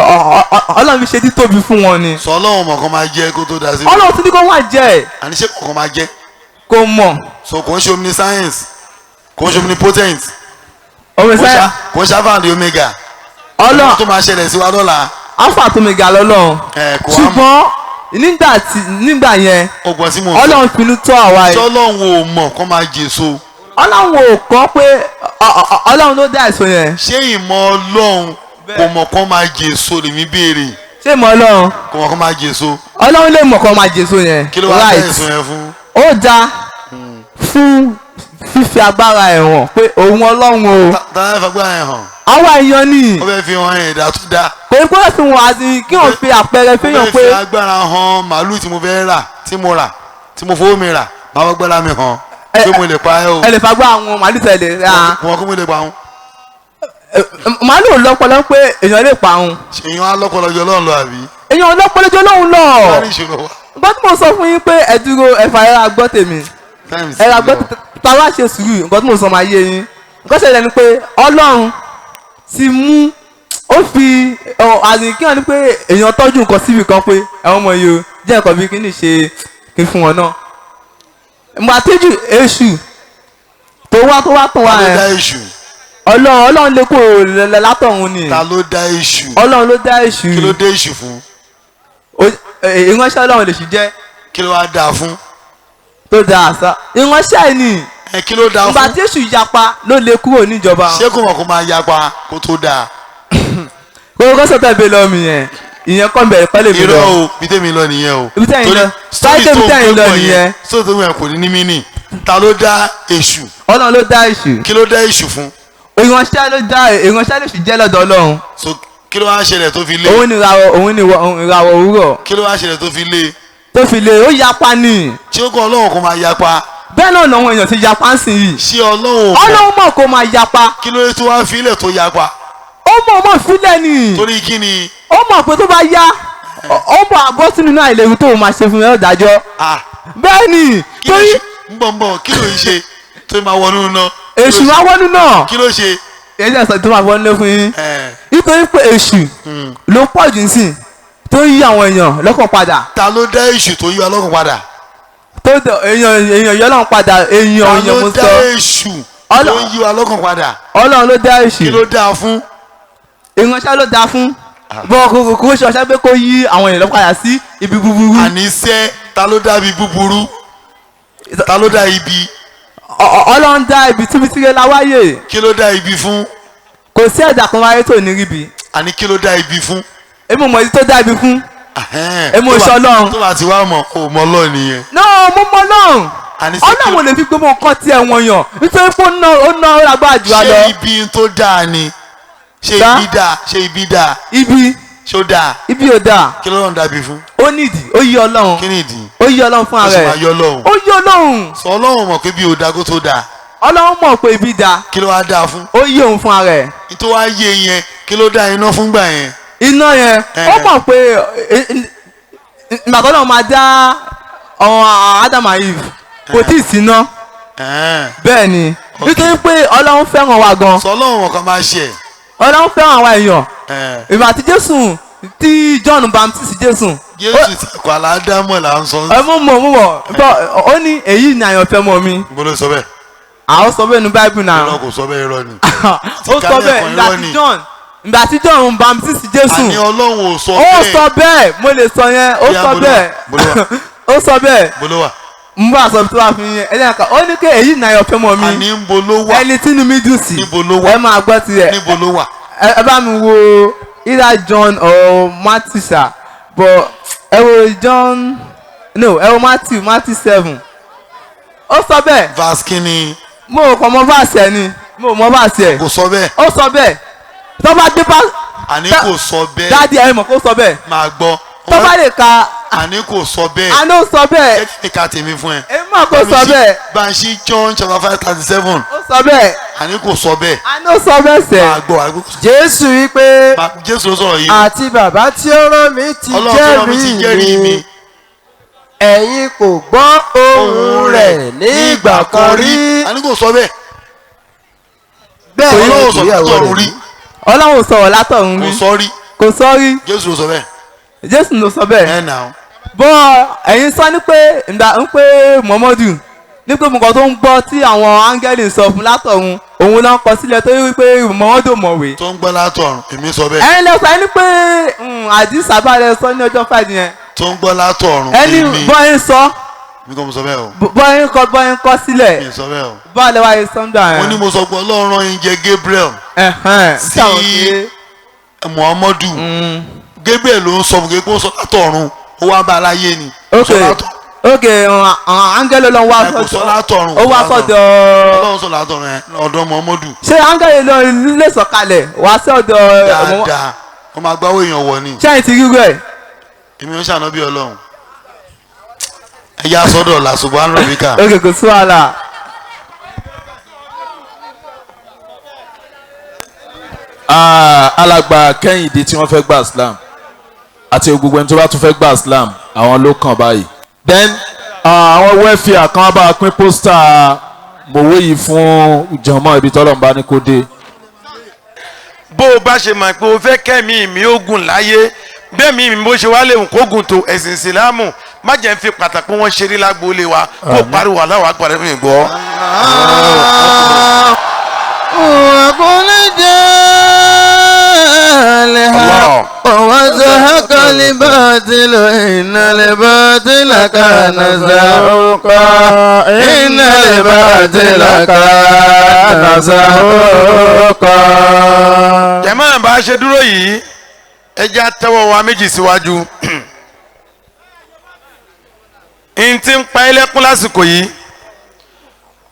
Ọlọ́run fi ṣe títóbi fún wọn ni. Sọ Ọlọ́run mọ̀ kó máa jẹ kó tó dá síbẹ̀. Ọlọ́run tún ní kó wá jẹ. Àní ṣé kò máa jẹ. Kò mọ̀. So kò ń ṣe omniscience, kò ń ṣe omnipotent, kò ń ṣe alpha and omega. Ọlọ́run tó máa ṣẹlẹ̀ sí wa lọ́la. Alpha àti omega lọ́lọ́run. Ṣùgbọ́n nígbà yẹn Ọlọ́run finú tọ́ àwa yìí. Ọlọ́run ò mọ̀ kó máa jèso. Ọlọ́run ò kọ́ pé Ọlọ́run ló dá èso yẹn. Ṣé ìmọ̀ Ọlọ́run kò mọ̀ kó máa jèso lèmi béèrè. Ṣé ìmọ̀ Ọlọ́run kò mọ̀ kó máa jèso. Ọlọ́run lè mọ̀ kó máa jèso yẹn. Kí ló wá dá èso yẹn fún? Ó dá fún fífi agbára ẹ̀ hàn pé òun Ọlọ́run o. Tàbí fagbára ẹ̀ hàn. Àwa èèyàn ni. Ó fẹ́ fi hàn ẹ̀dá tó dáa. Kò ní kó fi wọn àti kí wọ́n fi àpẹẹrẹ fẹ́yàn pé. Ó fẹ́ fi agbára hàn màálù tí mo fẹ́ rà tí mo rà tí mo fowó mi rà máa fagbára mi hàn pé mo lè pa ẹ́ o. Ẹ lè fagbá àwọn màálù tẹ̀lé ra. Wọn kó mo lè pa wọn. Màálù ò lọ́pọlọ pé èèyàn lè pa òun. Èèyàn á lọ́pọlọ jọ Ọlọ́run lọ àbí. Èèyàn ò lọ́pọlọ jọ Ọlọ́run lọ. Láàrin ìṣòro wa. Nǹkan tí mo sọ fún yín pé ẹ dúró ẹ fà ẹ ra gbọ́ tèmi. Ẹ ra gbọ́ tàwa ṣe sùúrù nǹkan tí mo sọ máa yé yín. Nǹkan ṣẹlẹ̀ ni pé Ọlọ́run ti mú ó fi àti kí wọ́n ní pé èèyàn tọ́jú nǹkan síbi kan pé ẹ̀wọ̀n ọmọ yìí o jẹ́ nǹkan bí kí ní ṣe kí fún wọn náà. Ìgbà tíjú èṣù tó wá tó wá tó wá Ta ló ẹ̀ dá èṣù? Ọlọ́run lè kó látọ̀run ni. Ta ló dá èṣù? Ọlọ́run ló dá èṣù. Kí ló dé èṣù fún? Ìránṣẹ́ Ọlọ́run lè ṣì jẹ́. Kí ló wá dáa fún? Tó dáa àṣà ìránṣẹ́ ni. Kí ló dáa fún? Ìgbà tí èṣù yapa ló lè kúrò níjọba. Ṣé kò mọ̀ kó máa yapa kó tó dáa? Kókó kó sọ̀tọ̀ ìbí lọ mi yẹn ìyẹn kọ́ bẹ̀rẹ̀ pẹ́ lè mi lọ. Irọ́ o, bí tèmi lọ nìyẹn o. Ibi tẹ́yìn lọ sórí ibi tẹ́yìn lọ nìyẹn. Sórí tó ń gbé kò ní ní mí nì. Ta ló dá èṣù? Ọlọ́run ló dá èṣù. Kí ló dá èṣù fún? Ìránṣẹ́ ló dá ìránṣẹ́ lè sì jẹ́ lọ́dọ̀ Ọlọ́run. So kí ló wá ṣẹlẹ̀ tó fi lé? Òun ni ìràwọ̀ òwúrọ̀. Kí ló wá ṣẹlẹ̀ tó fi lé? Tó fi lé ó yapa ni. Ṣé ó kọ́ Ọlọ́run kó máa yapa? Bẹ́ẹ̀ náà làwọn èèyàn ti yapa ń sìn yìí. Ṣé Ọlọ́run Ọlọ́run mọ̀ kó máa yapa. Kí ló dé tó wá filẹ̀ tó yapa? Ó mọ̀ mọ̀ filẹ̀ ni. Torí kí ni? Ó mọ̀ pé tó bá yá ó mọ̀ àbọ̀ sínú náà ìléwu tó máa ṣe fún mi lọ́dàjọ́. Bẹ́ẹ̀ ni torí. Ń bọ̀ ń bọ̀ kí ló ń ṣe tó máa wọnú náà? Èṣù máa wọnú náà. Kí ló ṣe? Èyí ẹ̀sán tó máa wọnú fún yín. Nítorí pé èṣù ló pọ̀ jù sí tó yí àwọn èèyàn lọ́kàn padà. Ta ló dá èṣù tó yí wa lọ́kàn padà? Tó èèyàn yọ lọ́kàn padà èèyàn èèyàn mo sọ. Ta ló dá èṣù tó yí wa lọ́kàn padà? Ọlọ́run ló dá èṣù. Kí ló dá fún? Ìránṣẹ́ ló dá fún. Bọ́ kò kò ṣe ọṣẹ́ pé kó yí àwọn èèyàn lọ́kàn padà sí ibi búburú. Àníṣe ta ló dá ibi búburú? Ta ló dá ibi? Ọlọ́run dá ibi tíbi la wáyé. Kí ló dá ibi fún? Kò sí ẹ̀dá kan wáyé tó ní ríbi. Àní kí ló dá ibi fún? Èmi mọ̀ èyí tó dá ibi fún. Èmi ò sọ Ọlọ́run. Tó bá ti wá mọ̀ ò mọ̀ Ọlọ́run nìyẹn. Náà mo mọ̀ Ọlọ́run. Ọlọ́run ò lè fi gbogbo nǹkan tí ẹ̀wọ̀n yàn nítorí pé ó ná ó lágbára jù wá lọ. Ṣé ibi tó dáa ni? Ṣé ibi dáa? Ṣé ibi dáa? Ibi. Ṣé ó dáa? Ibi ò dáa. Kí ló ń dàbí fún? Ó nídìí, ó yí Ọlọ́run. Kí ni ìdí? Ó yí Ọlọ́run fún ara ẹ̀. Ó sì máa yọ Ọlọ́run. Ó yí Ọlọ́run. Sọ Ọlọ́run mọ̀ pé bí ò dáa kó tó dáa. Ọlọ́run mọ̀ pé ibi dáa. Kí ló wá dáa fún? Ó yí òun fún ara ẹ̀. Nítorí wá yé yẹn, kí ló dá iná fún gbà yẹn? Iná yẹn, ó mọ̀ pé ìgbà tó náà máa dá ọ̀hún Adam and Eve kò tí ì síná. Bẹ́ẹ̀ ni, nítorí pé Ọlọ́run fẹ́ràn wa gan. Sọ Ọlọ́run mọ̀ kan máa ṣe. Ọlọ́run fẹ́ràn àwa èèyàn. Ìgbà tí Jésù tí John Baptist Jésù. Jésù ti kọ́ aládámọ̀ là ń sọ. Ẹ mú mọ̀ mú mọ̀ bọ́ ó ní èyí ni àyànfẹ́ mọ́ mi. Mo ló sọ bẹ́ẹ̀. Àwọn sọ bẹ́ẹ̀ ní Báíbù náà. Irọ́ kò sọ bẹ́ẹ̀, irọ́ ni. Ó sọ bẹ́ẹ̀ ìgbà tí John ìgbà tí John Baptist Jésù. Àní Ọlọ́run ò sọ bẹ́ẹ̀. Ó sọ bẹ́ẹ̀ mo lè sọ yẹn ó sọ bẹ́ẹ̀ ó sọ bẹ́ẹ̀. Mo ló wà. N bá sọ tó wà fún yẹn ẹni àká ó ní pé èyí ni àyànfẹ́ mọ́ mi. Àní ń bo ló wà. Ẹni tínú mi dùn sí. Níbo ló wà. Ẹ máa gbọ́ tirẹ̀. Níbo ló wà. Ẹ bá mi wo either John or Matthew sir, but ẹ wo John No, ẹ wo Matthew 7, ó sọ bẹ́ẹ̀. Verse kínní? Mo kàn mọ verse ẹ ni, mo mọ verse ẹ. Kò sọ bẹ́ẹ̀. Ó sọ bẹ́ẹ̀. Tó bá dé bá. Àní kò sọ bẹ́ẹ̀. Dáàdi ẹ mọ̀ kó sọ bẹ́ẹ̀. Máa gbọ́. Tó bá lè ka. Àní kò sọ bẹ́ẹ̀. Àní ó sọ bẹ́ẹ̀. Jẹ́ kí ni ká tèmi fún ẹ. Ẹ mọ̀ kó sọ bẹ́ẹ̀. Banshi John chapter 5:37. Ó sọ bẹ́ẹ̀. Àní kò sọ bẹ́ẹ̀. Àní ó sọ bẹ́ẹ̀ sẹ́. Máa gbọ́ àní kò sọ. Jésù wípé. Jésù ló sọ̀rọ̀ yìí. Àti bàbá tí ó rán mi ti jẹ́rìí mi. Ẹ̀yin kò gbọ́ ohùn rẹ̀ ní ìgbà kan rí. Àní kò sọ bẹ́ẹ̀. Bẹ́ẹ̀ Ọlọ́run sọ látọ̀run rí. Ọlọ́run sọ̀rọ̀ látọ̀run rí. Kò sọ rí. Kò sọ rí. Jésù ló sọ bẹ́ẹ̀. Jésù ló sọ bẹ́ẹ̀. Ẹ nà ó. Bọ́ ẹ̀yin sọ ní pé ń pé Muhammadu ní pé nǹkan tó ń gbọ́ tí àwọn áńgẹ́lì sọ fún látọ̀run òun ló ń kọ sílẹ̀ tó yí pé Muhammadu mọ̀wé. Tó ń gbọ́ látọ̀run èmi sọ bẹ́ẹ̀. Ẹ̀yin lẹ sọ ẹni pé àdìsá bá rẹ sọ ní ọjọ́ Friday yẹn. Tó ń gbọ́ látọ̀run èmi. Ẹni bọ́ ń sọ. Mi kò sọ bẹ́ẹ̀ o. Bọ́ ń kọ sílẹ̀. Mi sọ bẹ́ẹ̀ o. Bọ́ lẹ wáyé sọ́ńdà yẹn. Mo ní mo sọ pé Ọlọ́run rán ìjẹ Gabriel. Sí Muhammadu. Gabriel ló ń sọ fún pé ó sọ látọ̀run ó wá bá aláyé ni. Ok ok, áńgẹ́lì Ọlọ́run wá sọ́dọ̀. Ó wá sọ́dọ̀. Ọlọ́run sọ látọ̀run ẹ ọ̀dọ̀ Muhammadu. Ṣé áńgẹ́lì Ọlọ́run lè sọ̀kalẹ̀ wá sí ọ̀dọ̀. Dáadáa, wọ́n máa gbáwó èèyàn wọ̀ ni. Ṣé ẹ̀ ti rí rẹ̀? Èmi ń ṣàná bí Ọlọ́run. Ẹ yá sọ́dọ̀ la subhana rabbika. Ok, kò sí wàhálà. Alàgbà Kẹ́hìndé tí wọ́n fẹ́ gba Islam àti gbogbo ẹni tó bá tún fẹ́ gba Islam àwọn ló kàn báyìí. Then àwọn wẹ́fìà kan bá pín pósítà mòwe yìí fún jọmọ ibi tọ́lọ̀ ń bá ní kó dé. Bó o bá ṣe mọ̀ pé o fẹ́ kẹ́mi mi ó gùn láyé bẹ́ẹ̀ mi mi bó ṣe wá léwu kó gùn tó ẹ̀sìn ìsìlámù má jẹ́ ń fi pàtàkì wọn ṣeré lágboolé wa kó pariwo aláwọ̀ agbára mi gbọ́. وقل جاء الحق وزهق الباطل إن الباطل كان زهوقا إن الباطل كان زهوقا. Jàmáà bá a ṣe dúró yìí ẹ jẹ́ àtẹ́wọ́ wa méjì síwájú. N ti ń pa ẹlẹ́kún lásìkò yìí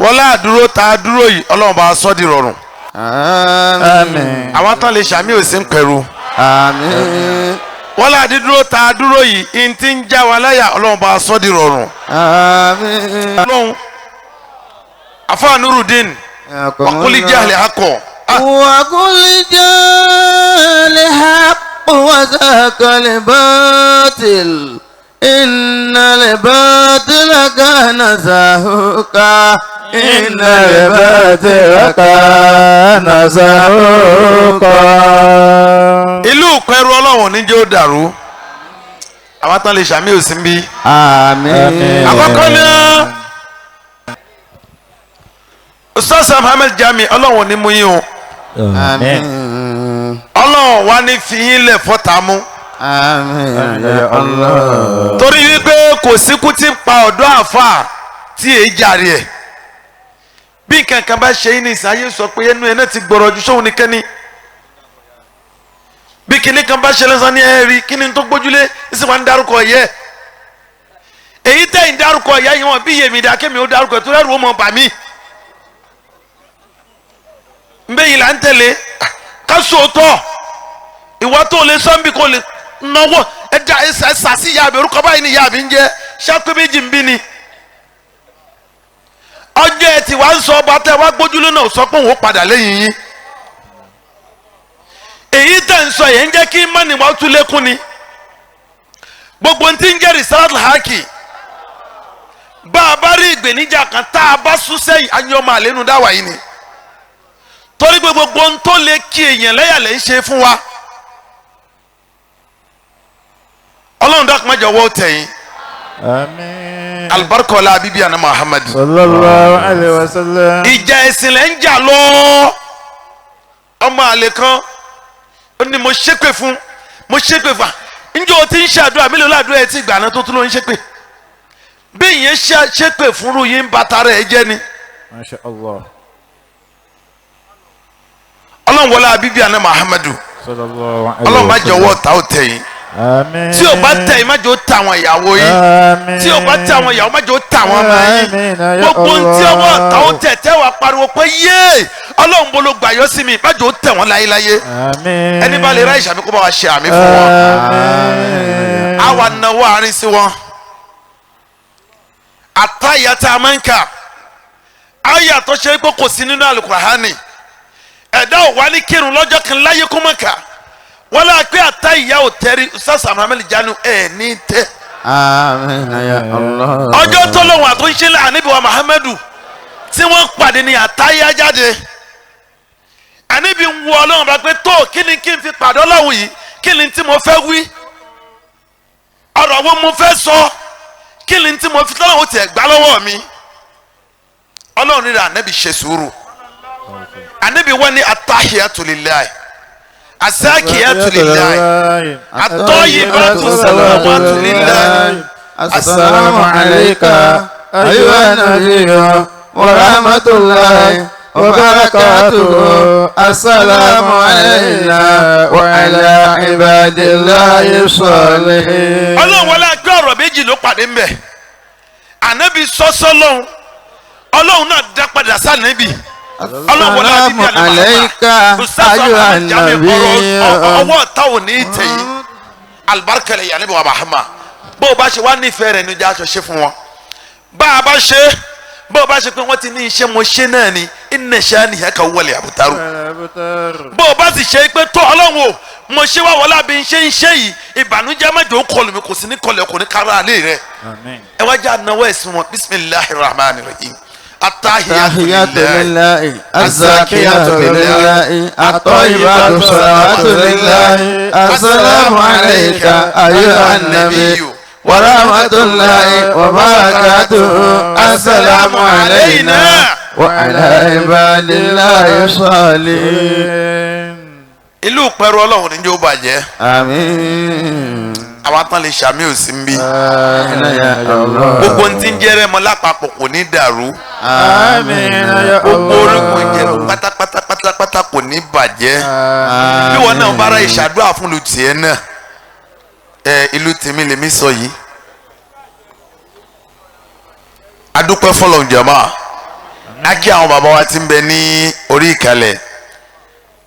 wọ́n láàdúró tá a dúró yìí Ọlọ́run bá a sọ́ di rọrùn. Àmín. Àwọn tán lè ṣàmì òsì ń pẹ̀rù. Àmín. Wọ́n láàdúró tá a dúró yìí n ti ń já wa láyà Ọlọ́run bá a sọ́ di rọrùn. Àmín. Ọlọ́run àfáà Nurudeen wàkúlì jẹ́ akọ. Wàkúlì jẹ́ àkọ́ wàzàkàlẹ̀ bọ́tìl. إن الباطل كان زهوقا إن الباطل كان زهوقا. Ìlú Ìpẹ́rù Ọlọ́run ní jẹ́ ó dàrú àwọn tán lè ṣàmì òsín bí. Àmín. Àkọ́kọ́ náà Ustaz Muhammad Jami Ọlọ́run ní mú yín o. Àmín. Ọlọ́run wá ní fi yín lẹ̀ fọ́ta mú. Àmín ya Allah. Torí wípé kò síkú tí ń pa ọ̀dọ́ àfà tí èyí jàre ẹ̀ bí nǹkan kan bá ṣe yín ní ìsáyé sọ pé ẹnu ẹ̀ náà ti gbọ̀rọ̀ ju sóhun nìkan ni bí kinní kan bá ṣe lọ́sàn ní ẹ rí kíni tó gbójúlé sì wá ń dárúkọ ẹ̀yẹ èyí tẹ̀ ń dárúkọ ẹ̀yẹ yìí wọn bí yèmí dá kémi ó dárúkọ ẹ̀ tó rẹ́rù ó mọ̀ bà mí nbẹ yìí là ń tẹ̀lé ká sòótọ́ ìwà tó lè sọ́nbí kò lè nọwọ́ ẹja ẹsà sí ìyá mi orúkọ báyìí ni ìyá mi ń jẹ ṣáké méjì ń bí ni ọjọ́ ẹ ti wá ń sọ ọba tẹ wá gbójúlé náà sọ pé òun ó padà lẹ́yìn yín èyí tẹ̀ ń sọ yẹn ń jẹ́ kí mọ́nì wá tún lékún ni gbogbo ń ti ń jẹ́ risalat haki bá a bá rí ìgbéníjà kan tá a bá sún sẹ́yìn ayé ọmọ àlénú dáwà yìí ni torí pé gbogbo ń tó lè kí èèyàn lẹ́yàlẹ́ ń ṣe fún wa. Ọlọ́run dákun má jọ̀wọ́ tẹ̀yìn. Àmín. Alibarika bíbí àná Muhammad. Sallallahu alayhi wa sallam. Ìjà ẹ̀sìn lẹ́ ń jà lọ. Ọmọ àlè kan ó ní mo ṣépè fún mo ṣépè fún njẹ́ o ti ń ṣàdúrà mélòó làdúrà ẹ ti gbà náà tó tún ló ń ṣépè. Bí ìyẹn ṣépè fúnrú yín bàtà rẹ̀ jẹ́ ni. Masha Allah. Ọlọ́run wọlé bíbí àná Muhammadu. Sallallahu alayhi wa sallam. Ọlọ́run má jọ̀wọ́ ta ó tẹ̀yìn. Àmín. Tí o bá tẹ yín má jẹ́ ó tẹ àwọn ìyàwó yín. Àmín. Tí o bá tẹ àwọn ìyàwó má jẹ́ ó tẹ àwọn ọmọ yín. Àmín ya Gbogbo ntí ọwọ́ Allah. ọ̀tá ó tẹ̀ tẹ́ wàá pariwo pé yéé Ọlọ́run bolo gbà yọ sí mi má jẹ́ ó tẹ̀ wọ́n láyéláyé. Àmín. Ẹni bá lè ra ìṣàmì kó bá wa ṣe àmì fún wọn. Àmín. Àwa náwó àárín sí wọn. Àtàyà tá a máa ń kà àyà tó ṣe pé kò sí nínú Àlùkùránì ẹ̀dá ò wá ní kírun lọ́jọ́ kan láyé kó má kà wọ́n lọ pé àtàyà ò tẹ́rí sasa Muhammed Janu ẹ̀ ní tẹ́. Àmín ya Allah. Ọjọ́ tó lóhùn àtúnṣe lẹ́ ànábì wa Muhammadu tí wọ́n pàdé ní àtàyà jáde ànábì ń wo Ọlọ́run bá pé tó kí ni kí n fi pàdé Ọlọ́run yìí kí ni tí mo fẹ́ wí ọ̀rọ̀ wo mo fẹ́ sọ kí ni tí mo fi tọ́lọ́run tiẹ̀ gbá lọ́wọ́ mi Ọlọ́run rírà ànábì ṣe sùúrù ànábì wọ́n ní atahiyatu lillahi azakiyatu lillahi at-tayyibatu salawatu lillahi. Assalamu alayka ayyuhan nabiyyu wa rahmatullahi wa barakatuhu. Assalamu alayna wa ala ibadillahi salihin. Ọlọ́run wọlé agbé ọ̀rọ̀ méjì ló pàdé mbẹ̀ ànábì sọ́sọ́ lọ́hùn Ọlọ́run náà dá padà sànábì Ọlọ́run wọlé àbíbí Assalamu alayka ayyuhan nabiyyu. ọwọ́ ọ̀tá ò ní tẹ̀ yìí alibarika lè yànnẹ́bí wa Muhammad bó o bá ṣe wá nífẹ̀ẹ́ rẹ̀ ní ìjà aṣọ ṣe fún wọn bá a bá ṣe bó o bá ṣe pé wọ́n ti ní iṣẹ́ mo ṣe náà ni inna shaniyaka wal abtaru bó o bá sì ṣe pé tó Ọlọ́run o mo ṣe wá wọlé àbí ṣe ń ṣe yìí ìbànújẹ́ mẹ́jọ ó kọlù mi kò sí ní kọlù kò ní kára àlè rẹ ẹ wá jẹ́ ànáwó ẹ̀sìn wọn bisimilahi rahman rahim atahiyatu Tahiyatu lillahi lillahi, azakiyatu lillahi, at-tayyibatu salawatu lillahi, assalamu alayka ayyuhan nabiyyu wa rahmatullahi wa barakatuhu, assalamu alayna wa ala ibadillahi salihin. Ìlú pẹ̀rù Ọlọ́run ní jẹ́ ó bàjẹ́ Àmín. àwọn tán lè ṣàmì òsì ń bí Àmín ya Allah. gbogbo ní ti ń jẹ́rẹ́ mọ́ lápapọ̀ kò ní dàrú Àmín ya gbogbo Allah. orígun ìjẹ̀rù pátápátá pátápátá kò ní bàjẹ́ bí wọn náà bára ìṣàdúrà fún ìlú tiẹ̀ náà ẹ ìlú tèmi lèmi sọ yìí adúpẹ́ fọlọ́n jàmá á kí àwọn bàbá wa ti ń bẹ ní orí ìkàlẹ̀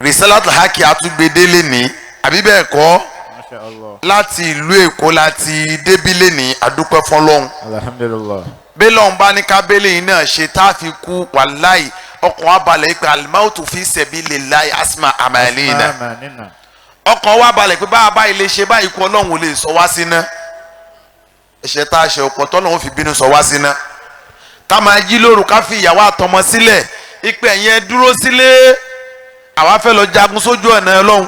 Risalatul Haqq àtúgbèdélé ní àbí bẹ́ẹ̀ kọ́ Masha Allah. láti ìlú Èkó láti débí lẹ́ni adúpẹ́ fọlọ́n Alhamdulillah. bẹ́lọ̀ ń bá ní kábẹ́lẹ̀ yìí náà ṣe tá a fi kú wàláì ọkàn wa balẹ̀ pé alimautu fi sabilillahi asma amalina Amanina. ọkàn wa balẹ̀ pé bá a báyìí lè ṣe báyìí kú Ọlọ́run ò lè sọ wá síná ẹ̀ṣẹ̀ tá a ṣe ọ̀pọ̀ tọ́lọ́run fi bínú sọ wá síná ká máa jí lóru ká fi ìyàwó àtọmọ sílẹ̀ ìpè ẹ̀yẹn dúró sílé àwa fẹ́ lọ jagun sójú ọ̀nà Ọlọ́run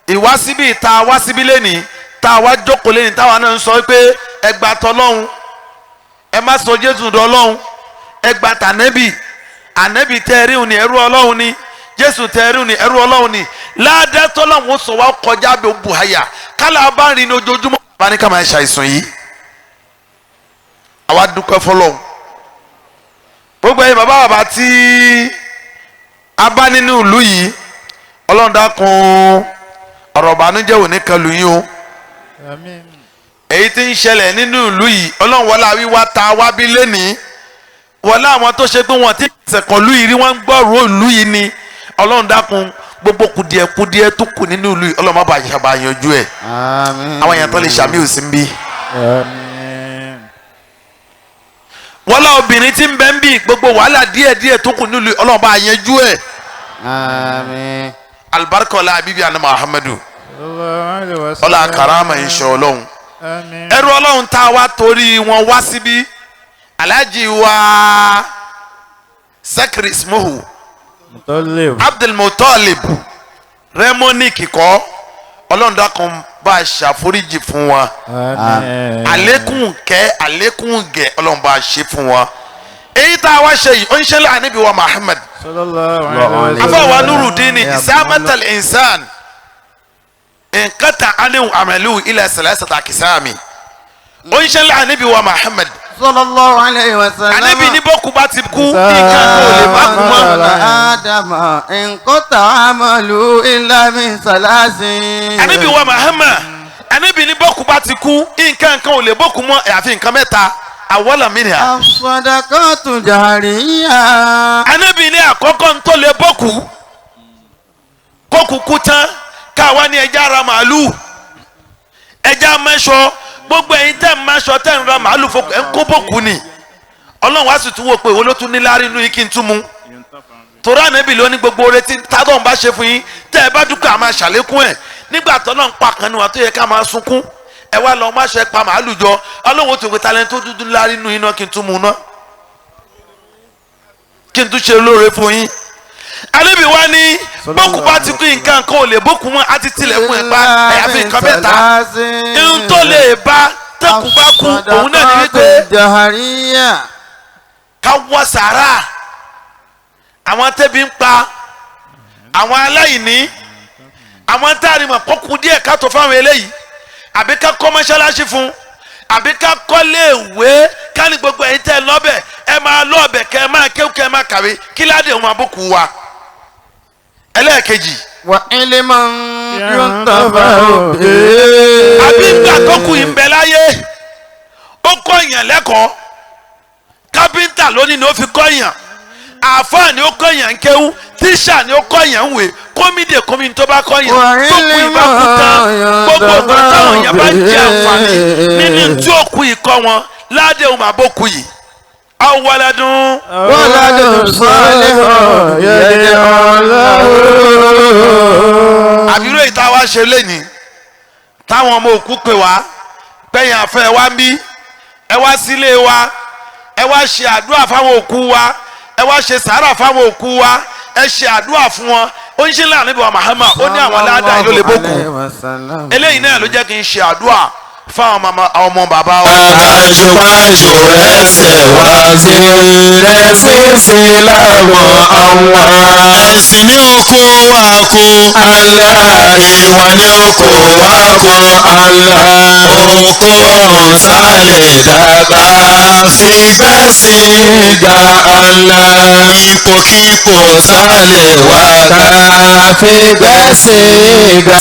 ìwá síbí tá a wá síbí lẹ́nìí tá a wá jókòó lẹ́nìí táwa náà ń sọ pé ẹgbà tọlọ́run ẹ má sọ Jésù dọlọ́run ẹgbà tànẹ́bì ànẹ́bì tẹ́ríhùn ni ẹrú Ọlọ́run ni Jésù tẹ́ríhùn ni ẹrú Ọlọ́run ni ládàá tọ́lọ́run ó sọ wá kọjá bí ó bu àyà kálá bá rìn ní ojoojúmọ́ bá ní ká máa ṣàìsàn yìí àwa dúpẹ́ fọlọ́run gbogbo ẹ̀yin bàbá bàbá tí a bá nínú ìlú yìí Ọlọ́run dákun ọ̀rọ̀ ìbànújẹ́ ò ní kan lù yín o Àmín. èyí tí ń ṣẹlẹ̀ nínú ìlú yìí Ọlọ́run wọlé àwíwá ta wá bí lẹ́nìí wọlé àwọn tó ṣe pé wọ́n ti ṣẹ̀kọ̀ lú yìí rí wọ́n ń gbọ́rọ̀ ìlú yìí ni Ọlọ́run dákun gbogbo kùdìẹ̀kudiẹ tó kù nínú ìlú yìí Ọlọ́run má bàa ṣàbà yanjú ẹ̀ Àmín. àwọn èèyàn tó lè ṣàmì òsì ń bí. Àmín. wọlé obìnrin tí ń bẹ ń bí gbogbo wàhálà díẹ̀díẹ̀ tó kù nínú ìlú yìí Ọlọ́run bá yanjú ẹ̀ Àmín. alibarika ọlá abibi anna Muhammadu Sallallahu alaihi wasallam. ọlá karama insha Ọlọ́run Àmín. ẹrú Ọlọ́run tá a wá torí wọn wá síbí Alhaji wa Zakiri Ismuhu Mutallib. Abdulmutalib Rẹ́mọ́nì kíkọ́ Ọlọ́run dákun bá a ṣàforíjì fún wa Àmín. àlékún kẹ́ àlékún gẹ̀ Ọlọ́run bá a ṣe fún wa èyí tá a wá ṣe yìí ó ń ṣẹlẹ̀ ànábì wa Muhammad Sallallahu alaihi wasallam. afọwọ́ Nurudini isamatal insan nkata aliu amalu ila salasata kisami ó ń ṣẹlẹ̀ ànábì wa Muhammad Sallallahu alayhi wa sallam. ànábì ní bọ́kú bá ti kú nǹkan kò lè má kú mọ́. Ádámà nkọ́tà amalu illa min salasin. Ànábì wa Muhammad Ànábì ní bọ́kú bá ti kú nǹkan kan ò lè bọ́kú mọ́ àfi nǹkan mẹ́ta àwọlà mi nìyà. As-sadaqatu jariyya. Ànábì ní àkọ́kọ́ ń tó lè bọ́kú kókù kú tán káwa ní ẹja ra màálù ẹja mẹ́sọ gbogbo ẹ̀yin tẹ́ ń mẹ́sọ tẹ́ ń ra màálù fún ẹ̀ ń kó bọ́kú ni Ọlọ́run wá sì tún wò pé òun ló tún ní láàrin inú yìí kí n tún mu torí Ànábì ló ní gbogbo oore tí tádọ̀ ń bá ṣe fún yín tẹ́ ẹ bá dúpẹ́ àmà ṣàlékún ẹ̀ nígbà tó náà ń pa kan ní wa tó yẹ ká máa sunkún ẹ wá lọ má ṣe pa màálù jọ Ọlọ́run ó ti wò talẹ́ tó dúdú láàrin inú yín náà kí n tún mu ná kí n tún ṣe lóore fún yín. Ànábì wa ní bókù bá ti kú nǹkan kan ò lè bókù mọ́ àti tilẹ̀kùn ẹ̀ pa àyàfi nǹkan mẹ́ta ihun tó lè bá tẹ́kù bá kú òun náà ní wípé ká wọ sàárà àwọn tẹ́bi ń pa àwọn aláìní àwọn táàrí mọ̀ kọ́kù díẹ̀ ká tó fáwọn eléyìí àbí ká kọ́ mọ́ṣáláṣí fún àbí ká kọ́lé ìwé ká ní gbogbo ẹ̀yin tẹ́ ẹ lọ́bẹ̀ ẹ máa lọ́ọ̀bẹ̀ kẹ́ ẹ máa kéwú kẹ́ ẹ máa kàwé kí ládé òun àbùkù wa. Ẹlẹ́ẹ̀kejì. Wa ilman yuntafa'u bihi. Àbí ìgbà tó kù yìí ń bẹ láyé ó kọ́ èèyàn lẹ́kọ̀ọ́ kápẹ́ńtà lónìí ni ó fi kọ́ èèyàn àáfàá ni ó kọ́ èèyàn ń kéwú tíṣà ni ó kọ́ èèyàn ń wè kómìdè kómìdè tó bá kọ́ èèyàn tó kù ìbá kú tán gbogbo ọgbà táwọn èèyàn bá jẹ àǹfààní nínú tí ó kù ikọ́ wọn ládé òun àbókù yìí. Awaladun. Waladun salihun yad'u lahu. Àbírò ìta wa ṣe lénìí táwọn ọmọ òkú pè wá pẹ̀yìn àfẹ́ wa ń bí ẹ wá sílé wa ẹ wá ṣe àdúrà fáwọn òkú wa ẹ wá ṣe sàárà fáwọn òkú wa ẹ ṣe àdúrà fún wọn ó ń ṣe láàrin ibà Muhammad ó ní àwọn aládàá ìlú lè bókù eléyìí náà ló jẹ́ kí n ṣe àdúrà fáwọn ọmọ bàbá wa. Pàṣípàṣọ ẹsẹ̀ wá sí rẹ̀sísí láwọn àwọn. Ẹ̀sìn ní oko wa kó. Allah ìwà ní oko wa kó. Allah oko ọ̀hún sálẹ̀ dàgbà fi gbẹ́sìn gba Allah. Ipòkípò sálẹ̀ wá ká fi gbẹ́sìn gba